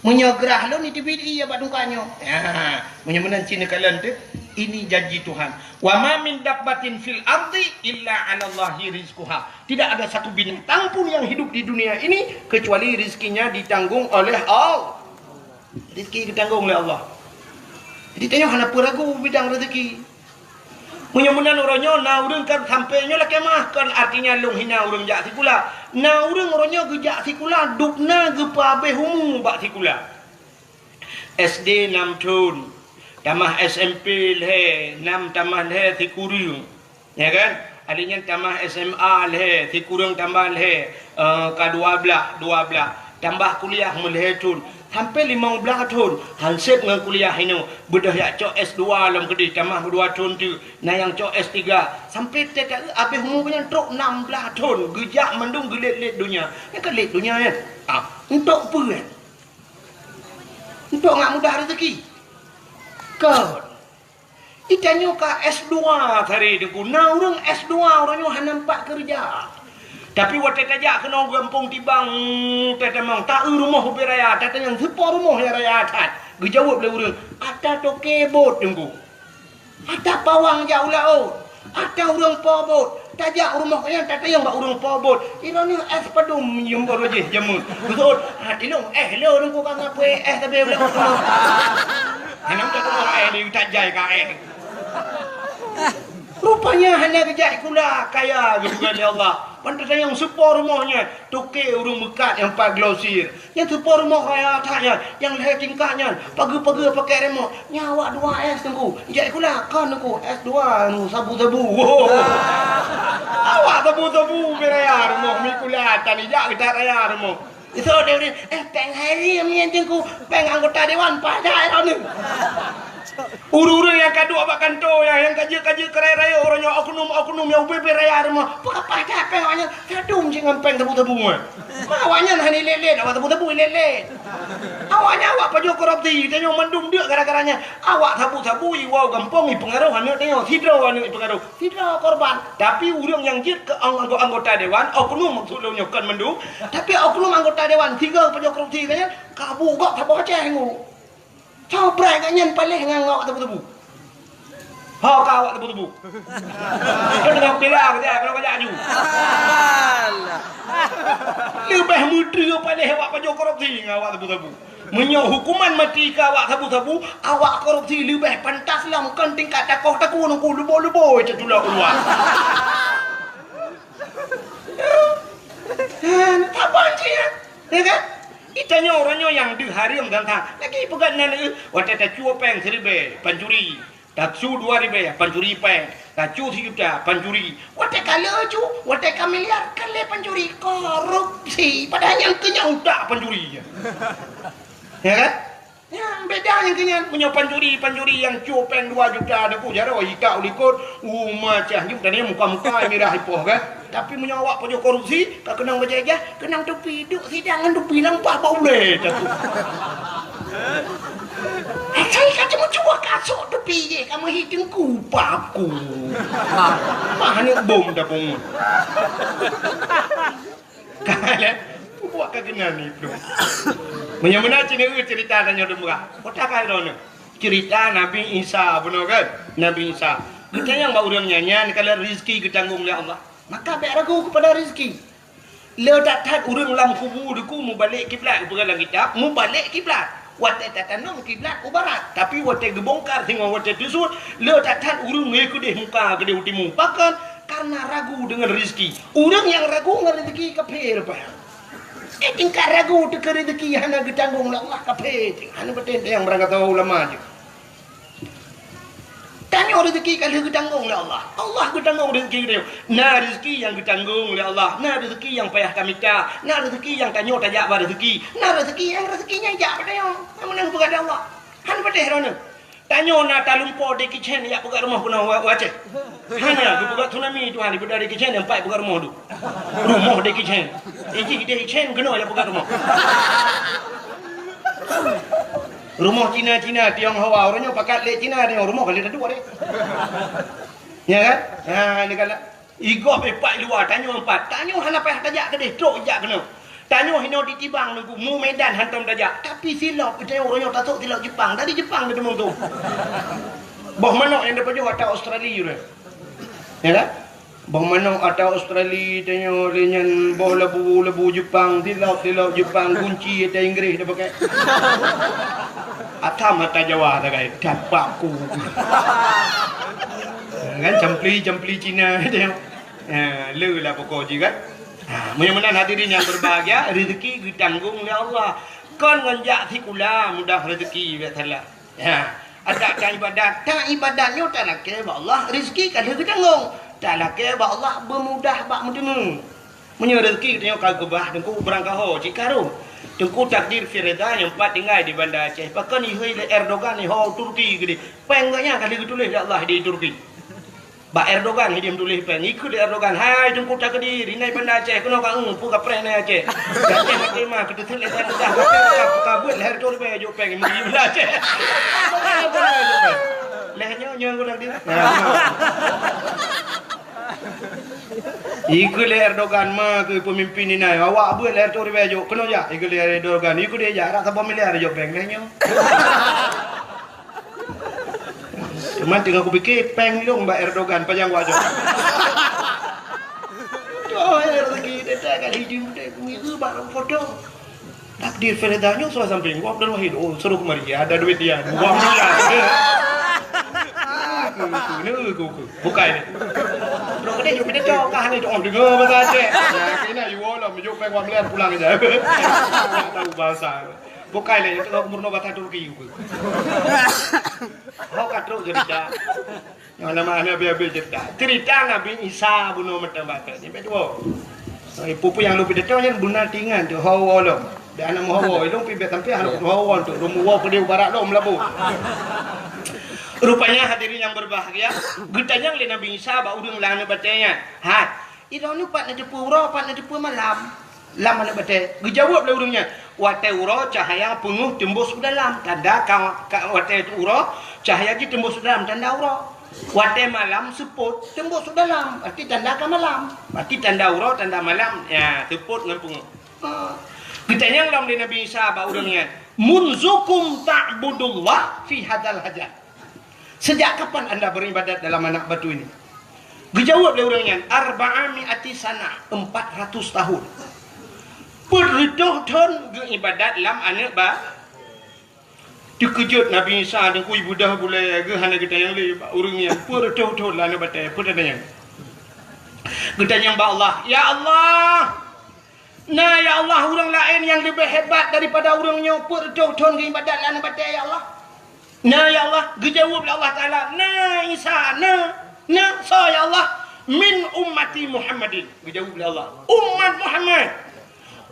Meunyoe grah lôn, jiteubiet ie bak tungkat nyoe. Ya, meunyoe meunan cit neukalon teuk, ini janji Tuhan. "Wa ma min dabbatin fil ardi illa 'alallahi rizquha." Tidak ada satu binatang pun yang hidup di dunia ini kecuali rizkinya ditanggung oleh Allah. Rizki ditanggong oleh Allah. Jadi, tanyoe hana peue ragu bidang rezeki. Meunyoe meunan uroe nyoe na ureueng kan sampoe nyoe lakèe meu'ah, kon artinya lôn hina ureueng jak sikula. Na ureueng uroe nyoe geujak sikula, dubna geupeuabéh umu bak sikula. S D nam thon, tamah S M P lhèe, nam tamah lhèe sikureueng. Ya kan? Akhé nyan tamah S M A lhèe, sikureueng tamah lhèe, eh, ka dua blaih, dua blaih. Tambah kuliah meulhèe thon, sampoe limong blaih thon, han sép ngon kuliah inoe, beudôh jak cok S dua lom keudéh, tamah dua thon teuk, na nyang cok S tiga. Sampoe teuka abéh umu nyan trok nam blaih thon, geujak mandum geulét-lét donya. Nyan ka lét donya nyan. Ah, untuk peue nyan? Untuk ngat mudah rezeki. Kon. Geutanyoe ka S dua tadi, Teungku. Na ureueng S dua, ureueng nyoe hana nampak keureuja. Tapi watèe tajak keunoe gampông Tibang, tatamong, ta-eu rumoh ubé raya, tatanyong, "Soe po rumoh nyang raya that?" Geujaweueb lé ureueng, "Ata toke bot, Teungku. Ata pawang jak u laôt. Ata ureueng po bot." Tajak u rumoh nyan, tatanyong bak ureueng po bot, "Droeneuh éh padum nyang baroe jih jameun?" Geuseuôt, "Ah, tilông éh lôn, Teungku, ka ngabri éh sabé u laôt." Hana meutuah éh, di utak jai ka éh. Rupanya hana geujak sikula, kaya geupeugah lé Allah. Ban tatanyong, "Soe po rumoh nyan?" Toke ureueng meukat nyang pat glosir. Nyan soe po rumoh raya that nyan, nyang lhèe tingkat nyan, pageue-pageue pakèk remote. Nyan awak dua S, Teungku. Jak sikula, kon, Teungku, S dua, Teungku, sabu-sabu. Awak sabu-sabu ubé raya rumoh, mi sikula tan ijak geutak raya rumoh. Isok deh, "Eh, péng hai riem nyan, Teungku, péng anggota dewan, pajan droeneuh." Ureuëng-ureuëng nyang ka duek bak kantô nyan, nyang ka jeuet-ka jeuet keu rayeuk-rayeuk uroe nyoe, oknum-oknum nyang ubé-bé raya rumoh, peukapah that péng awaknyan, sadum cit ngon péng sabu-sabu nyan. Ma awaknyan hana ilét-lét, awak sabu-sabu ilét-lét. Awaknyan awak pajoh korupsi, tanyoe mandum deuk gara-gara nyan. Awak sabu-sabu iwoe gampông ipeungaroh aneuk tanyoe, sidroe aneuk ipeungaroh, sidroe korban. Tapi ureuëng nyang jeuet keu ang-, anggo-, anggota dewan, oknum maksud lôn nyoe kon mandum, tapi oknum anggota dewan sigoe pajoh korupsi nyan, kabu gob saboh Aceh nyoe. Soe brat gobnyan paléh ngon awak tebu-tebu. Ho ka awak tebu-tebu. Keu teungoh bela keu dia, keu kajak aju. Leubeh meutreue paléh awak pajoh korupsi ngon awak tebu-tebu. Meunyoe hukuman mati keu awak sabu-sabu, awak korupsi leubeh pantas lom kon tingkat takoh takue nungku leubo-leubo teuh tulak u luwa. Saban cit, ya kan? Itanyoe uroe nyoe nyang deuh hareuem dan that. Lagi peugah nan, eh, watée tacue péng siribée, pancuri. Tacue dua ribée, pancuri péng. Tacue sijuta, pancuri. Watée ka lheueh cu, watée ka miliar, ka lheueh pancuri. Korupsi. Padahai nyang keu nyan utak pancuri. Ya kan? Nyan beda nyang keu nyan. Meunyoe pancuri, pancuri nyang cue péng dua juta, Teungku, jaroe ita u likot, uma cah nyoe, dan muka-muka mirah ipoh kan. Tapi meunyoe awak pajoh korupsi, ka keunong bajée ijah, keunong tupi, duek sidang ngon tupi lampah bak ulée, Teungku. Asai ka cuma cua kasok tupi je, ka meuhi Teungku, paku. Mah ni bom dah bom. Ka lé, bubuak ka keunan iplôh. Meunyoe meunan cit nyoe ceurita tanyoe dum beurak. Kota ka droeneuh. Ceurita Nabi Isa bunoe kan? Nabi Isa. Geutanyong bak ureuëng nyan, nyan ka lheueh rezeki geutanggong lé Allah. Maka bék ragu keupada rezeki. Le that-that ureuëng lam kubu Teungku mubalek kiblat, geupeugah lam kitab, mubalek kiblat. Watée tatanom kiblat u barat, tapi watée geubongkar singoh watée teusut, le that-that ureuëng ngieng keudeh muka keudeh u timu. Pakon? Karena ragu deungon rezeki. Ureuëng nyang ragu ngon rezeki kafé rupa. Eh, tingkat ragu teuh keu rezeki hana geutanggong lé Allah, kafé teuh. Hana beutôi nyang beurangkat ulama jih. Tanyoe rezeki ka lheueh geutanggong lé Allah. Allah geutanggong rezeki geutanyoe. Na rezeki nyang geutanggong lé Allah, na rezeki nyang payah tamita, na rezeki nyang tanyoe tajak bak rezeki, na rezeki nyang rezeki nyan jak bak tanyoe. Nyang meunan geupeugah lé Allah. Hana patéh droeneuh. Tanyoe na talumpo Jackie Chan jak peugah rumoh keunoe wa-, u Aceh. Hana geupeugah tsunami Tuhan daripada Jackie Chan nyang pat peugah rumoh tu. Rumoh Jackie Chan. Ijih deh Chan keunoe jak peugah rumoh. Rumoh Cina-Cina, Tionghoa, ureuëng nyoe pakat lé Cina, Tiong-, rumoh ka lheueh taduek deh. Ya kan? Ha, ni kan. Igob ipat luwa, tanyoe empat. Tanyoe hana payah tajak keudeh, trok jak keunoe. Tanyoe hinoe di Tibang Teungku, mu Medan hantom tajak. Tapi silop, tanyoe ureuëng nyoe tasok silop Jepang. Dari Jepang ka teumeu tu. Boh manok nyang tapajoh ata Australia ureuëng. Ya kan? Boh manok ata Australia, tanyoe lé nyan boh labu-labu Jepang, silop-silop Jepang, gunci ata Inggris dah pakai. Atam ata Jawa dah kai, dapat ku. Kan campli, campli Cina tanyoe. Ha, le lah pokok jih kan. Ha, meunyoe meunan hadirin yang berbahagia, rezeki geutanggong lé Allah. Kon ngon jak sikula mudah rezeki, biasalah. Ya, adak ta ibadat, ta ibadat nyoe talakée bak Allah, rezeki ka lheueh geutanggong. Talakée bak Allah beumudah bak meuteumé. Meunyoe rezeki tanyoe ka geubah Teungku beurangkaho cit karu. Teungku takdir Firda nyang pat tinggai di Banda Aceh. Pakon ihôi lé Erdogan iho Turki geudeh. Péng gobnyan ka lheueh geutuléh lé Allah di Turki. Bak Erdogan hidéh meutuléh péng. Ikheun lé Erdogan, "Hai Teungku Takdir, inan Banda Aceh keunoe ka eu, peue kapreh inan Aceh. Aceh maté ma, keuteuseut lé Tuhan Tuhan, ka, ka beuet lhèe reutôh ribèe jok péng, meugi Banda Aceh." Lhèe nyoe, nyoe Teungku Takdir. Ikheun lé Erdogan ma keu peumimpin inan, "Awak beuet lhèe reutôh ribèe jok, keunoe jak." Ikheun lé Erdogan, ikheun lé jak, rab saboh miliar jok péng lhèe nyoe. Cuman teungoh kupike, péng lôn bak Erdogan, pajan wajok. Tuh, rezeki dia tak kat hidung dia, kumiru bak foto. Takdir Firda nyoe sudah samping, wah, Abdul Wahid, oh, suruh kemari, ada duit dia, dua miliar. Aku, aku, ni aku, aku. Bukai ni. Bro, kena jumpa dia, cok, kah ni, cok, dengar bahasa Aceh. Ya, kena, you all, you peng wang miliar pulang aja. Tak tahu bahasa. Bukai lé, nyang teungoh geumeurunoe basa Turki. Hok ka trok cerita. Nyang nama hana habéh-habéh cerita. Cerita Nabi Isa bunoe mantong basa. Nyang dua. Ibu-ibu nyang lôn pidato nyan beuna tingan tu, hawa lom. Dan anak hawa, ilong pi bet sampai anak hawa tu. Lôn hawa keudeh barat lom labu. Rupanya hadirin yang berbahagia, geutanyong lé Nabi Isa bak ureuëng lam aneuk batée nyan, "Hai, droeneuh pat neuteupeue uroe, pat neuteupeue malam lam aneuk batée?" Geujaweueb lé ureuëng nyan, "Watée uroe cahya peungeuh teumbus u dalam, tanda ka, ka watée uroe cahya jih teumbus u dalam, tanda uroe. Watée malam seupôt teumbus u dalam, berarti tanda ka malam. Berarti tanda uroe, tanda malam, ya, seupôt ngon peungeuh." Ha. Geutanyong lom lé Nabi Isa bak ureuëng nyan, "Munzukum ta'budullah fi hadzal hajar?" Sejak kapan anda beribadat dalam anak batu ini? Geujaweueb lé ureuëng nyan, "Arba'a mi'ati sanah, empat ratus tahun." Peuet reutôh thon geuibadat lam aneuk ba-, teukeujot Nabi Isa deungkui beudah bulée geuh hana geutanyong lé bak ureuëng nyan, peuet reutôh thon lam aneuk batée, peue tanyong. Geutanyong bak Allah, "Ya Allah, na ya Allah ureuëng laén nyang leubeh hebat daripada ureuëng nyoe peuet reutôh thon geuibadat lam aneuk batée ya Allah?" "Na ya Allah," geujaweueb lé Allah Taala, "Na Isa, na, na, soe ya Allah?" "Min ummati Muhammadin," geujaweueb lé Allah, "umat Muhammad.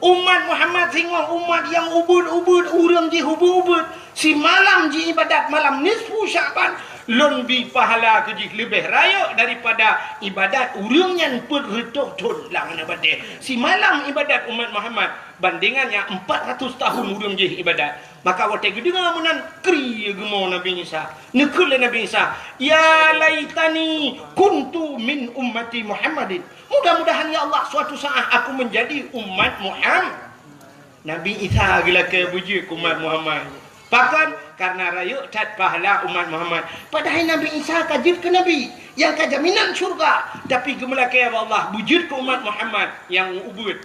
Umat Muhammad singoh umat nyang ubeuet-ubeuet, ureuëng jih ubeuet-ubeuet. Simalam jiibadat malam nisfu Sya'ban, lôn bi pahala keu jih leubeh rayeuk daripada ibadat ureuëng nyan peuet reutôh thon lam aneuk batée. Simalam ibadat umat Muhammad, bandingan nyang empat ratus tahun ureuëng jih ibadat." Maka watée geudeungoe meunan, kri geumo Nabi Isa. Neukheun lé Nabi Isa, "Ya laitani kuntu min ummati Muhammadin." "Mudah-mudahan ya Allah, suatu saat aku menjadi umat Muhammad." Nabi Isa geulakée beujeuet keu umat Muhammad. Pakon? Karena rayeuk that pahala umat Muhammad. Padahai Nabi Isa ka jeuet keu nabi nyang ka jaminan syurga, tapi geumeulakée bak Allah beujeuet keu umat Muhammad nyang ubeuet.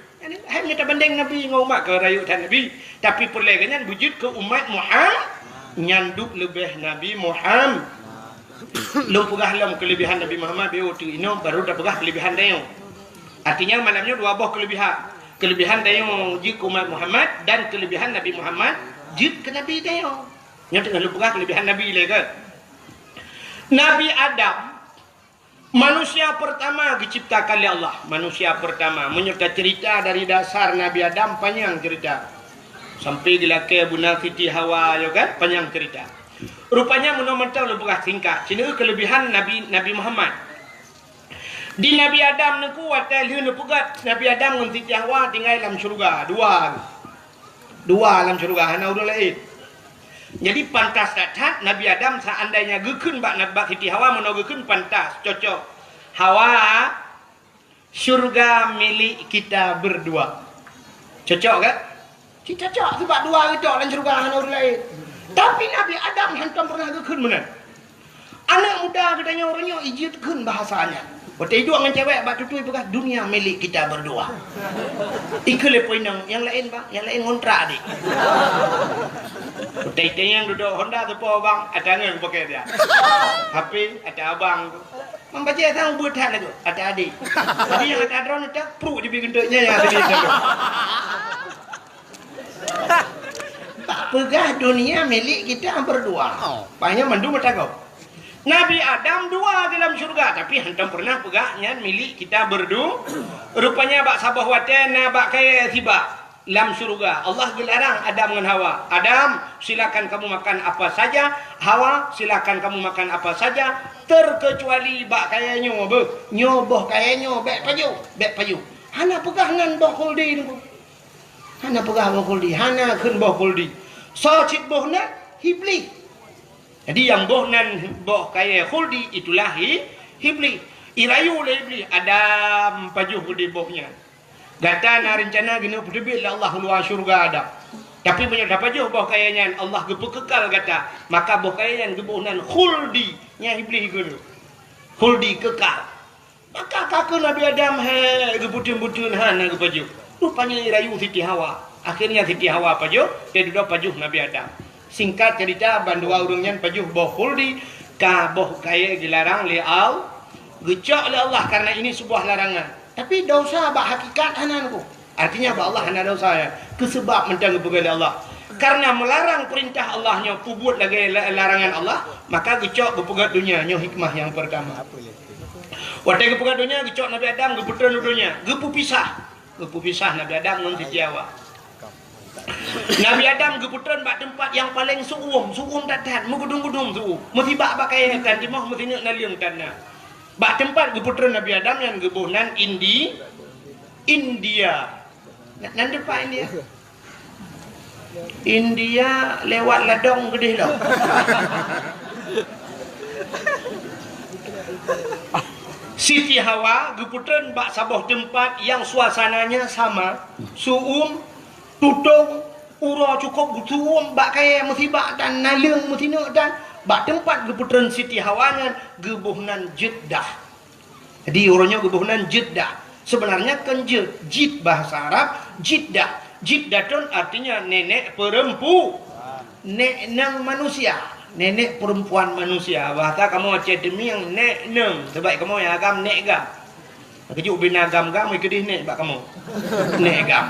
Hai meutabandeng nabi ngon umat, ka rayeuk that nabi, tapi peureulée geuh nyan beujeuet keu umat Muhammad, nyan duek leubeh Nabi Muhammad. Lôn peugah lom keuleubihan Nabi Muhammad, beu teuk inoe baru tapeugah keuleubihan tanyoe. Artinya malam nyoe dua boh keuleubihan. Keuleubihan tanyoe jeuet keu umat Muhammad dan keuleubihan Nabi Muhammad jeuet keu nabi tanyoe. Nyoe teungoh lôn peugah keuleubihan nabi lé kan. Nabi Adam, manusia pertama geuciptakan lé Allah. Manusia pertama. Meunyoe tacerita dari dasar Nabi Adam, panyang cerita. Sampai geulakée beuna Siti Hawa, yo kan? Panyang cerita. Rupanya meunoe mantong lôn peugah singkat. Sineuk keuleubihan Nabi, Nabi Muhammad. Di Nabi Adam neuku watée lheueh neupeugét Nabi Adam ngon Siti Hawa tinggai lam syeuruga. Dua. Dua lam syeuruga, hana ureuëng laén. Jadi pantas that-that Nabi Adam seandainya geukheun bak, bak Siti Hawa, meunoe geukheun pantas, cocok. "Hawa, syurga milik kita berdua." Cocok kan? Cit cocok, sebab dua geucok lam syeuruga hana ureuëng laén. Tapi Nabi Adam hantom pernah geukheun meunan. Aneuk muda geutanyoe uroe nyoe ijeuet kheun bahasa nyan. Watée iduek ngon cewek bak tutui peugah, "Dunia milik kita berdua." Ikheun lé po inong, "Nyang laén, Bang, nyang laén ngontrak, Dik." Watée itanyong dudoe Honda teupo, Bang, ata ngon pakè dia. H P, ata abang tu. Mang bajée sang ubeuet that lagoe, ata adék. Jadi nyang ata droeneuh tak pruk jibi geunteuk nyan nyang tadi. Tak peugah dunia milik kita berdua. Oh. Banyak mandum meutakau. Nabi Adam dua di dalam syurga, tapi hantom pernah peugah nyan milik kita berdu-, rupanya bak saboh watée na bak kayée sibak lam syurga. Allah geularang Adam ngon Hawa, "Adam, silakan kamu makan apa saja. Hawa, silakan kamu makan apa saja, terkecuali bak kayée nyoe beuh. Nyoe boh kayée nyoe bék pajoh, bék pajoh." Hana peugah nan boh khuldi nunggu. Hana peugah boh khuldi, hana kheun boh khuldi. Soe cit boh nan? Iblih. Jadi nyang boh nan boh kayée khuldi itulah hi-, Iblih. Irayu lé Iblih, "Adam, pajoh khuldi boh nyan. Gata na reuncana keuneuk peuteubiet lé Allah u luwa syeuruga Adam. Tapi meunyoe tapajoh boh kayée nyan, Allah geupeukekal gata, maka boh kayée nyan geuboh nan khuldi." Nyan Iblih keuneuk. Khuldi kekal. Maka ka keu Nabi Adam hai geubeuteun-beuteun hana geupajoh. Rupanya irayu Siti Hawa. Akhirnya Siti Hawa pajoh, dan dudoe pajoh Nabi Adam. Singkat cerita, bandua ureuëng nyan pajoh boh khuldi, ka boh kayée geularang lé Al-, geucok lé Allah karena ini sebuah larangan. Tapi dosa bak hakikat hana nunggu. Artinya bak Allah hana dosa ya. Keusebab mantong geupeugah lé Allah. Karena melarang perintah Allah nyoe peubuet lagée la-, larangan Allah, maka geucok geupeugét donya nyoe hikmah nyang pertama. Watée geupeugét donya, geucok Nabi Adam, geupeutrön u donya, geupeupisah. Geupeupisah Nabi Adam ngon Siti Hawa. Nabi Adam geupeutreun bak teumpat nyang paleng su'uem, su'uem that-that, meugudum-gudum su'uem. Meusibak bak kayèe tan timoh, meusineuk naleueng tan na. Bak teumpat geupeutreun Nabi Adam nyan geuboh nan Indi-, India. Na-, nan teumpat India? India lewat ladong keudeh lom. Siti Hawa geupeutreun bak saboh teumpat nyang suasananya sama, su'uem, tutong, uroe cukôp geusu'uem bak kayèe meusibak tan naleueng meusineuk tan. Bak teumpat geupeutreun Siti Hawa nyan geuboh nan Jeddah. Jadi, uroe nyoe geuboh nan Jeddah. Sebenarnya kon Jed, Jid bahasa Arab, Jiddah. Jiddatun artinya nenek perempu-, nek neng manusia, nenek perempuan manusia. Bahasa kamoe Aceh Teumieng, nek neng. Sebab kamoe nyang agam nek gam. Keujeuet ubé na gam-gam, keudeh nek bak kamoe. Nek gam.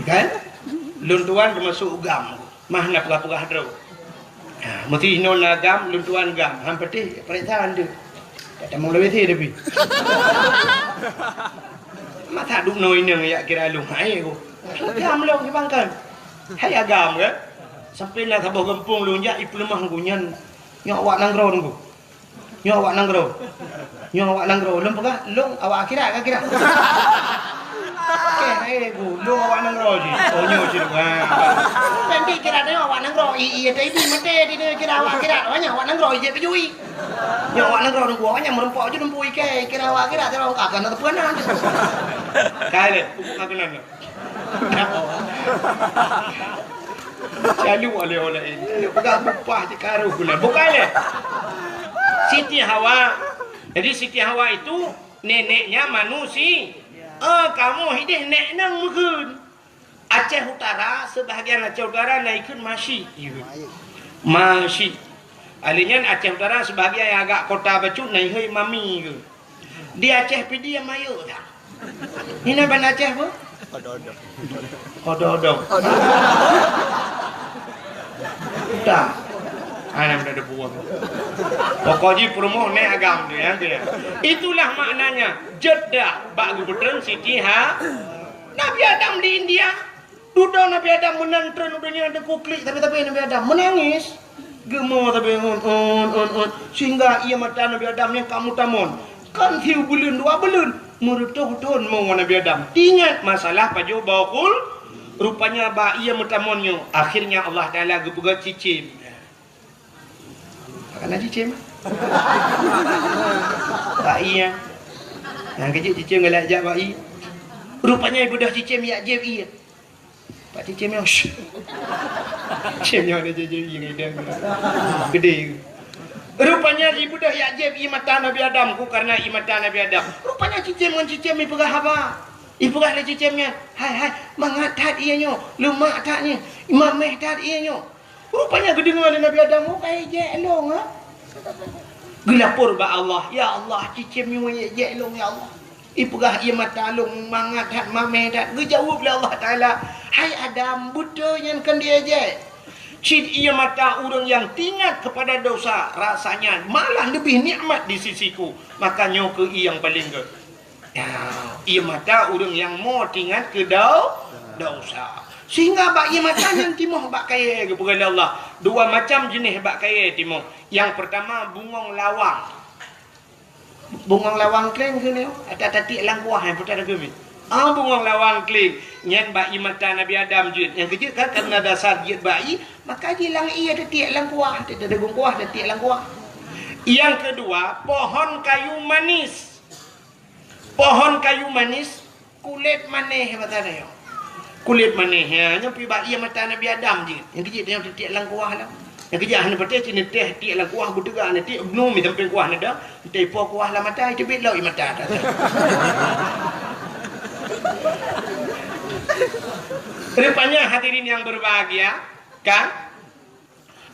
Kan? Lôn tuan teumasuk gam. Mah na peugah-peugah droe. Ha, meusti inoe na gam, lôn tuan gam. Han patéh, paréksa han deuh. Tak tamong lewat sini tapi. Masa dum noe inong yak kira lôn hai ko. Gam lôn di bangkai. Hai agam ke? Sampai na saboh gampông lôn jak ipeuleumah ku nyan. Nyoe awak nanggroe nunggu. Nyoe awak nanggroe. Nyoe awak nanggroe. Lôn peugah, lôn awak akhirat ka kira. Okey, hai bu, lôn awak nanggroe jih. Oh, nyoe jih. Ha. Nanti kira tengok awak nanggroe. I, i, tadi mati di dia kira awak akhirat. Awak nyan awak nanggroe jih peujui. Nyoe awak nanggroe nunggu awak nyan meureumpok je nunggu ikai. Kira awak akhirat, kira awak akan ada peunan. Kali, aku kenal. Lalu oleh-oleh ini. Peugah bupah di karu gula. Bukan ya? Siti Hawa. Jadi Siti Hawa itu neneknya manusia. Ah, kamu hidih nek nang meukeun. Aceh Utara, sebahagian Aceh Utara na ikut Masyik. Masyik. Alih nyan Aceh Utara sebahagian yang agak kota bacut na ihoi Mami ke. Di Aceh Pidie mayuk dah. Ini ban Aceh apa? Odo-odo. Odo-odo. Dah. Anak dah ada buah. Pokok ji promo nek agam tu ya, tu ya. Itulah maknanya Jeddah bak gubernur Siti Ha. Nabi Adam di India. Dudoe Nabi Adam meunan treun u donya teuku klik tapi-tapi Nabi Adam meunangis. Geumo tapi un, un, un, un. Sehingga ie mata Nabi Adam nyang ka meutamon. Kan siubeuleueng dua beuleueng, meureutoh thon mo Nabi Adam. Ingat masalah pajoh baukul, rupanya bak ie meutamon nyoe, akhirnya Allah Taala geupeugah cicém. Kana cicém. Bak ie. Nyang keujiek cicém galak jak bak ie. Rupanya ibeudôh cicém yak jieb ie. Pak cicém nyoe. Cicém nyoe ada jieb ie ngideung. Gede. Rupanya ibeudôh yak jieb ie mata Nabi Adam ku karena ie mata Nabi Adam. Rupanya cicém ngon cicém ipeugah haba. Ipeugah lé cicém nyan, "Hai, hai, mangat that ie nyoe, leumak that nyoe, mameh that ie nyoe." Rupanya geudeungoe lé Nabi Adam, "Oh, ka ijek lôn, ha?" Geulapor bak Allah, "Ya Allah, cicém nyoe ijek lôn, ya Allah. Ipeugah ie mata lôn mangat that, mameh that." Geujaweueb lé Allah Taala, "Hai Adam, beutôi nyan kon diejek. Cit ie mata ureuëng nyang teuingat kepada dosa, rasanya malah leubeh nikmat di sisi-Ku. Maka nyoe keuh ie nyang paleng gét." Ya, ie mata ureuëng nyang mo teuingat keu dau-, dosa. Sehingga bak ie mata nyan timoh bak kayèe geupeugah lé Allah. Dua macam jeunèh bak kayèe timoh. Nyang peurtama bungong lawang. Bungong lawang kléng keuh nyoe, ata tatiek lam kuah nyang peugah keuh mi. Ah, bungong lawang kléng nyan bak ie mata Nabi Adam jeuet. Nyang keujeuet kan karena dasar jeuet bak ie, maka jilang ie tatiek lam kuah, tatiek lam kuah, tatiek lam kuah. Nyang keudua, pohon kayu manis. Pohon kayu manis, kulét manéh mata nyoe. Kulét manéh, ya, nyoe pi bak ie mata Nabi Adam jeuet. Nyang keujeuet nyoe tatiek lam kuah lah. Nyang keujeuet hana patéh cit neuteh tiek lam kuah beuteuga neutiek bnu mi sampéng kuah neda, entah ipo kuah lam mata, iteubiet lom ie mata. Rupanya hadirin yang berbahagia, kan?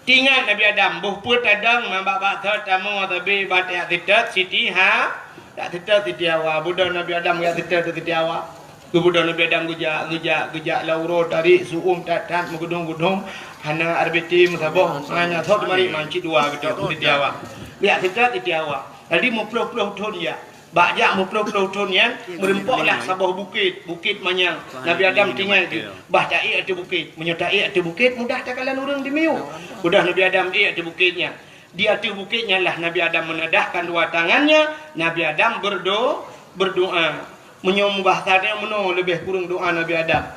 Teuingat Nabi Adam, boh peuet tadong, mabak-bak thot tamoe tabi bak yak sitot Siti Ha, yak sitot Siti Hawa. Beudôh Nabi Adam yak sitot Siti Hawa. Geubeudôh Nabi Adam geujak, geujak, geujak lam uroe tarék, su'uem that-that, meugudum-gudum, hana R B T meusaboh, hana thot marit mancit dua geutok Siti Hawa. Yak sitot Siti Hawa. Jadi meuploh-ploh thon yak. Bak jak meuploh-ploh thon nyan, meureumpoklah saboh bukét, Bukét Manyang. Nabi Adam tinggai di, bah taék ateueh bukét. Meunyoe taék ateueh bukét, mudah takalon ureuëng di miyueb. Udah Nabi Adam ék ateueh bukét nyan. Di ateueh bukét nyan lah Nabi Adam meunadahkan dua tangannya, Nabi Adam berdo-, berdoa. Meunyoe mubahasa nyan meunoe leubeh kureueng doa Nabi Adam.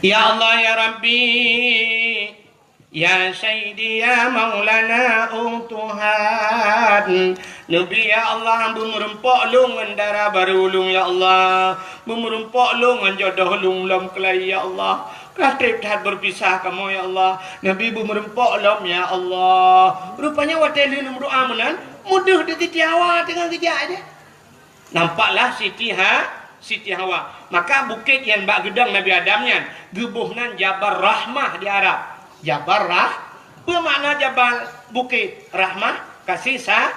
Ya Allah, ya Rabbi, ya Sayyidi, ya Maulana, oh Tuhan. Neubi, ya Allah, beumeureumpok lôn ngon dara barô lôn, ya Allah. Beumeureumpok lôn ngon jodoh lôn lom keulayi, ya Allah. Ka treb that beupisah kamoe, ya Allah. Neubi beumeureumpok lom, ya Allah. Rupanya watée lheueh meudoa meunan, meudeuh di Siti Hawa teungoh geujak aja. Nampaklah Siti Ha-, Siti Hawa. Maka bukét nyang bak geudong Nabi Adam nyan geuboh nan Jabal Rahmah di Arab. Jabal Rah-, peue makna jabal? Bukét. Rahmah, kasih sa-,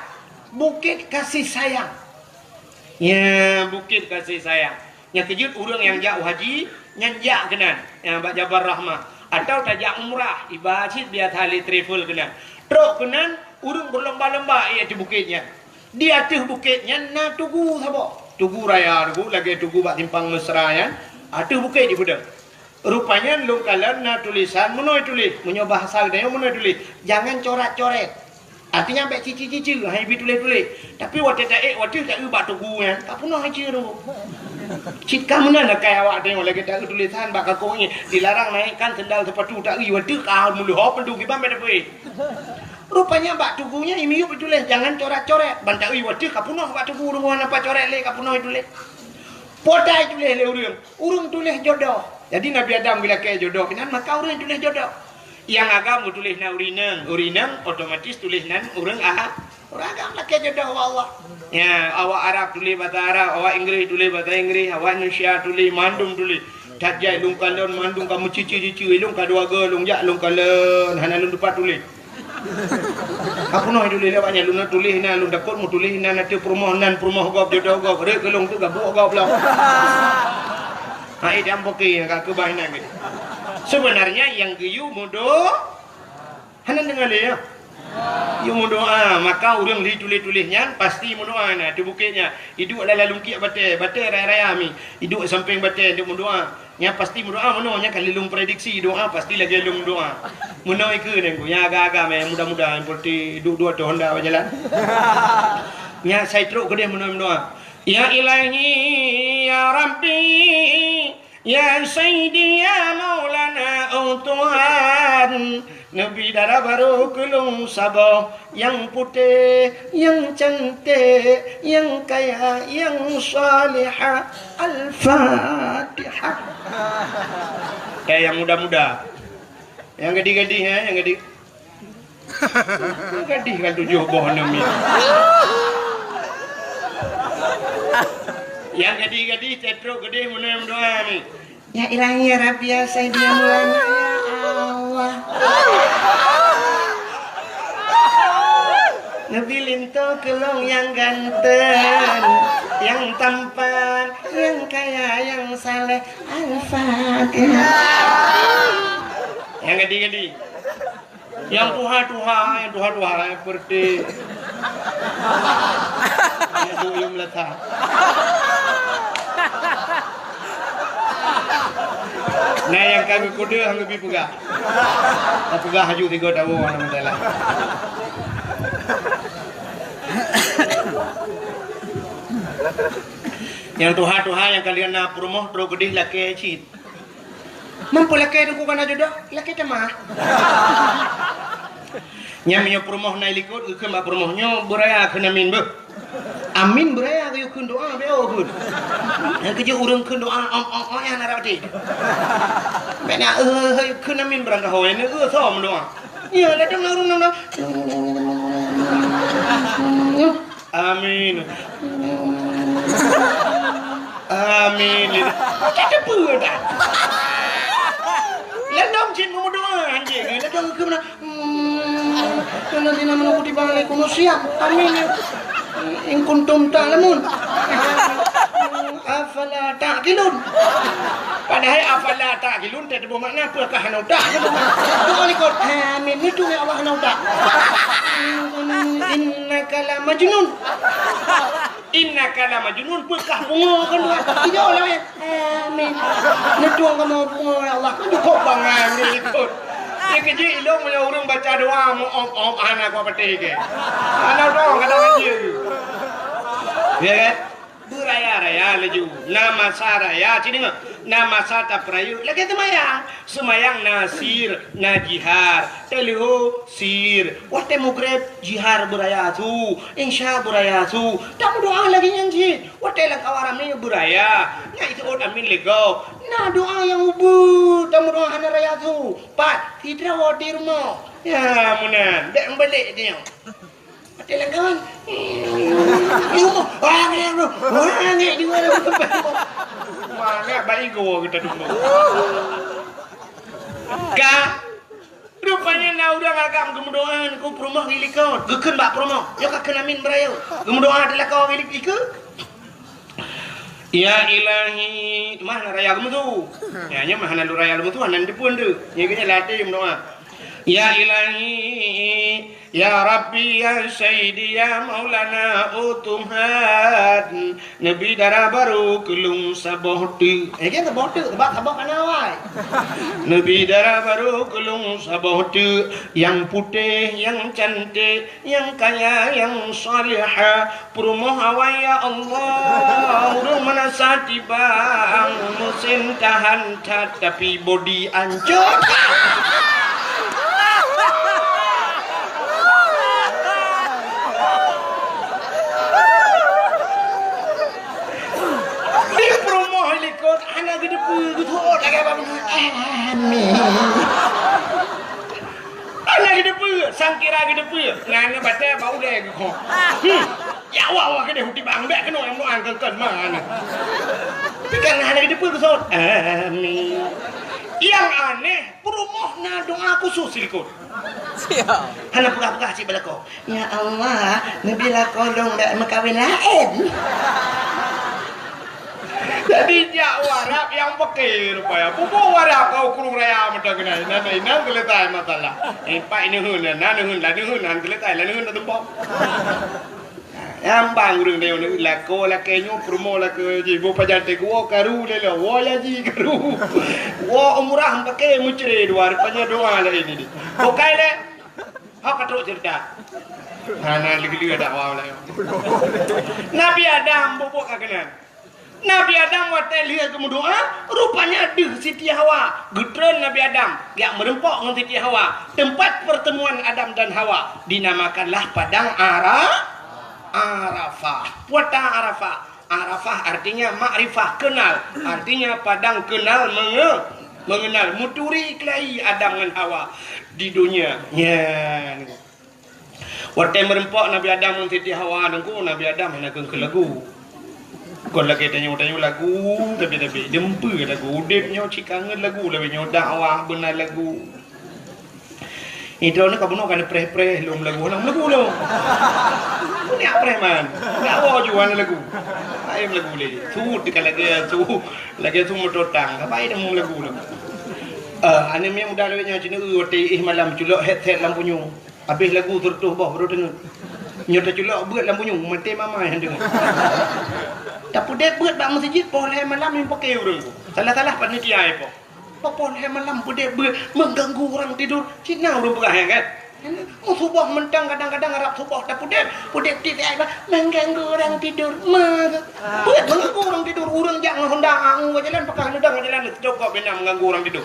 bukét kasih sayang. Ya, bukét kasih sayang. Nyang keujeuet ureuëng nyang jak u haji, nyan jak keunan, nyang bak Jabal Rahmah. Atawa tajak umrah, iba cit biasa lé travel keunan. Trok keunan, ureuëng beulomba-lomba ék ateueh bukét nyan. Di ateueh bukét nyan na tugu saboh. Tugu raya tugu, lagée tugu bak simpang Mesra nyan. Ateueh bukét jipeudong. Rupanya lôn kalon na tulisan meunoe tuléh. Meunyoe bahasa geutanyoe meunoe tuléh, "Jangan corat-coret." Artinya bék cici-cici, hai bi tuléh-tuléh. Tapi watée taék, watée taeu bak tugu nyan, ka peunoh aja tu. Cit ka meunan akai awak tanyoe lagée taeu tulisan bak kakong nyan, "Dilarang naikkan sendal sepatu." Taeu watée ka meuleuho peudong kiban bék tapeue. Rupanya bak tugu nyan i miyueb tuléh, "Jangan coret-coret." Ban taeu watée ka peunoh bak tugu, deungon apa coret lé ka peunoh tuléh. Potai tuléh lé ureuëng. Ureuëng tuléh jodoh. Jadi Nabi Adam geulakée jodoh keunan, maka ureuëng tuléh jodoh. Nyang agam geutuléh nan ureuëng inong, ureuëng inong otomatis tuléh nan ureuëng a-, ureuëng agam lakée jodoh ubak Allah. Ya, awak Arab tuléh basa Arab, awak Inggréh tuléh basa Inggréh, awak Indonesia tuléh, mandum tuléh. That jai lôn kalon mandum ka meucici-cici, lôn ka dua go lôn jak lôn kalon, hana lôn tupat tuléh. Ka peunoh tuléh lé awak nyan, lôn tuléh nan, lôn takot meutuléh nan ateueh peurumoh nan, peurumoh gob, jodoh gob, rhot keu lôn tu gabuek gob lom. Hai dam poke ka keubah nan geuh. Sebenarnya nyang geuyue meudo-, hana deungoe lé, ya? Yue meudoa, maka ureuëng li tuléh-tuléh nyan pasti meudoa na, teuh bukét nyan. Iduek lam lalungkiek batée, batée raya-raya mi. Iduek sampéng batée, iduek meudoa. Nyan pasti meudoa meunoe, nyan ka lheueh lôn prediksi doa pasti lagée lôn doa. Meunoe ikeue nengku, nyang agam-agam, eh, muda-muda, seperti duek dua tu Honda bak jalan. Nyan sai trok keudeh meunoe meudoa. Ya Ilahi, ya Rabbi, ya Sayyidi, ya Maulana, oh Tuhan. Neubi dara barô keu lôn saboh, nyang putéh, nyang canték, nyang kaya, nyang salihah. Al-Fatihah. Eh, nyang muda-muda. Nyang gadih-gadih, eh, nyang gadih. Nyang gadih kan tujoh boh aneuk mi. Nyang gadih-gadih, tetrok gadih, meunoe meudoa mi. Ya Ilahi, ya Rabbi, ya Sayyidi, ya Maulana, ya Allah. Neubi linto keu lôn nyang ganteng, nyang tampan, nyang kaya, nyang saleh. Al-Fatihah. Nyang gadih-gadih. Nyang tuha-tuha, nyang tuha-tuha, nyang peureute. Nyang duek yum lata. Nah, nyang ka geukudeue, han geubi peugah. Tapeugah laju tiga tahun, alhamdulillah. Nyang tuha-tuha nyang ka lheueh na peurumoh trok keudeh lakée cit. Mampu lakée teungku kana jodoh, lakée tamah. Nyan meunyoe peurumoh na i likot, geukheun bak peurumoh nyoe beuraya kheun amin beuh. Amin beuraya geuyue kheun doa beu kheun. Nyang keujeuet ureuëng kheun doa ong ong ong nyang na rot até. Bèk na, eh, eh, eh, kheun amin beurangkaho, eh, eh, soe meudoa. Ya, ladôm na ureuëng na. Amin. Amin. Macam teupeu dah. Ladôm cit meumeudoa anjing. Ladôm keu mana? Hmm. Alladzina amanu kutiba alaikumus siyam. Amin. In kuntum ta'lamun. Afala ta'qilun. Padahai afala ta'qilun teuboh makna peue ka hana utak. Doa likot. Amin. Itu ya Allah hana utak. Innaka la majnun. Innaka la majnun, peukah pungo kan dua. Ijo lah, ya. Amin. Neutueng kamoe pungo, ya Allah. Kan cukup bangai ni ikut. Dia kejik ilong punya orang baca doa mu om om hana kuat petik ke. Hana doa kadang dia. Ya kan? Beuraya-raya laju. Na masa raya, sini ngah. Na masa tapeurayeuk. Lagèe seumayang. Seumayang na sir, na jihar. Teuleuho sir. Watèe mugreb, jihar beuraya su. Insya beuraya su. Tameudoa lagèe nyan cit. Watèe lam kawan ramè beuraya. Na iseuôt amin lé gob. Na doa nyang ubeut. Tameudoa hana raya su. Pat, sidroe di rumoh. Ya, meunan. Bèk meubeulek nyoe. Watèe lam kawan. Di rumoh. Wah, ngek, bro. Wah, ngek di mana? Mana baik gua kita dulu. Ka Rupanya na ureueng agam geumeudoa ngon peurumoh di likot. Geukheun bak peurumoh, "Nyoe ka kheun amin beuraya." Geumeudoa di lakoe di likot. "Ya Ilahi," mah na raya geumeusu. Ya, nyoe mah hana lôn raya geumeusu, hana deupeue deuh. Nyoe geunya latih meudoa. "Ya Ilahi, ya Rabbi, ya Sayyidi, ya Maulana, oh Tuhan." Neubi dara barô keu lôn saboh teuk. Eh, kan saboh teuk, sabab saboh kana awai. Neubi dara barô keu lôn saboh teuk, nyang putéh, nyang cantik, nyang kaya, nyang salihah. Peurumoh awai, ya Allah, ureueng meunasah tibang, meusén tahan that, tapi bodi ancô. Di peurumoh likot hana geuteupeue, geuteuôt lagèe apa beuna. Amin. Hana geuteupeue, sangkira geuteupeue. Ngan batèe bak ulèe geukhong. Hmm. Ya Allah, wah keudeh hutibang bèk keunoe nyang meudoa keun-keun mana. Tapi kan hana geuteupeue geusôt. Amin. Nyang aneh, peurumoh na doa khusus silikot. Siap. Hana peugah-peugah cit bak lakoe. Ya Allah, neubi lakoe lôn bèk meukawen laén. Jadi jak u Arab nyang peuke rupanya. Bubu u Arab keu kureueng raya mantong keunan. Inan, inan teuletai masalah. Eh, pat neuheun, na neuheun, la neuheun, han teuletai, la neuheun na tumpok. Nyang bang ureueng nyoe lakoe lakèe nyoe peurumoh lakoe jih. Boh pajan teuh woe karu lé lom. Woe ya jih karu. Woe umrah meupaké meucre dua rupanya doa laén ini. Bukai lé. Hok ka trok ceurita. Hana lé-lé dakwah laén. Nabi Adam bubuk ka keunan. Nabi Adam watèe lheueh geumeudoa, rupanya deuh Siti Hawa. Geutreun Nabi Adam, jak meureumpok ngon Siti Hawa. Teumpat peurteumuan Adam dan Hawa dinamakanlah Padang Ara-, Arafah. Peue ta Arafah? Arafah artinya makrifah, kenal. Artinya padang kenal menge-, mengenal. Meuturi keulayi Adam ngon Hawa di donya. Nyan. Watèe meureumpok Nabi Adam ngon Siti Hawa teungku, Nabi Adam hana kheun-kheun lagu. Kon lagèe tanyoe-tanyoe lagu, tapi-tapi deumpeu lagu. Udép nyoe cit kangen lagu, lagèe nyoe dakwah beuna lagu. Idroe nyoe ka bunoe ka neupreh-preh lom lagu, hana lagu lom. Nyak preh man. Nyak woe ju hana lagu. Laén lagu lé. Su teuka lagèe su, lagèe su moto tang. Ka bai dah lagu lom. Eh, aneuk miet muda lawét nyoe cit neu watèe éh malam culok headset lam punyueng. Abéh lagu seureutôh boh baru deungoe. Nyoe teuculok beuet lam bunyueng, maté mama nyang deungoe. Tapeudép beuet bak meuseujid poh lhèe malam nyang paké ureueng. Salah-salah panitia ipoh. Poh lhèe malam peudép beuet mengganggu orang tidur. Cit na ureueng peugah nyan kan? Meusuboh mantong kadang-kadang rab suboh tapeudép, peudép tiep ayat bah, mengganggu orang tidur. Meusuboh mengganggu orang tidur, ureueng jak ngon honda angu ka jalan, pakah neudong ka jalan, seucokop bina mengganggu orang tidur.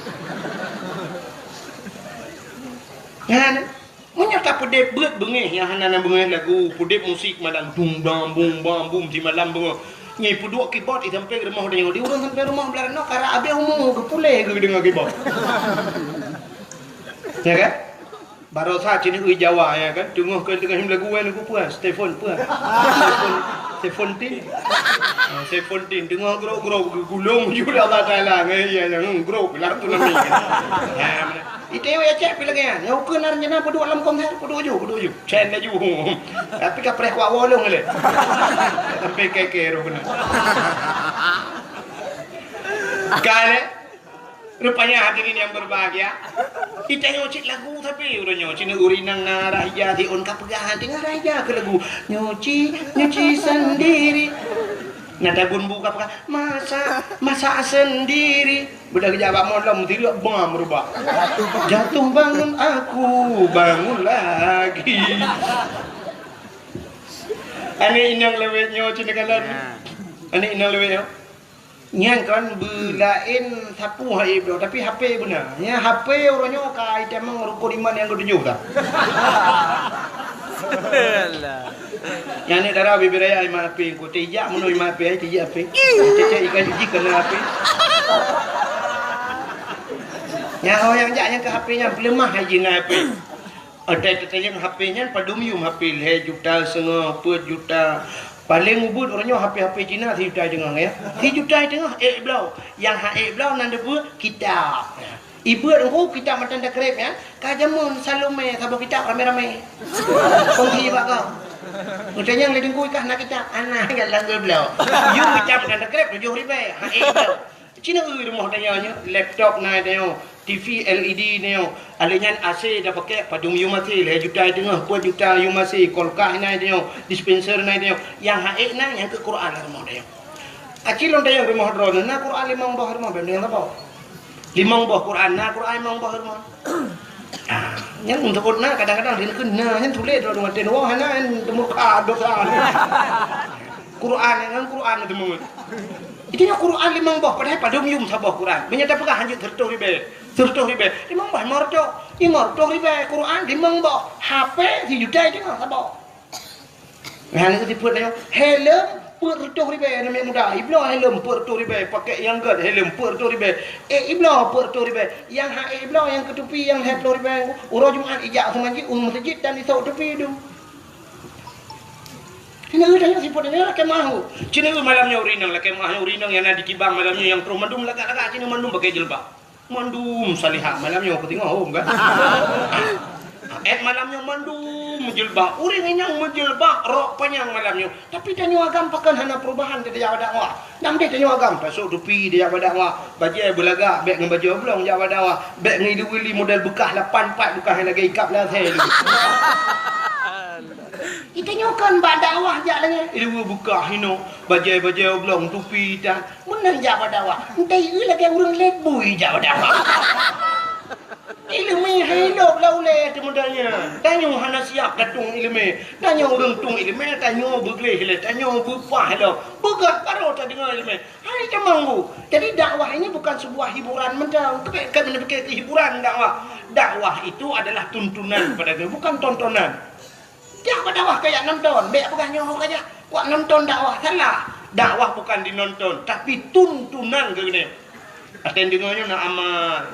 Nyan. Meunyoe tapeudép beuet beungéh nyang hana na beungéh lagu, peudép musik malam dum dam bum bam bum simalam beungoh. Nyan peuduek keyboard i sampoe rumoh tanyoe. Di ureueng sampoe rumoh blah noe karap abéh umu geupuléh geudeungoe keyboard. Ya kan? Barosa cit neu Jawa ya kan? Teungoh keu teungoh lagu wan ku puas, Stefan puas. Stefan, Stefantin. Ah, Stefantin teungoh grok-grok geugulong ju lé Allah Taala ngon iya nyang grok lah tu nami. Ya, Itewéh Aceh pih lagèe nyan. Nyang ukeue na rencana peuduek lam konser, peuduek ju, peuduek ju. Cen laju. Tapi ka preh kuak wolong lé. Sampai keke roh kena. Ka lé. Rupanya hadirin yang berbahagia, kita nyoe cit lagu tapi uroe nyoe cina uri nang na raja di on ka peugah hati ngan raja ke lagu nyuci nyuci sendiri. Nah, tabun buka peugah masak masak sendiri. Udah kerja bak malam tidak bang berubah. Jatuh bangun aku bangun lagi. Aneuk inong lewat nyoe cina kalan. Aneuk inong lewat nyoe. Nyan kan beulaén sapu hai bloe, tapi H P beuna. Nya H P uroe nyoe ka itamong rukun iman nyang ketujoh dah. Alah. Nyan ni dara bibir raya iman H P ku tijak menu iman H P ai tijak H P. Cecek ikan jiji kena H P. Nya ho nyang jak nyang ke H P nyan peuleumah hai jina H P. Ada tetayang H P nyan padum yum H P lhèe juta seungoh, peuet juta. Paléng ubit uroe nyoe H P-H P Cina sijuta teungoh ya. Sijuta teungoh ék bloe. Nyang ha ék bloe nan deubeu kitab. Ibeuet engku kitab matan takrib nyan, ka jameun Salome saboh kitab ramé-ramé. Kongsi bak kau. Mutanyang lé teungku ikah na kitab, ana galak bloe. Yum kitab matan takrib tujoh ribèe, ha ék bloe. Cina eu rumoh tanyoe nyoe, laptop na tanyoe, T V L E D tanyoe, alèh nyan A C tapakèk padum yum A C lhèe juta teungoh, peuet juta yum A C, kulkas na tanyoe, dispenser na tanyoe, nyang ha ék na nyang keu Quran lam rumoh tanyoe. Aci lôn tanyong rumoh droeneuh na Quran limong boh rumoh, bèk nyang saboh. Limong boh Quran na Quran limong boh rumoh. Ah, nyan untuk na kadang-kadang rinkeun na nyan tuléh droeneuh maté nyoe hana nyan teumurka dosa. Quran nyan Quran teumeuet. Itu nyoe Quran limong boh, padahai padum yum saboh Quran. Meunyoe tapeugah hanjeuet seureutôh ribèe, seureutôh ribèe, limong boh lima reutôh, lima reutôh ribèe Quran limong boh, H P sijuta teungoh saboh. Nyan lagèe sipeuet nyoe, helm peuet reutôh ribèe aneuk muda, ibloe helm peuet reutôh ribèe, pakèk nyang gèt helm peuet reutôh ribèe, ék ibloe peuet reutôh ribèe, nyang ha ék ibloe nyang keu tupi nyang lhèe ploh ribèe, uroe Jumat ijak u meuseujid, u meuseujid dan isok tupi dum. Cina eu tanyoe sipeuet nyoe lakèe mahu. Cina eu malam nyoe ureueng inong lakèe mahu, ureueng inong nyang na di kibang malam nyoe nyang troh mandum lagak-lagak cina mandum pakai jilbab. Mandum salihah malam nyoe keu teungoh hom kan. Ék malam nyoe mandum meujilbab. Ureueng inong meujilbab rok panyang malam nyoe. Tapi tanyoe agam pakon hana perubahan keu tajak bak dakwah. Nam deh tanyoe agam tasok tupi tajak bak dakwah. Bajèe beulagak bèk ngon bajèe oblong jak bak dakwah. Bèk ngon ilu-ilu model beukah lapan pat beukah lagèe ikab lasèe. Itanyoe kon bak dakwah jak lagèe ileue beukah hinoe, bajèe-bajèe oblong tupi tan. Meunan jak bak dakwah, entah ieu lagèe ureueng lét bui jak bak dakwah. Ileumèe hai lôb lam ulèe teuh model nyan. Tanyoe hana siap tatueng ileumèe. Tanyoe ureueng tueng ileumèe, tanyoe beugleh lé, tanyoe beupah lom. Beugöt barô tadeungoe ileumèe. Hai tamong bu. Jadi dakwah ini bukan sebuah hiburan mantong. Keubiet keubiet hiburan dakwah. Dakwah itu adalah tuntunan pada bukan tontonan. Jak bak dakwah kajak nonton, bèk peugah nyoe ho kajak. Wak nonton dakwah salah. Dakwah bukan dinonton, tapi tuntunan keu geutanyoe. Até deungoe nyoe na amal.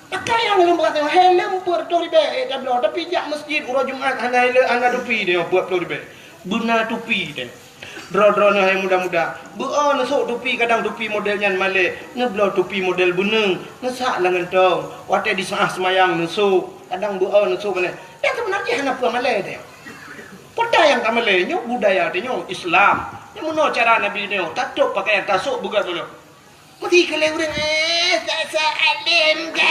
Pakai nyang lôn peugah nyoe, helm peuet reutôh ribèe ék tabloe, tapi jak meuseujid uroe Jumat hana helm, hana tupi nyoe peuet ploh ribèe. Beuna tupi nyoe. Droe-droe nyoe hai muda-muda, beu-o neusok tupi kadang tupi model nyan malèe, neubloe tupi model beuneung, neusak lam gantong. Watèe disaah seumayang neusok, kadang beu-o neusok malèe. Nyang seubeuna jih hana peue malèe teuh. Peue nyang ka malèe nyoe budaya teuh nyoe Islam. Nyang meunoe cara Nabi nyoe, tatôp pakaian tasôk beugöt meunoe. Meusti keu lé ureueng, eh, sa-sa além ka.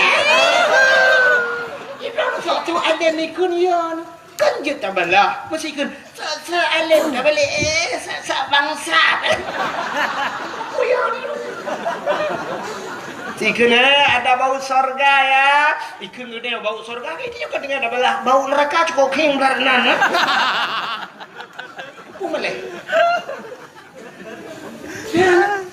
Ibrahim sok tu além ikun ya. Kan jeuet tabalah. Meusti ikun sa-sa além tabalek, eh, sa-sa bangsat. Kuyon. Sikheun, eh, ada bau sorga ya. Ikheun geutanyoe bau sorga, itu juga dengan ada balah bau neraka cukup king belah nan, eh. Peue malèe? Ya.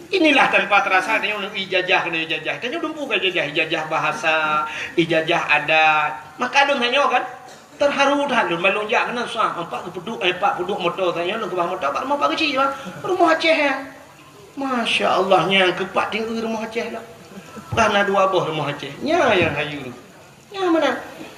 Inilah tanpa terasa tanyoe ijazah keunoe ijazah. Tanyoe dumpeue ka ijazah, ijazah bahasa, ijazah adat. Maka lôn tanyoe kan, terharu that lôn ban lôn jak keunan susah. Empat geupeuduk, eh, empat peuduek moto tanyoe lôn keubah moto bak rumoh Pak Geuchik, bang. Rumoh Aceh, ya. Masya Allah, nyang keupat tinggi rumoh Aceh lah. Peugah na dua boh rumoh Aceh. Nya nyang hayu. Nyang meunan.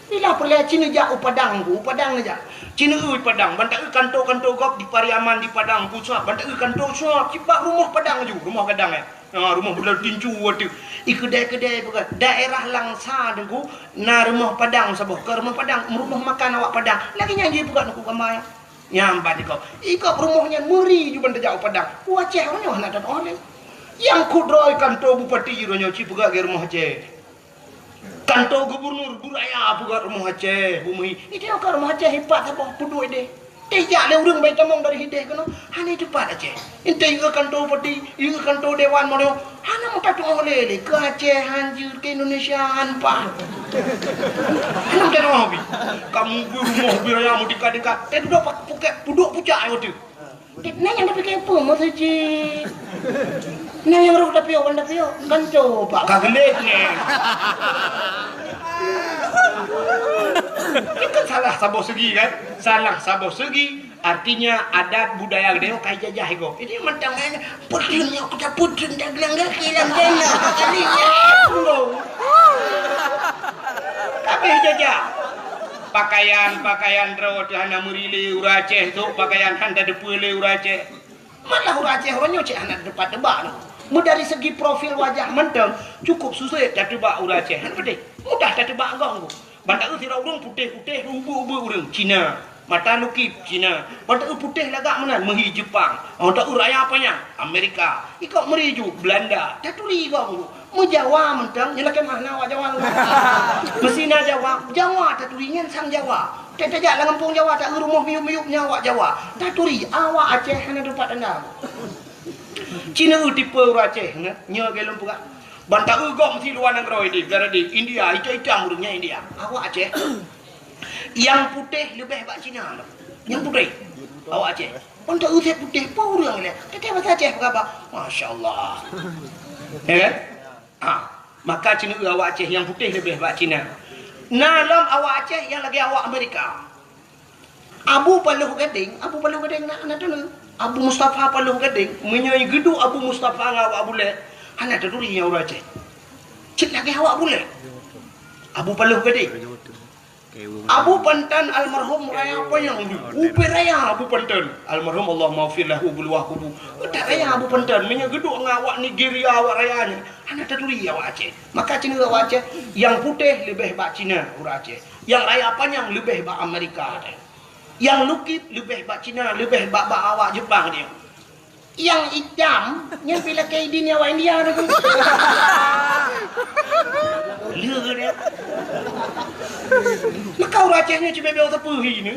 Bila peureulèe ci neujak u Padang ku, u Padang neujak. Ci neu-eu Padang, ban taeu kanto-kanto gob di Pariaman di Padang ku suap, ban taeu kanto suap, cit bak rumoh Padang laju, rumoh gadang, eh. Ha, rumoh bulan tinju ateueh. I keudè-keudè peugah, daerah Langsa teungku, na rumoh Padang saboh, ka rumoh Padang, rumoh makan awak Padang. Lagèe nyan jih peugah teungku gama nyan. Nyan ban ikob. Ikob rumoh nyan meuri ju ban tajak u Padang. U Aceh uroe nyoe hana that óh lé. Nyang kudroe kantô bupati uroe nyoe ci peugah lagèe rumoh Aceh. Kantô gubernur, buraya peugah rumoh Aceh, bumi. Itu nyang ka rumoh Aceh ipat saboh peuduek deh. Teuh jak lé ureueng bai tamong dari hideh keunoe, hana teupat Aceh. Enteuk yue kantô bupati, yue kantô dewan monoe, hana meutateuoh lé, lé keu Aceh han jeuet, keu Indonesia han paih. Hana meutateuoh pih. Kamoe beurumoh, beuraya, meutingkat-tingkat. Teuh dudoe pak pukek, peuduek pucak ayô teuh. Nyan nyang tapike peue meuseujid? Nyan nyang roh tapiôh, ban tapiôh. Kan coba ka geulet nyan. Itu kan salah saboh segi kan? Salah saboh segi. Artinya adat budaya geutanyoe ka jajah iko. Jadi mantong nyan, putreun nyoe kita putreun dagang kaki lam dana. Kali nyan. Kabeh jajah. Pakaian-pakaian droe teuh hana meuri lé ureueng Aceh, sôk pakaian han tateupeue lé ureueng Aceh. Malah ureueng Aceh uroe nyoe cit hana teupat teuba noh. Meudari segi profil wajah mantong cukup susah tateuba ureueng Aceh. Hana peudeh. Mudah tateuba gong. Ban taeu sidroe ureueng putéh-putéh, ubeuek-ubeuek ureueng Cina. Mata lukip Cina. Ban taeu putéh lagak meunan meuhi Jepang. Ban taeu raya panyang Amerika. Ikok meuri ju Belanda. Taturi gong. Meujawa mantong, nyan lakèe meuh na awak Jawa. Meusi na Jawa, Jawa taturi nyan sang Jawa. Teuh tajak lam gampông Jawa, taeu rumoh miyup-miyup nyan awak Jawa. Taturi, awak Aceh hana teupat tanda. Cina eu tipe ureueng Aceh, nyoe, nyoe lagèe lôn peugah. Ban taeu gob meusi luwa nanggroe di, di India, itam-itam ureueng nyan India. Awak Aceh, nyang putéh leubeh bak Cina lom. Nyang putéh. Awak Aceh. Ban taeu sép putéh, peue ureueng lé. Teuh basa Aceh peugah bak, masya Allah. Ya kan? Ha, maka Cina eu awak Aceh nyang putéh leubeh bak Cina. Na lom awak Aceh nyang lagèe awak Amerika. Abu Paloh Gadeng, Abu Paloh Gadeng na, na teuh. Abu Mustafa Paloh Gadeng, meunyoe geuduek Abu Mustafa ngon awak Bulèe, hana taturi nyan ureueng Aceh. Cit lagèe awak Bulèe. Abu Paloh Gadeng. Abu Pantan almarhum raya panyang, ubé raya Abu Pantan. Almarhum Allahumma ghfir lahu, beuluwah kubu. Utak raya Abu Pantan, meunyoe geuduek ngon awak Nigeria, awak raya nyan, hana taturi awak Aceh. Maka Cina awak Aceh, nyang putéh leubeh bak Cina, ureueng Aceh. Nyang raya panyang leubeh bak Amerika, teuh. Nyang lukip leubeh bak Cina, leubeh bak, bak awak Jepang nyan. Nyang itam, nyan pih lakèe idin awak India tu. Lé dia. Maka ureueng Aceh nyoe cibèe-bèe sapeue hi ni.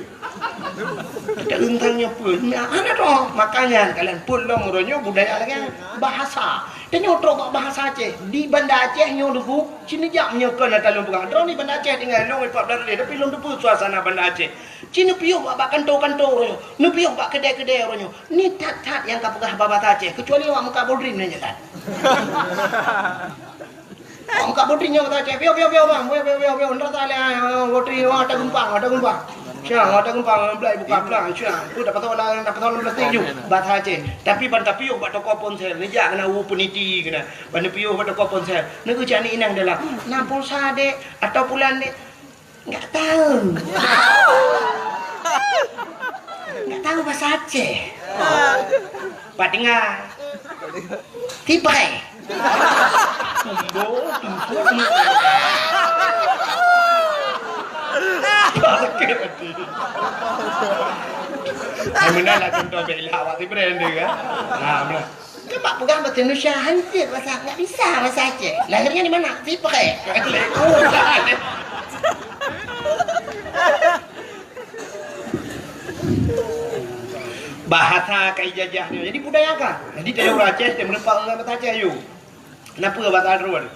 Kita rentang nyoe peue? Nah, hana droe. Makanya kalian pun lom uroe nyoe budaya lagèe bahasa. Tanyoe trok bak bahasa Aceh. Di Banda Aceh nyoe dulu, sini jak meunyoe kon ata lôn peugah. Droeneuh di Banda Aceh tinggai lôn empat belas hari, tapi lôn teupeue suasana Banda Aceh. Ci neupiôh bak, bak kantô-kantô uroe nyoe, neupiôh bak keudè-keudè uroe nyoe. Ni that-that nyang ka peugah bahasa Aceh, keucuali awak meukat bodring nyan that. Awak meukat bodring nyan bahasa Aceh, piôh, piôh, piôh, bang, piôh, piôh, piôh, piôh, ndak salah, ah, bodring, oh, ata geumpang, ata geumpang. Siang, ata geumpang, blai buka pelang, siang. Tu dapat tahu lah, dapat tahu dalam plastik ju. Bahasa Aceh. Tapi ban tapiôh bak toko ponsel, neujak keunan u peniti keunan. Ban neupiôh bak toko ponsel. Neugeucak ni inong dalam. Na pulsa, Dek, atau pulan, Dek? Enggak tahu. Enggak tahu bahasa Aceh. Pak dengar. Tipai. Tumbo, tumbo, tumbo. Sakit hati. Hai, meunan lah contoh bela awak si brand dia, kan? Ha, meunan. Kan bak peugah bahasa Indonesia, hancit bahasa, enggak bisa bahasa Aceh. Lahirnya di mana? Siprek. Bahasa ka ijajah nyoe. Jadi budaya ka. Jadi tanyoe ureueng Aceh, teumeureumpok ngon bahasa Aceh, yuk. Kenapa bahasa droe?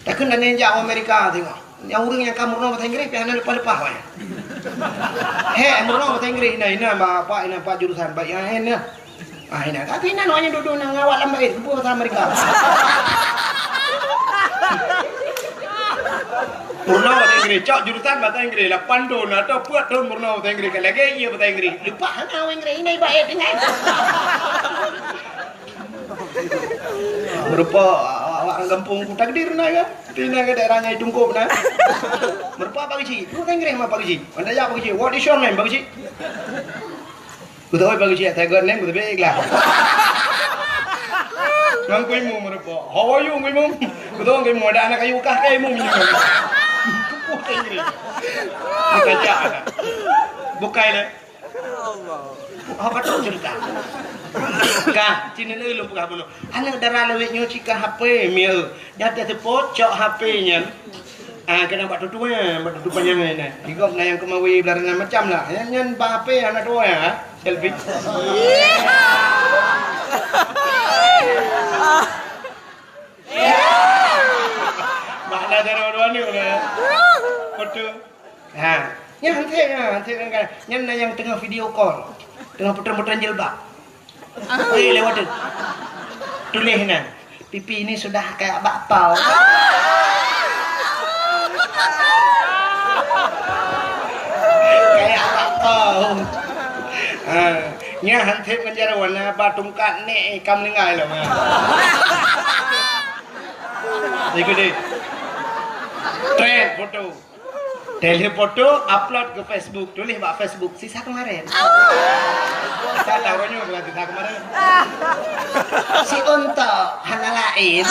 Takheun dan jak Amerika tengok. Nyang ureueng nyang ka meurunoe bahasa Inggris, pih hana leupah-leupah awaknyan. Hé, meurunoe bahasa Inggris, inan, inan, bapak, inan, pak jurusan, baik, inan, inan. Ah, inan. Tapi inan awaknyan duduk nang awak lam bait, keupeue bahasa Amerika. Meurunoe bahasa Inggris, cok jurusan bahasa Inggris, lapan thon atau peuet thon meurunoe bahasa Inggris, ka lagèe iya bahasa Inggris. Leupah hana awak Inggris, inan bait, inan. Meureumpok awak, awak gampông ku takdir na kan? Tapi na ke daerah nyai Tungkop na. Meureumpok Pak Geuchik. Lu Inggris mah Pak Geuchik. Anda ya Pak Geuchik. What is your name, Pak Geuchik? Betul Pak Geuchik, saya got name betul baik lah. Nang kui mu meureumpok. How are you, kui mu? Betul kui mu ada anak kayu kah kai mu minyak. Kupuh Inggris. Kita cak. Bukai lah. Oh, ka trok ceurita. Ka, ci neulheueh lôn peugah bunoe. Aneuk dara lawét nyoe cit ka H P, mieu. Dah teuseupôt cok H P nyan. Ah, keunan bak tutoe, bak tutoe panyang nyan. Di gob na nyang keumawe blah nyan macam lah. Nyan, nyan bak H P hana tuwoe, ha? Selfie. Makna cara dua ni, ya. Betul. Ha. Nyan hanté, ha, hanté kan. Nyan na nyang teungoh video call. Teungoh putran-putran jilbab. Oi, lewat tu. Tuléh na. Pipi ini sudah kayak bakpao. Kayak bakpao. Ha. Nyan hanté ngon jaroe na ba tungkat nek ka meuninggai lom. Ikut deh. Trend foto. Trend foto upload ke Facebook, tuléh bak Facebook sisa kemarin. Sisa tahun nyoe bukan sisa kemarin. Si untok hana lain.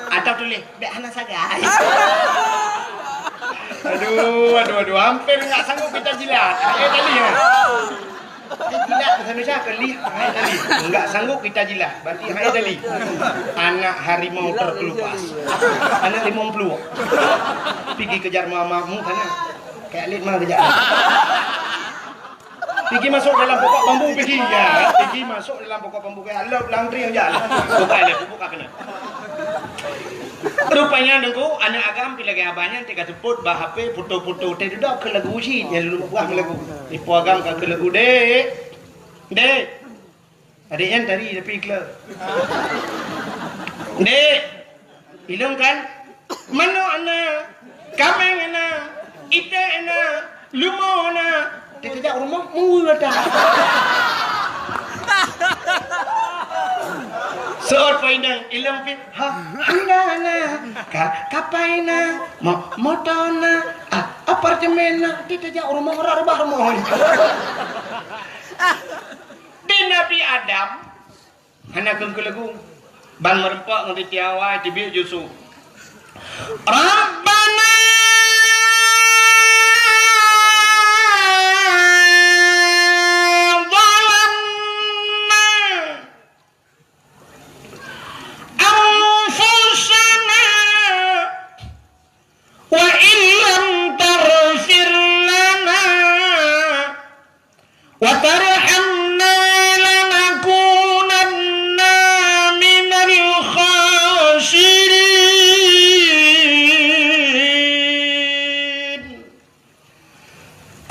Atau tuléh bèk hana sagai. Aduh, aduh, aduh, hampir enggak sanggup kita jilat. Ayo tadi ya. Jilat bahasa Indonesia ke lih, hai tadi. Enggak sanggup kita jilat, berarti hai tadi. Anak harimau terkelupas. Anak limong puluh. Pigi kejar mama mu sana. Kayak lit mah kejap. Pigi masuk dalam pokok bambu pigi ya. Pigi masuk dalam pokok bambu kayak lop langkring aja. Bukan ya, bukan kena. Rupanya Teungku, aneuk agam pih lagèe abah nyan teuka seupôt bak H P foto-foto teuh dudoe keu lagu cit nyang lôn buah lagu. Ipo agam ka keu lagu, "Dek. Dek." Adek nyan tari tapi kleu. "Dek. Ilong kan? Manok na, kameng na, iték na, leumo na." Teukeujak rumoh meuweue dah. Seuôt poinang ilong pih, ha, hana na, ka, kapai na, mo, moto na, a, apartemen na, teukeujak rumoh rot rubah rumoh. Di Nabi Adam, hana keuneuk keu lagu. Ban meureumpok ngon Siti Hawa, teubiet Yusuf. Rabbana zalamna anfusana wa illam taghfir lana wa tarhamna lanakunanna minal khasirin.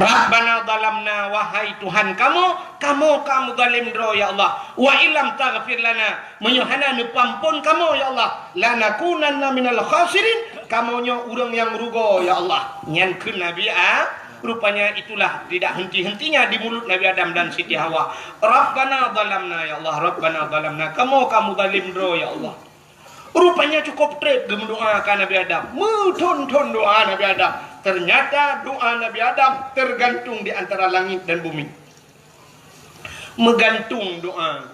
Rabbana zalamna, wahai Tuhan kamoe, kamoe ka meuzalim droe, ya Allah. Wa illam taghfir lana, meunyoe hana neupeuampon kamoe, ya Allah, lanakunanna minal khasirin, kamoe nyoe ureuëng nyang rugoe, ya Allah. Nyan kheun Nabi A-, rupanya itulah tidak henti-hentinya di mulut Nabi Adam dan Siti Hawa. Rabbana zalamna, ya Allah, Rabbana zalamna, kamoe ka meuzalim droe, ya Allah. Rupanya cukup treb geumeudoa ka Nabi Adam. Meuthon-thon doa Nabi Adam. Ternyata doa Nabi Adam tergantung di antara langit dan bumi. Meugantung doa.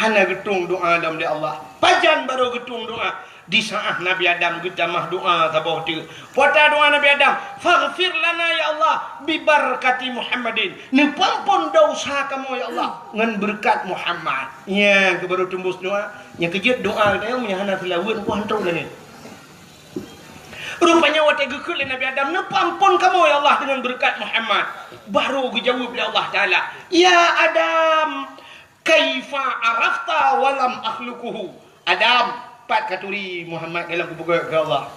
Hana geutueng doa lom lé Allah. Pajan barô geutueng doa? Di saát Nabi Adam geutamah doa saboh teuk. Peue doa Nabi Adam? "Faghfir lana ya Allah, bibarakati Muhammadin." Neupeuampon desya kamoe ya Allah ngon beureukat Muhammad. Nyan keuh barô teumbus doa. Nyang keujeuet doa geutanyoe meunyo hana seulaweuet, peue hantom lagèe. Rupanya watèe geukheun lé Nabi Adam, "Neupeuampon kamoe ya Allah deungon beureukat Muhammad." Barô geujaweueb lé Allah Taala, "Ya Adam, kaifa arafta wa lam akhluquhu?" Adam, pat katuri Muhammad ka lôn kupeugèt keu Allah?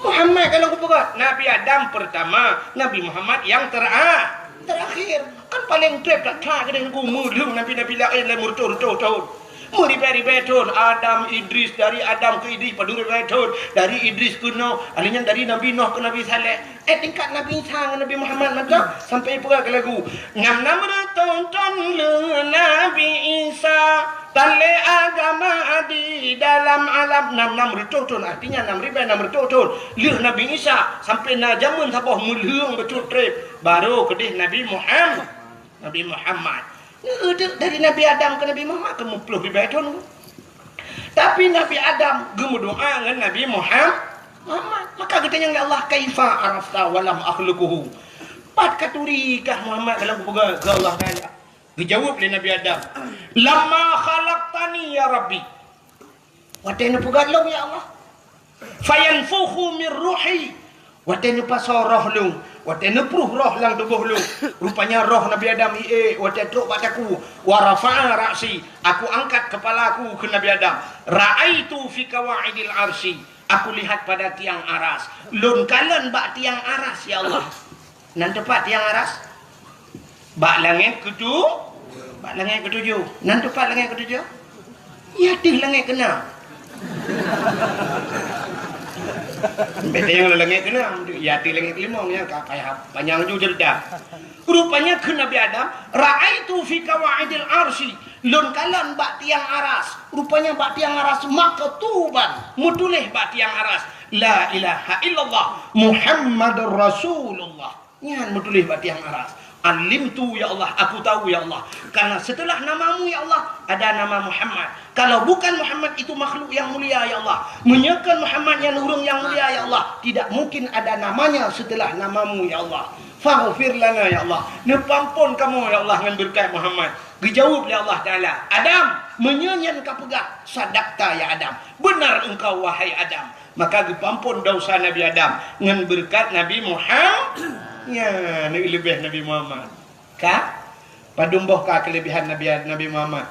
Muhammad ka lôn kupeugèt. Nabi Adam peurtama, Nabi Muhammad nyang tera-, terakhir. Kan paleng treb that-that keudéh Teungku, meulheueng nabi-nabi laén lé meureutoh-reutoh thôn. Meuribèe-ribèe thôn, Adam, Idris, dari Adam keu Idris padum ribèe thôn, dari Idris keu Nuh, lheuh nyan dari Nabi Nuh keu Nabi Saleh. Eh, tingkat Nabi Isa ngon Nabi Muhammad mantong sampai peugah keu lagu, "Nam-nam reutôh thôn lheueh Nabi Isa, tan lé agama di dalam alam." Nam-nam reutôh thôn, artinya nam ribèe nam reutôh thôn lheueh Nabi Isa, sampai na jameun saboh meulheueng bacut treb, barô keudéh Nabi Muham-, Nabi Muhammad. Neudeuk dari Nabi Adam keu Nabi Muhammad keu meuploh ribèe thôn. Tapi Nabi Adam geumeudoa ngon Nabi Muham-, Muhammad. Maka geutanyong lé Allah, "Kaifa arafta wa lam akhluquhu?" Pat katuri kah Muhammad kalau kupeugah keu Allah Taala? Geujaweueb lé Nabi Adam, "Lamma khalaqtani ya Rabbi." Watée neupeugah lôn ya Allah. "Fayanfukhu min ruhi." Watée neupasoe roh lôn, watée neupruh roh lam tuboh lôn. Rupanya roh Nabi Adam iék watée trok bak takue. "Wa rafa'a ra'si." Aku angkat kepala aku keu Nabi Adam. "Ra'aitu fi qawaidil arsy." Aku lihat pada tiang aras. Lôn kalon bak tiang aras, ya Allah. Nan teupat tiang aras? Bak langét ketu-, bak langét ketujoh. Nan teupat langét ketujoh? Ya teuh langét keenam. Beda yang langét keenam, ya teuh langét kelimong, ya, ka payah panjang ju cerita. Rupanya keu Nabi Adam, "Ra'aitu fi qawaidil arsy." Lôn kalon bak tiang aras. Rupanya bak tiang aras maktuban, meutuléh bak tiang aras, "La ilaha illallah Muhammadur Rasulullah." Nyan meutuléh bak tiang aras. "Alimtu ya Allah, aku tahu ya Allah. Karena setelah namamu ya Allah, ada nama Muhammad. Kalau bukan Muhammad itu makhluk yang mulia ya Allah. Meunyoe kon Muhammad nyan ureuëng yang mulia ya Allah, tidak mungkin ada namanya setelah namamu ya Allah. Faghfir lana ya Allah. Neupeuampon kamoe ya Allah ngon beureukat Muhammad." Geujaweueb lé Allah Taala, "Adam, meunyoe nyan kapeugah, sadaqta ya Adam. Benar engkau wahai Adam." Maka geupeuampon desya Nabi Adam ngon beureukat Nabi Muhammad. Nyan leubeh Nabi Muhammad. Ka? Padum boh ka keulebihan Nabi, Nabi Muhammad?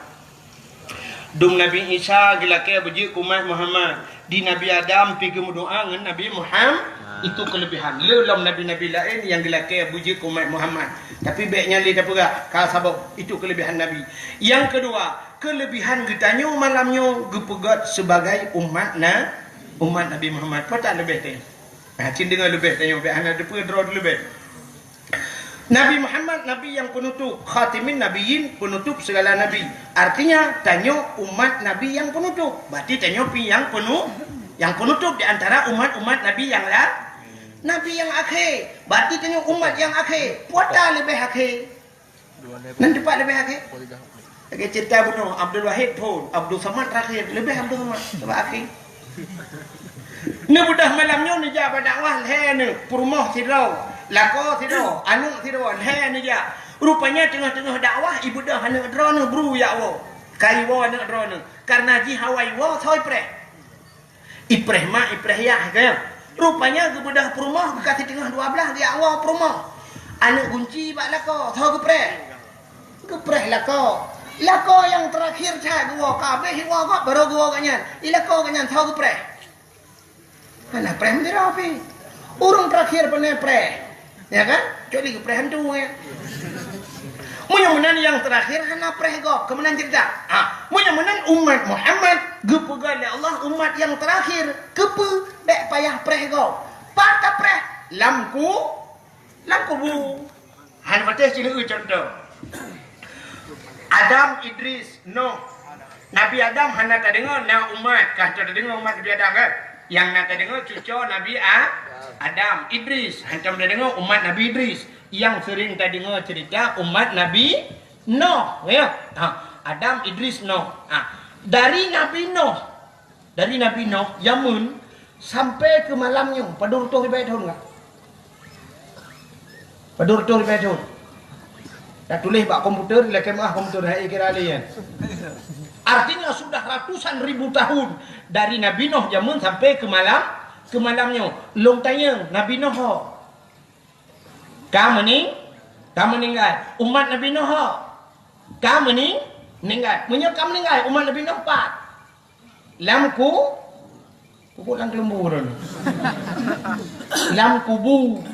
Dum Nabi Isa geulakée beujeuet keu umat Muhammad, di Nabi Adam pi geumeudoá ngon Nabi Muhammad. Itu keulebihan. Le lom nabi-nabi laén nyang geulakée beujeuet keu umat Muhammad. Tapi bék nyan lé tapeugah ka sabab itu keulebihan Nabi. Nyang keudua, keulebihan geutanyoe malam nyoe geupeugét sibagai umat na-, umat Nabi Muhammad. Peue that leubeh teuh? Nah, cit deungoe leubeh tanyoe, bék hana teupeue droe leubeh. Nabi Muhammad, Nabi nyang peunutôp, khatimin nabiyyin, peunutôp segala nabi. Artinya, tanyoe umat Nabi nyang peunutôp. Berarti tanyoe pih nyang peunu-, nyang peunutôp di antara umat-umat Nabi nyang la-, Nabi nyang akhé. Berarti tanyoe umat nyang akhé. Peue that leubeh akhé? Nan teupat leubeh akhé? Lagée cerita bunoe, Abdul Wahid phon, Abdul Samad terakhir, leubeh Abdul Samad, sabab akhé. Neubeudôh malam nyoe neujak bak dakwah lhée neuh, peurumoh sidroe, lakoe sidroe, aneuëk sidroe, lhée neujak. Rupanya teungoh-teungoh dakwah, ibeudôh aneuëk droeneuh bru jak woe. Ka iwoe aneuëk droeneuh, kareuna jih hawa iwoe soe ipreh. Ipreh mak, ipreh yah, kan? Rupanya geubeudôh peurumoh, geukasih teungoh dua blaih, geujak woe peurumoh. Aneuëk gunci bak lakoe, soe geupreh? Geupreh lakoe. Lakoe nyang terakhir that geuwoe, ka abéh iwoe gob, barô geuwoe gobnyan. I lakoe gobnyan, soe geupreh? Hana preh meudroe pih. Ureuëng terakhir pane preh. Ya kan? Kecuali geupreh hantu, ya. Meunyoe meunan nyang terakhir hana preh gob, keu meunan cerita. Ah, meunyoe meunan umat Muhammad geupeugah lé Allah umat nyang terakhir. Keupeue bék payah preh gob? Pat tapreh? Lam ku-, lam kubu. Hana patéh sineuk contoh. Adam, Idris, Noh. Nabi Adam hana tadeungoe na umat, ka tadeungoe umat Nabi Adam kan? Nyang na tadeungoe cucoe Nabi A-, Adam, Idris. Hantom tadeungoe umat Nabi Idris. Nyang sering tadeungoe cerita umat Nabi Noh, ya. Ha, Adam, Idris, Noh. Ha, dari Nabi Noh, dari Nabi Noh jameun sampai keu malam nyoe, padum reutôh ribèe thôn ka? Padum reutôh ribèe thôn? Tatuléh bak komputer, lakèe meu'ah komputer, hai kira lé nyan. Artinya sudah ratusan ribu tahun dari Nabi Noh jameun sampai keu malam, keu malam nyoe. Lôn tanyong, Nabi Noh ho? Ka meuning-, ka meuninggai. Umat Nabi Noh ho? Ka meuning-, ninggai. Meunyoe ka meuninggai, umat Nabi Noh pat? Lam ku-, Pokok lam keuleumbô ureueng. Lam kubu.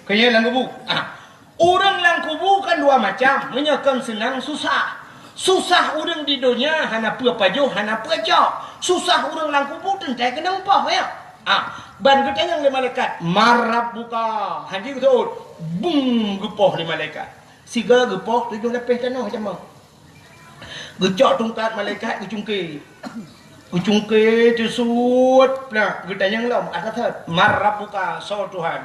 Keu nyan lam kubu. Ah. Ureueng lam kubu kan dua macam. Meunyoe kon seunang susah. Susah ureueng di donya hana peue pajoh, hana peue cok. Susah ureueng lam kubu teuntèe keunong poh, ya. Ah, ban geutanyong lé malaikat, "Man rabbuka?" Hana geuseuôt. Bung geupoh lé malaikat. Sigoe geupoh tujoh lapéh tanoh jameun. Geucok tungkat malaikat geucungké. Geucungké teusuet plak, geutanyong lom, "Ata that, man rabbuka, soe Tuhan?"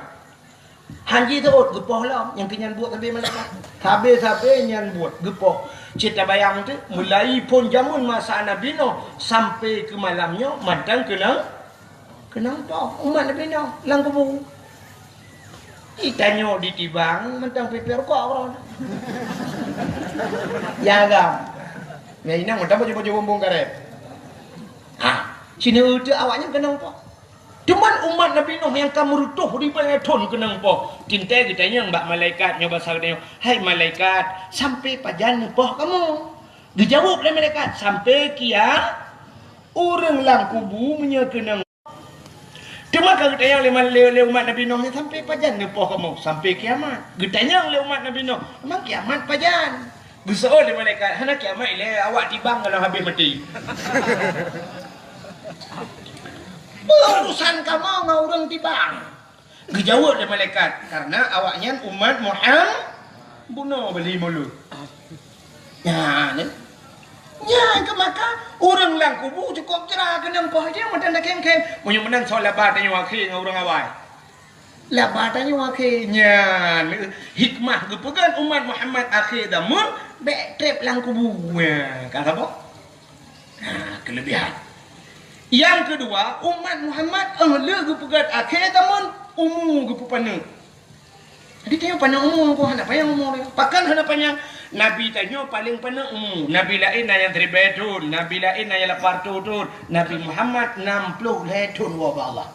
Hana jiseuôt, geupoh lom, nyang keu nyan buet sabe malaikat. Sabe-sabe nyan buet, geupoh. Cit tabayang teuh, mulai phon jameun masa Nabi Noh sampai keu malam nyoe mantong keunong, keunong poh umat Nabi Noh lam kubu. Tanyoe ditibang mantong pipéh rukok keudroe. Ya agam. Ya inong mantong baju-baju bumbong karet. Ha, sineuk teu awaknyan keunong poh. Cuman umat Nabi Nuh nyang ka meurutoh ribu thon keunong poh. Tintée geutanyong bak malaikat nyoe basa geutanyoe, "Hai malaikat, sampai pajan neupoh kamoe?" Geujaweueb lé malaikat, "Sampai kia ureuëng lam kubu meunyoe keunong." Teuma ka geutanyong lé, lé, lé umat Nabi Nuh nyan, "Sampai pajan neupoh kamoe?" "Sampai kiamat." Geutanyong lé umat Nabi Nuh, "Memang kiamat pajan?" Geuseuôt lé malaikat, "Hana kiamat ilée, awak tibang goh lom habéh maté." "Peue urusan kamoe ngon ureuëng tibang?" Geujaweueb lé malaikat, "Karena awaknyan umat Muhammad." Bunoe beli mulut. Nyan, nyan keu maka ureuëng lam kubu cukôp jra keunong poh jih meunan takhém-khém. Meunyoe meunan soe laba tanyoe akhé ngon ureuëng awai. Laba tanyoe akhé nyan hikmah geupeugét umat Muhammad akhé zaman bék treb lam kubu. Nyan, ka saboh. Nah, keulebihan. Nyang keudua, umat Muhammad óh lheueh geupeugét akhé zaman umu geupeupaneuk. Jadi tanyoe panyang umu ko hana panyang umu. Pakon hana panyang? Nabi tanyoe paleng paneuk umu. Nabi laén na nyang siribée thon, nabi laén na nyang lapan reutôh thon. Nabi Muhammad nam ploh lhée thon woe bak Allah.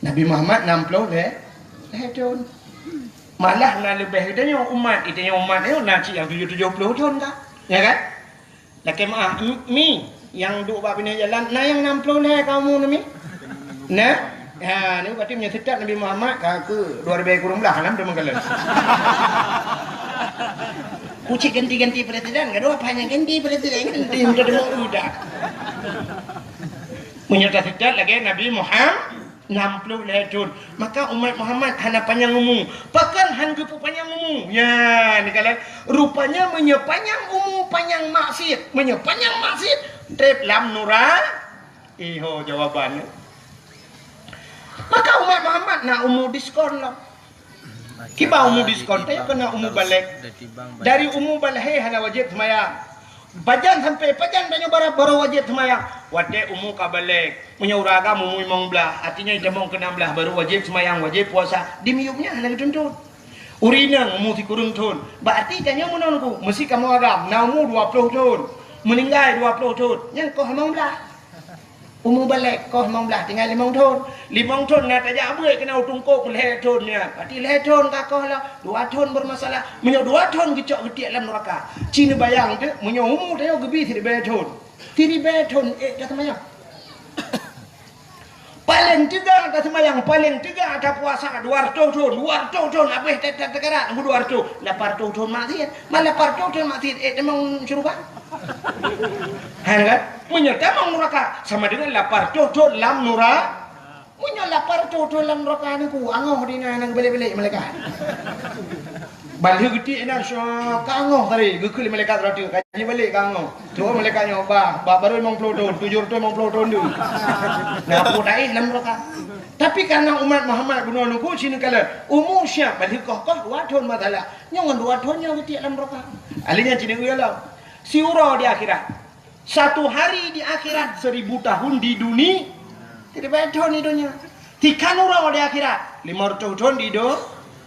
Nabi Muhammad nam ploh lhée, lhée thon. Malah na leubeh geutanyoe umat, geutanyoe umat nyoe na cit nyang tujoh, tujoh ploh thon ka. Ya kan? Lakée meu'ah, mi, nyang duek bak binéh jalan, na nyang nam ploh lhée ka umu neuh mi? Na? Ha, ni berarti meunyoe seutôt Nabi Muhammad ka keu dua ribée kureueng blah lam teuma kalon. Kucik ganti-ganti presiden, gadoh apa hana ganti presiden, ganti untuk demo udah. Meunyoe taseutôt lagée Nabi Muhammad, nam ploh lhée thon. Maka umat Muhammad hana panyang umu. Pakon han geupeu panyang umu? Nyan, kalon. Rupanya meunyoe panyang umu, panyang maksiet. Meunyoe panyang maksiet, treb lam nura-, iho jawaban. Maka umat Muhammad na umu diskon lom. Kiban umu diskon, tanyoe keuneuk umu balek. Dari umu balek hana wajéb seumayang. Pajan sampai pajan tanyoe baru, baru wajéb seumayang? Watée umu ka balek. Meunyoe ureuëng agam umu limong blaih, artinya itamong keu nam blaih baru wajéb seumayang, wajéb puasa. Di miyueb nyan hana geutuntut. Ureuëng inong umu sikureueng thon. Berarti tanyoe meunan ku, meusi kamoe agam na umu dua ploh thon. Meuninggai dua ploh thon. Nyan koh limong blaih. Umu balek koh limong blaih, tinggai limong thon. Limong thon na tajak beuet keunan u teungkôk lhée thon nyan. Berarti lhée thon ka koh lah, dua thon bermasalah. Meunyoe dua thon geucok geutiek lam neuraka. Ci neubayang teuk, meunyoe umu tanyoe geubi siribée thon. Siribée thon, eh, taseumayang. Paleng teuga taseumayang, paleng teuga tapuasa dua reutôh thon, dua reutôh thon habéh ta-, ta-, takarat ngon dua reutôh, lapan reutôh thon maksiet. Man lapan reutôh thon maksiet, eh, tamong syeuruga. Hai kan? Meunyoe tamong neuraka sama dengan lapan reutôh thon lam nura-, meunyoe lapan reutôh thon lam neuraka nyan ku, angoh di na, na geubalek-balek malaikat. Ban lheueh geutiek inan, syok, ka angoh tadi, geukheun lé malaikat rot, ka jibalek ka angoh. Troh malaikat nyoe, bah, bah baru limong ploh thon, tujoh reutôh limong ploh thon deuh. Na peue taéh lam neuraka. Tapi karena umat Muhammad bunoe nunggu sinoe kala, umu siap, ban lheueh koh-koh dua thon masalah. Nyoe ngon dua thon nyoe geutiek lam neuraka. Ahli nyan cit nyoe lom. Siuroe di akhirat. Satu hari di akhirat seribu tahun di duni-, siribée thon di donya. Tikan uroe di akhirat, limong reutôh thon di do-,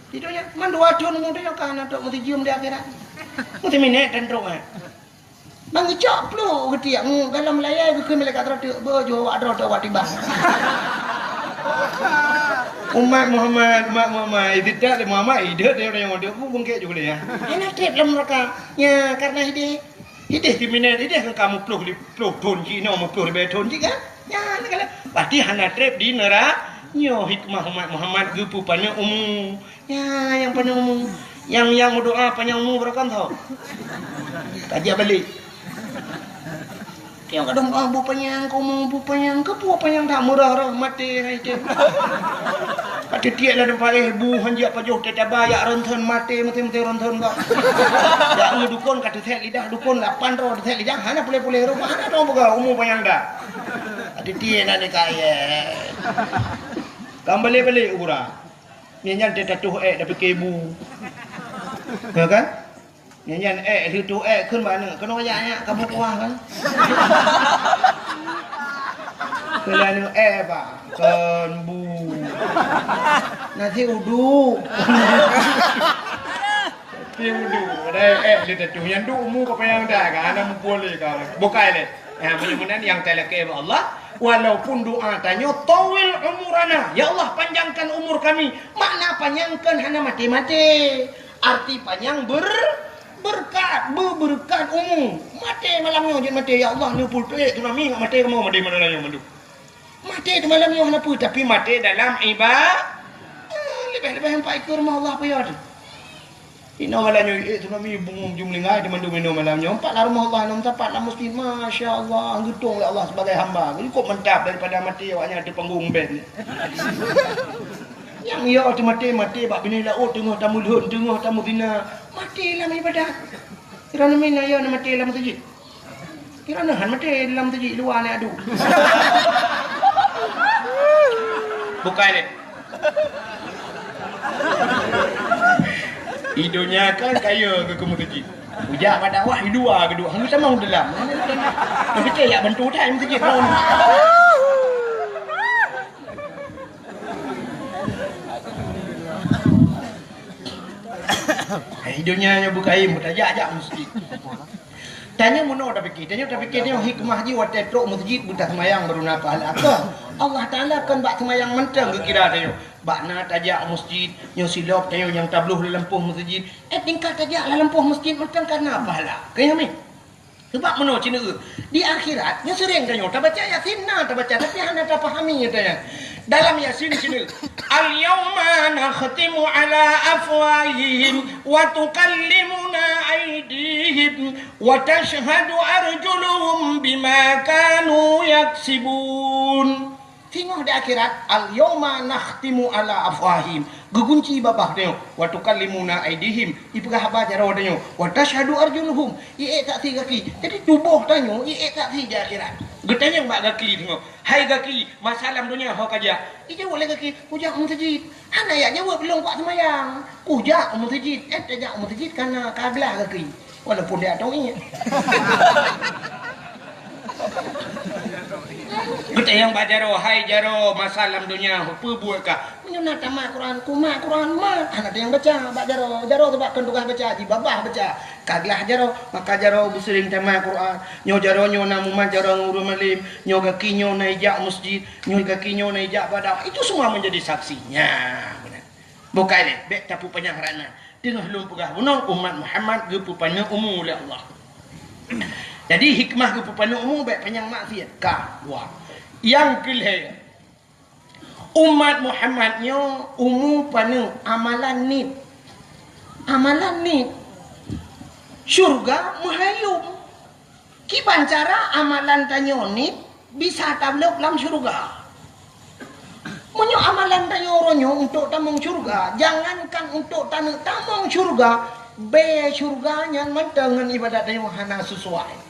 di donya. Man dua thon umu donya ka hana trok meusijeuem di akhirat. Meusiminék tan trok, eh. Ban geucok pluek geutiek, ngu, galom layée geukheun malaikat rot teuk, beuh, jeuet awak droe teuh awak tibang. Umat Muhammad, umat Muhammad, ideh lé Muhammad, ideh lé ureuëng, bungkét ju lé, ya. Hana treb lam neuraka. Ya, karena ideh. Ideh teuminan, ideh ka muploh li-, ploh thon jih, inoe muploh ribée thon jih kan? Nyan, kan? Berarti hana treb di neura-, nyoe hikmah umat Muhammad geupeu panyang umu. Nyan, nyang panyang umu. Nyang, nyang meudoa panyang umu barokon tho. Ka jak balek. Nyang kadang, "Ah, bu panyang, keu umu bu panyang, keu peue panyang that murah-murah maté hai teuh." Ka teutiek lam teumpat, eh, bu hanjeuet pajoh teuh taba, jak ronson maté, maté-maté ronson bak. Jak ngon dukon ka teusék lidah, dukon lapan droe teusék lidah, hana puléh-puléh rupa, hana tong peugah umu panyang dah. Ka teutiek na nikah, eh. Kan balek-balek urang. Nyan, nyan teuh tatuh ék dah pike bu. Ya kan? Nyan, nyan ék, lheueh tuh ék, kheun bak aneuk, keunoe jak nyak, kamoe kuah kan? Kheun lé aneuk, ék, Pak, kon bu. Nasi uduk. Nasi uduk. Dai, eh, dia tentu. Yang duk umu kau payang dah kan? Anak mukul dia kan? Bukai leh. Eh, meunyoe meunan nyang talakée bak Allah, walaupun doa tanyoe, "Tawil umurana." Ya Allah, panjangkan umur kami. Makna panjangkan hana maté-maté. Arti panjang ber-, berkat, be-, berkat umu. Maté malam nyoe jeuet maté, "Ya Allah, neupul tuek tsunami ngat maté kamoe maté malam nyoe mandum." Maté di malam nyoe hana peue, tapi maté dalam iba-, ah, leubeh-leubeh empat ikeu rumoh Allah payah tu. Inoe malam nyoe, eh, tsunami bungong jumlinggai di mandum inoe malam nyoe. Empat lah rumoh Allah, enam tapak lah masjid. Masya Allah, geutong lé Allah sebagai hamba. Cukup mantap daripada maté awaknyan di panggung band. Nyang yo teumaté, maté bak binéh laôt, teungoh tameulhon, teungoh tameutina. Maté lam ibadat. Kira nami na yo na maté lam masjid. Kira na han maté lam masjid, luwa na adu. Bukai deh. Di donya kan kaya ke, ke masjid. Ujak bak dakwah, di luwa ke duek. Hang sama dalam. Tapi yak bantu dah masjid. Eh, donya nyoe bukai, tajak-jak masjid. Tanyoe meunoe tapike, tanyoe tapike nyoe hikmah jih watée trok masjid beutaseumayang baru na pahala. Keu Allah Taala kon bak seumayang mantong geukira tanyoe. Bak na tajak masjid, nyoe silop tanyoe nyang tabloh lam lampôh masjid. Eh, tingkat tajak lam lampôh masjid mantong ka na pahala. Keu nyoe mi. Sebab meunoe ceuneuk di akhirat, nyoe sering tanyoe tabaca Yasin na tabaca, tapi hana tapahami tanyoe. Dalam Yasin ceuneuk, "Al-yauma nakhtimu ala afwahihim wa tukallimuna aidihim wa tashhadu arjuluhum bima kanu yaksibun." Singoh di akhirat, "Al-yauma nakhtimu ala afwahihim." Geugunci babah tanyoe, "Wa tukallimuna aidihim." Ipeugah haba jaroe tanyoe, "Wa tashhadu arjuluhum." Iék saksi gaki. Jadi tuboh tanyoe iék saksi di akhirat. Geutanyong bak gaki singoh, "Hai gaki, masa lam donya ho kajak?" Ijaweueb lé gaki, "Kujak u meuseujid." Hana yak jaweueb lôn kuat seumayang. "Kujak u meuseujid." Eh, tajak u meuseujid kana ka glah gaki. Walaupun dia atong iék. Geutanyong bak jaroe, "Hai jaroe, masa lam donya peue buet kah?" "Meunyoe na tamat Quran, kumat Quran mat." Hana teunyang baca bak jaroe. Jaroe teuh bak kon tugaih baca, jibabah baca. Ka glah jaroe, maka jaroe beuseuring tamat Quran. Nyoe jaroe nyoe na mumat jaroe ngon ureuëng malém. Nyoe gaki nyoe na ijak masjid. Nyoe gaki nyoe na ijak bak dakwah. Itu semua menjadi saksi. Nya, beuna. Bukai lé, bék tapeupanyang rana. Teungoh lôn peugah bunoe umat Muhammad geupeupaneuk umu lé Allah. Jadi hikmah geupeupaneuk umu bék panyang maksiat. Ka, dua. Nyang keulhée, umat Muhammad nyoe umu paneuk amalan niet. Amalan niet. Syurga meuhayom. Kiban cara amalan tanyoe niet bisa tabloe lam syurga. Meunyoe amalan tanyoe uroe nyoe untuk tamong syurga, jangankan untuk taneuk tamong syurga, bée syurga nyan mantong ngon ibadat tanyoe hana sesuai.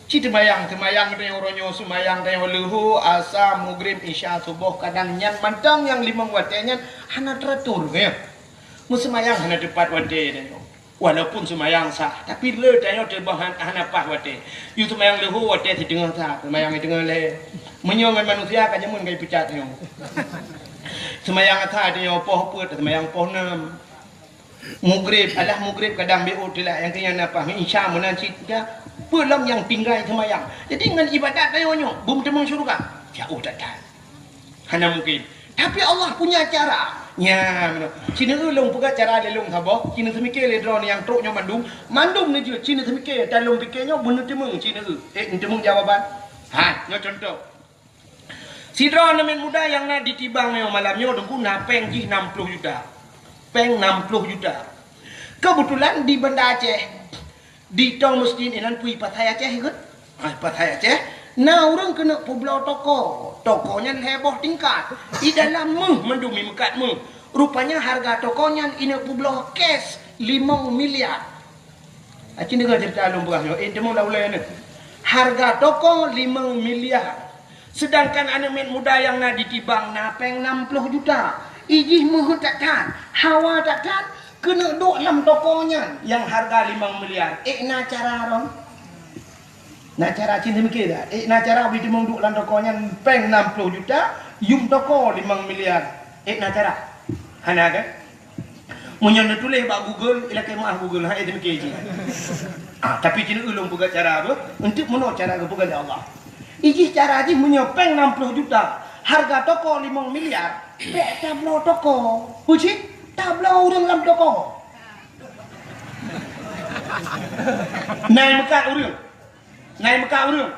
Ci teumayang, teumayang tanyoe uroe nyoe, seumayang tanyoe leuhô, asa, mugrib, isya, suboh, kadang nyan mantong nyang limong watée nyan hana teratur, ya. Meuseumayang hana teupat watée tanyoe. Walaupun seumayang sah, tapi le tanyoe teubang han-, hana paih watée. Yue seumayang leuhô watée siteungoh sah, seumayang siteungoh lhée. Meunyoe ngon manusia ka jameun ka jipeucat nyoe. Seumayang asai tanyoe poh peuet, seumayang poh nam. Mugrib, alah mugrib kadang biôh telat, nyang keu nyan na paih, isya meunan cit ka. Peue lom nyang tinggai seumayang. Jadi ngon ibadat tanyoe nyoe, beumeuteumong syeuruga? Jauh that-that. Hana mungkin. Tapi Allah punya cara. Nya, meunoe. Ci neueu lôn peugah cara lé lôn saboh, ci neuseumiké lé droeneuh nyang trok nyoe mandum, mandum neujeuet, ci neuseumiké, dan lôn piké nyoe beuneuteumong ci neueu. Eh, neuteumong jawaban. Ha, nyoe contoh. Sidroe aneuk muda nyang na di Tibang nyoe malam nyoe, Teungku, na péng jih nam ploh juta. Péng nam ploh juta. Keubeutulan di Banda Aceh, di toh meuseujid inan peue, Pasai Aceh ikôt. Ah, Pasai Aceh, na ureuëng keuneuk peubloe toko. Toko nyan lhée boh tingkat. I dalam méuh mandum, i meukat méuh. Rupanya hareuga toko nyan ineuk peubloe cash limong miliar. Aci deungoe ceurita lôn peugah nyoe, eh, teuma lam ulée nyoe. Hareuga toko limong miliar. Seudangkan aneuk miet muda nyang na di Tibang na péng nam ploh juta. I jih meuheuet that-that, hawa that-that, keuneuk duek lam toko nyan nyang hareuga limong miliar. Eh, na cara droe? Na cara cit demikian dah. Eh, na cara beuteumong duek lam toko nyan péng enam puluh juta, yum toko limong miliar. Eh, na cara. Hana kan? Meunyoe neutuléh bak Google, ilakée meuah Google, hai demikian cit. Ah, tapi cit ulôn peugah cara apa? Untuk meunoe cara geupeugah lé Allah. Ijih cara jih meunyoe péng enam puluh juta, harga toko limong miliar, bék tabloe toko. Peue cit? Tabloe ureuëng lam toko. Nai meukat ureuëng. Nai meukat ureuëng.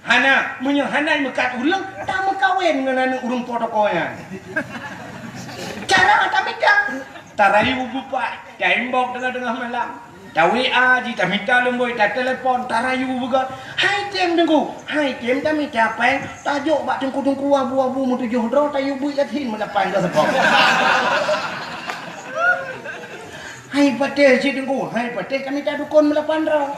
Hana, meunyoe hana meukat ureuëng, tameukawen ngon aneuëk ureuëng po toko nyan. Cara tamita. Tarayu bupat, taimbok teungoh-teungoh malam. Ta-W A jih, tamita lumboi, tatelepon, tarayu beugot. Hai tem teungku, hai tem tamita péng, tajok bak teungku-teungku abu-abu meutujoh droe, tayue beuet yatim meulapan droe seupôt. Hai patéh cit teungku, hai patéh tamita dukon meulapan droe.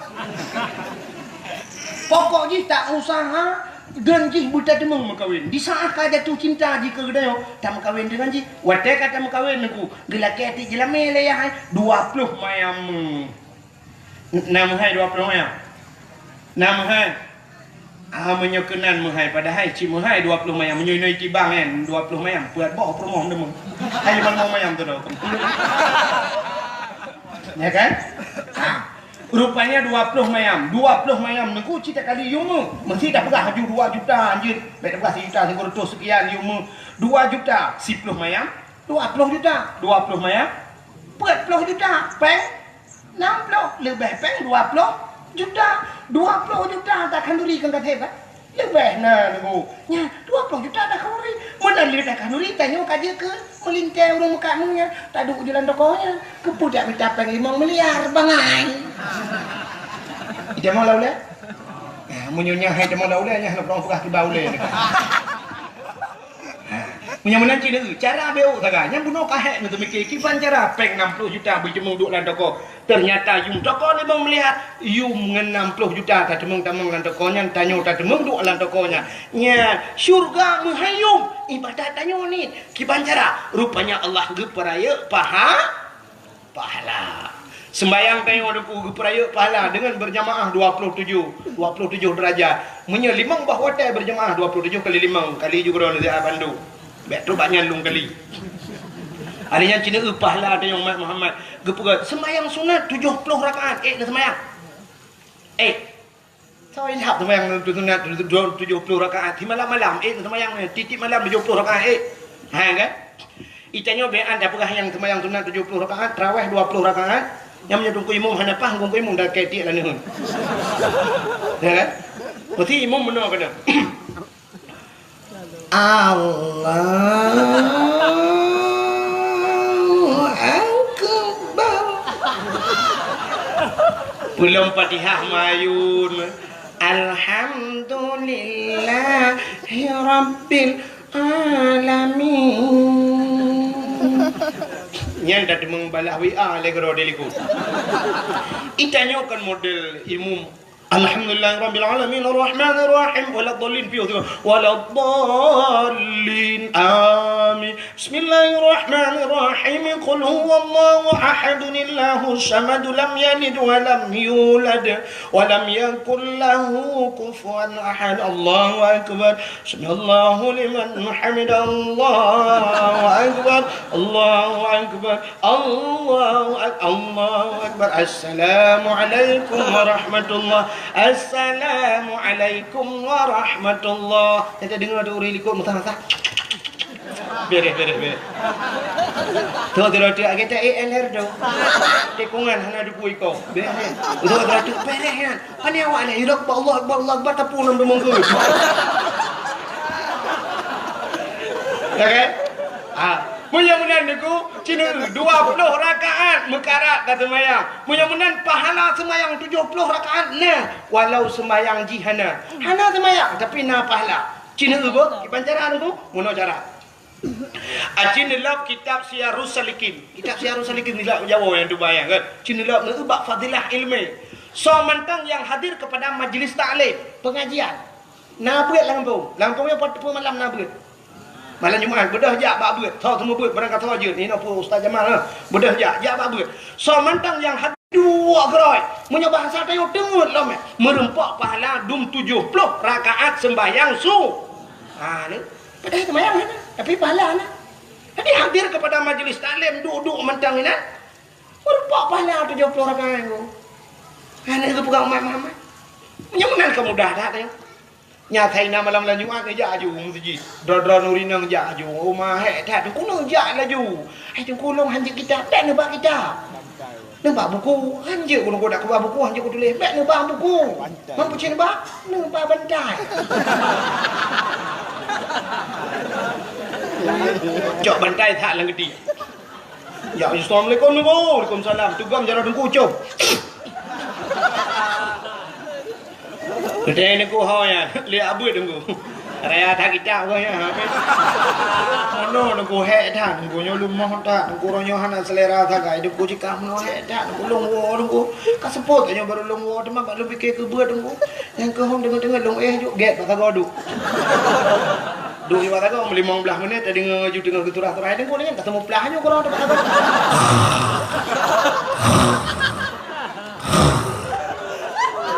Pokok jih ta usaha, dan jih beutateumeung meukawen. Di saat ka jatuh cinta jih keu geutanyoe, tameukawen deungon jih. Watée ka tameukawen teungku, geulakée até jeulamé lé yah hai, dua ploh mayam. Na meuhai dua ploh mayam? Na meuhai? Ah, meunyoe keunan meuhai, padahai cit meuhai dua ploh mayam. Meunyoe inoe itibang kan, dua ploh mayam, peuet boh peurumoh deungon. Hai lima mayam tu dah. Ya kan? Ah. Rupanya dua ploh mayam. Dua ploh mayam teungku cit takali yume. Mesti dah peugah laju dua juta anjeut. Baik dah peugah sijuta, sikureueng reutôh sekian yume. Dua juta, siploh mayam, dua ploh juta. Dua ploh mayam, peuet ploh juta. Péng enam ploh, leubeh péng dua ploh juta. Dua ploh juta takhanduri kan ka thép, kan? Leubeh na, Bu. Nya, dua ploh juta takhanduri. Meunan lé takhanduri, tanyoe ka jeuet keu meulintée ureuëng meukat mu nyan. Taduek jalan toko nyan. Keupeue dak mita péng limong miliar, bangai. Ida mau laulée? Nah, meunyoe nyan hai ida mau laulée, nyan hana peugah kiba ulée. Ha, meunyoe meunan cit, cara beuh sagai. Nyang bunoe ka hék neuteumiké kiban cara péng enam ploh juta beuteumong duek lam toko. Teunyata yum toko limong miliar, yum ngon enam ploh juta tateumeung-tamong lam toko nyan, tanyoe tateumeung duek lam toko nyan. Nyan, syeuruga meuhai yum, ibadat tanyoe niet. Kiban cara, rupanya Allah geupeurayeuk paha-, Pahala. Sembayang tanyoe teungku geupeurayeuk pahala deungon berjamaah dua puluh tujuh, dua puluh tujuh derajat. Meunyoe limong boh watée berjamaah dua puluh tujuh kali limong kali ju keudroe lé bandu. Bék trok bak nyan lôn kali. Hari nyan cit neueu pahala tanyoe umat Muhammad. Geupeugah sembayang sunat tujoh ploh rakaat, ék neuseumbayang. Ék. Soe ilham seumayang tu sunat tu, tu, tujoh ploh rakaat. Di malam-malam, eh, seumayang ni, tiep-tiep malam tujoh ploh rakaat, eh. Ha, kan? Itanyoe bean dah peugah nyang seumayang sunat tujoh ploh rakaat, tarawih dua ploh rakaat. Nyang meunyoe teungku imum hana paih, teungku imum dah ketiek lah nihun. Ya, kan? Mesti imum meunoe keunoe. Allahu Akbar. Peulom Fatihah mayun. Alhamdulillahi Rabbil Alamin. Nyan dah deungon balah W A lé keudroe di likot. Itanyoe kan model imum. Alhamdulillahirabbil alamin, arrahmanirrahim, waladdallin, piôh tu. Waladdallin. Amin. Bismillahirrahmanirrahim. Qul huwallahu ahad, Allahus samad, lam yalid wa lam yulad, wa lam yakul lahu kufuwan ahad. Allahu akbar. Sami'allahu liman hamidah. Allahu akbar. Allahu akbar. Allahu ak-, Allahu akbar. Assalamualaikum warahmatullah. Assalamualaikum warahmatullah. Kita dengar ada orang likot masa-masa. Bereh, bereh, bereh. Tu, tu, tu, tu, kita E L R tu. Tikungan hana duku iko. Bereh. Tu, tu, tu, bereh, ya. Pane awak ni, Allahu Akbar, Allahu Akbar, Allahu Akbar, tapue lom deungon geut. Ya kan? Ha. Meunyoe meunan niku, cina dua puluh rakaat meukarat ka seumayang. Meunyoe meunan pahala seumayang tujoh ploh rakaat na, walau seumayang jih hana. Hana seumayang, tapi na pahala. Cina beuh, kiban cara niku, meunoe cara. Aci neulab kitab Siyarus Salikin. Kitab Siyarus Salikin neulab Jawoe nyang tubai nyan kan. Ci neulab neu bak fadilah ilmu. Soe mantong nyang hadir kepada majlis taklim, pengajian. Na beuet lam gampông. Lam gampông nyoe pat-, pat malam na beuet. Malam Jumat beudôh jak bak beuet. Soe teuma beuet barangkasoe jeuet. Inoe peue Ustaz Jamal, ha. Beudôh jak, jak bak beuet. Soe mantong nyang hadir Dua geurôi. Meunyoe bahasa tanyoe teungeut lom, eh. Meureumpok pahala dum tujoh ploh rakaat seumbahyang su-, ha, ni. Padahai seumbahyang hana, tapi pahala hana. Jadi hadir kepada majlis taklim, duek-duek mantong inan. Meureumpok pahala tujoh ploh rakaat tu. Hana geupeugah umat Muhammad. Meunyoe meunan ka mudah that tanyoe. Nyan asai na malam lam Jumat neujak aju u meuseujid. Droe-droe nuri neujak aju. Uma hék that, Teungku neujak laju. Hai Teungku, lôn hanjeuet kitab, bèk neuba kitab. Neuba buku, hanjeuet ku Teungku dak kuba buku, hanjeuet kutuléh, bèk neuba buku. Bantai. Mampu cit neuba? Neuba bantai. Cok bantai that lam geuti. Ya, assalamualaikum Teungku. Waalaikumsalam. Tugam jaroe Teungku, com. Geutanyoe Teungku ho nyan, lé abeuet Teungku. Raya that kitab ko nyan, ha. Meunoe Teungku hék that, Teungku nyoe leumoh that, Teungku roh nyoe hana selera sagai, Teungku cit ka meunoe hék that, Teungku lôn woe Teungku. Ka seupôt nyoe barô lôn woe, teuma bak lôn pike keu beuet Teungku. Nyang keuhom deungon-deungon lôn éh juk gét bak sagoe duek. Duek nibak sagoe limong blaih menit, tadeungoe laju teungoh geuturah-turah. Teungku nyan ka seumeuplah nyoe keudroe teuk bak sagoe.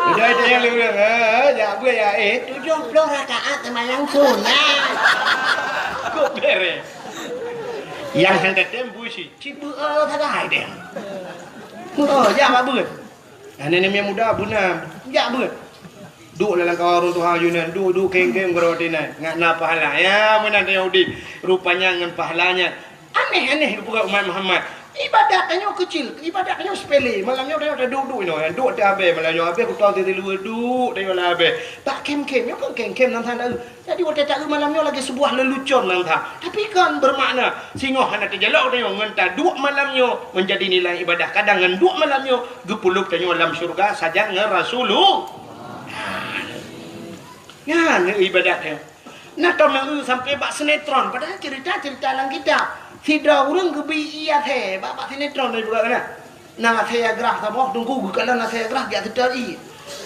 Udah itu yang lurus, eh, jak buet ya, eh, tujoh ploh rakaat seumayang sunat. Kok beres? Yang hana tem busi, cit beu, eh, sagai deh. Oh, jak bak beuet. Aneuk-aneuk muda beuna, jak beuet. Duek lam kawan ureueng tuha Yunan, duek-duek keng-keng gurèe teunan, ngat na pahala. Ya, meunan tanyoe udép. Rupanya ngon pahala nyan. Aneh-aneh geupeugah umat Muhammad. Ibadat tanyoe keucil, ibadat tanyoe sepele. Malam nyoe tanyoe taduek-duek inoe, duek teuh abèe, malam nyoe abèe kutoe teuh siluweue duek tanyoe lam abèe. Bak kem-kem, nyoe kon kem-kem nan hana eu. Jadi watèe taeu malam nyoe lagèe seubuah leulucon nan that. Tapi kon beumakna singoh hana teujalok tanyoe ngon taduek malam nyoe meunjadi nilai ibadah. Kadang ngon duek malam nyoe geupeuleub tanyoe lam syeuruga sajan ngon Rasulullah. Nyan ibadat nyoe. Na tom nyang eu sampai bak sinetron, padahai cerita-cerita lam kitab. Sidroe ureueng geubi ié athèe bak, bak sinetron dari buka kana. Na athèe grah saboh, Teungku geukalon athèe grah geujak seutôt ié.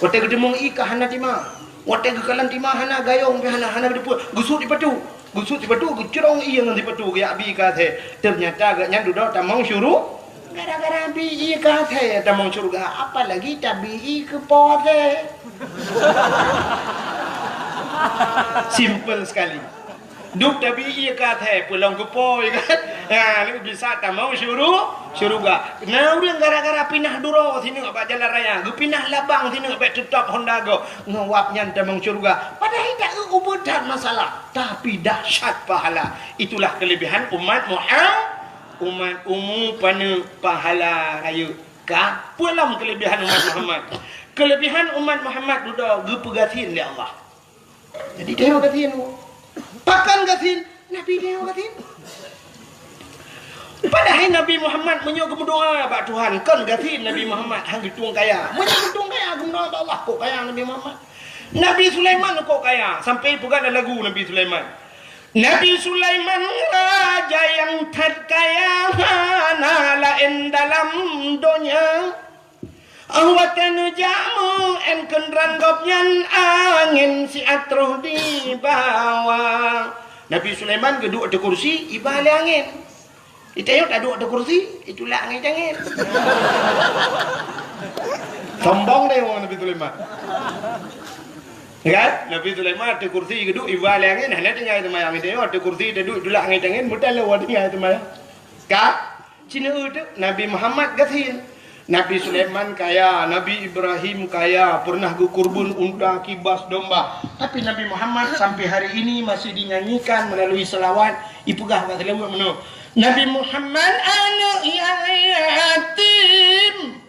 Watèe geuteumeung ié ka hana tima. Watèe geukalon tima hana, gayông pih hana, hana geuteupeue. Geusut sipatu. Geusut sipatu, geucrong ié ngon sipatu geujak bi ié keu athèe. Teunyata gobnyan dudoe tamong syuru-, gara-gara bi ié keu athèe tamong syeuruga, apalagi tabi ié keu po athèe. Simple sekali. Duek tabi ié keu athèe, peulông keu po, ya kan? Ha, lé bisa tamong syuru-, syeuruga. Na ureueng gara-gara pinah duroe sineuk bak jalan raya, geupinah labang sineuk bèk teutap honda gob, ngon wab nyan tamong syeuruga. Padahai taeu ubeut that masalah, tapi dahsyat pahala. Itulah kelebihan umat Muhammad, umat umu paneuk pahala rayeuk. Ka, peue lom kelebihan umat Muhammad? Kelebihan umat Muhammad dudoe geupeugasien lé Allah. Jadi tanyoe gasien. Pakon gasien? Nabi tanyoe gasien. Padahai Nabi Muhammad meunyoe geumeudoa bak Tuhan, kon gasien Nabi Muhammad, han geutueng kaya. Meunyoe geutueng kaya, geumeudoa bak Allah, kok kaya Nabi Muhammad. Nabi Sulaiman kok kaya, sampai peugah lam lagu Nabi Sulaiman. Nabi Sulaiman raja nyang that kaya, hana laén dalam donya. Óh watèe neujak meu-én keundrang gobnyan, angén siat troh dibawa. Nabi Sulaiman geuduek ateueh kursi, iba lé angén. Di tanyoe taduek ateueh kursi, itulak angén-angén. Sombong deh ureueng Nabi Sulaiman. Ya kan? Nabi Sulaiman ateueh kursi geuduek, iba lé angén, hana tinggai seumayang. Di tanyoe ateueh kursi taduek, itulak angén-angén, meutan lé ureueng tinggai seumayang. Ka? Cina eu teuk, Nabi Muhammad gasien. Nabi Sulaiman kaya, Nabi Ibrahim kaya, pernah geukurban unta, kibas, domba. Tapi Nabi Muhammad sampai hari ini masih dinyanyikan melalui selawat, ipeugah bak salawat meunoe, "Nabi Muhammad aneuk nyang yatim."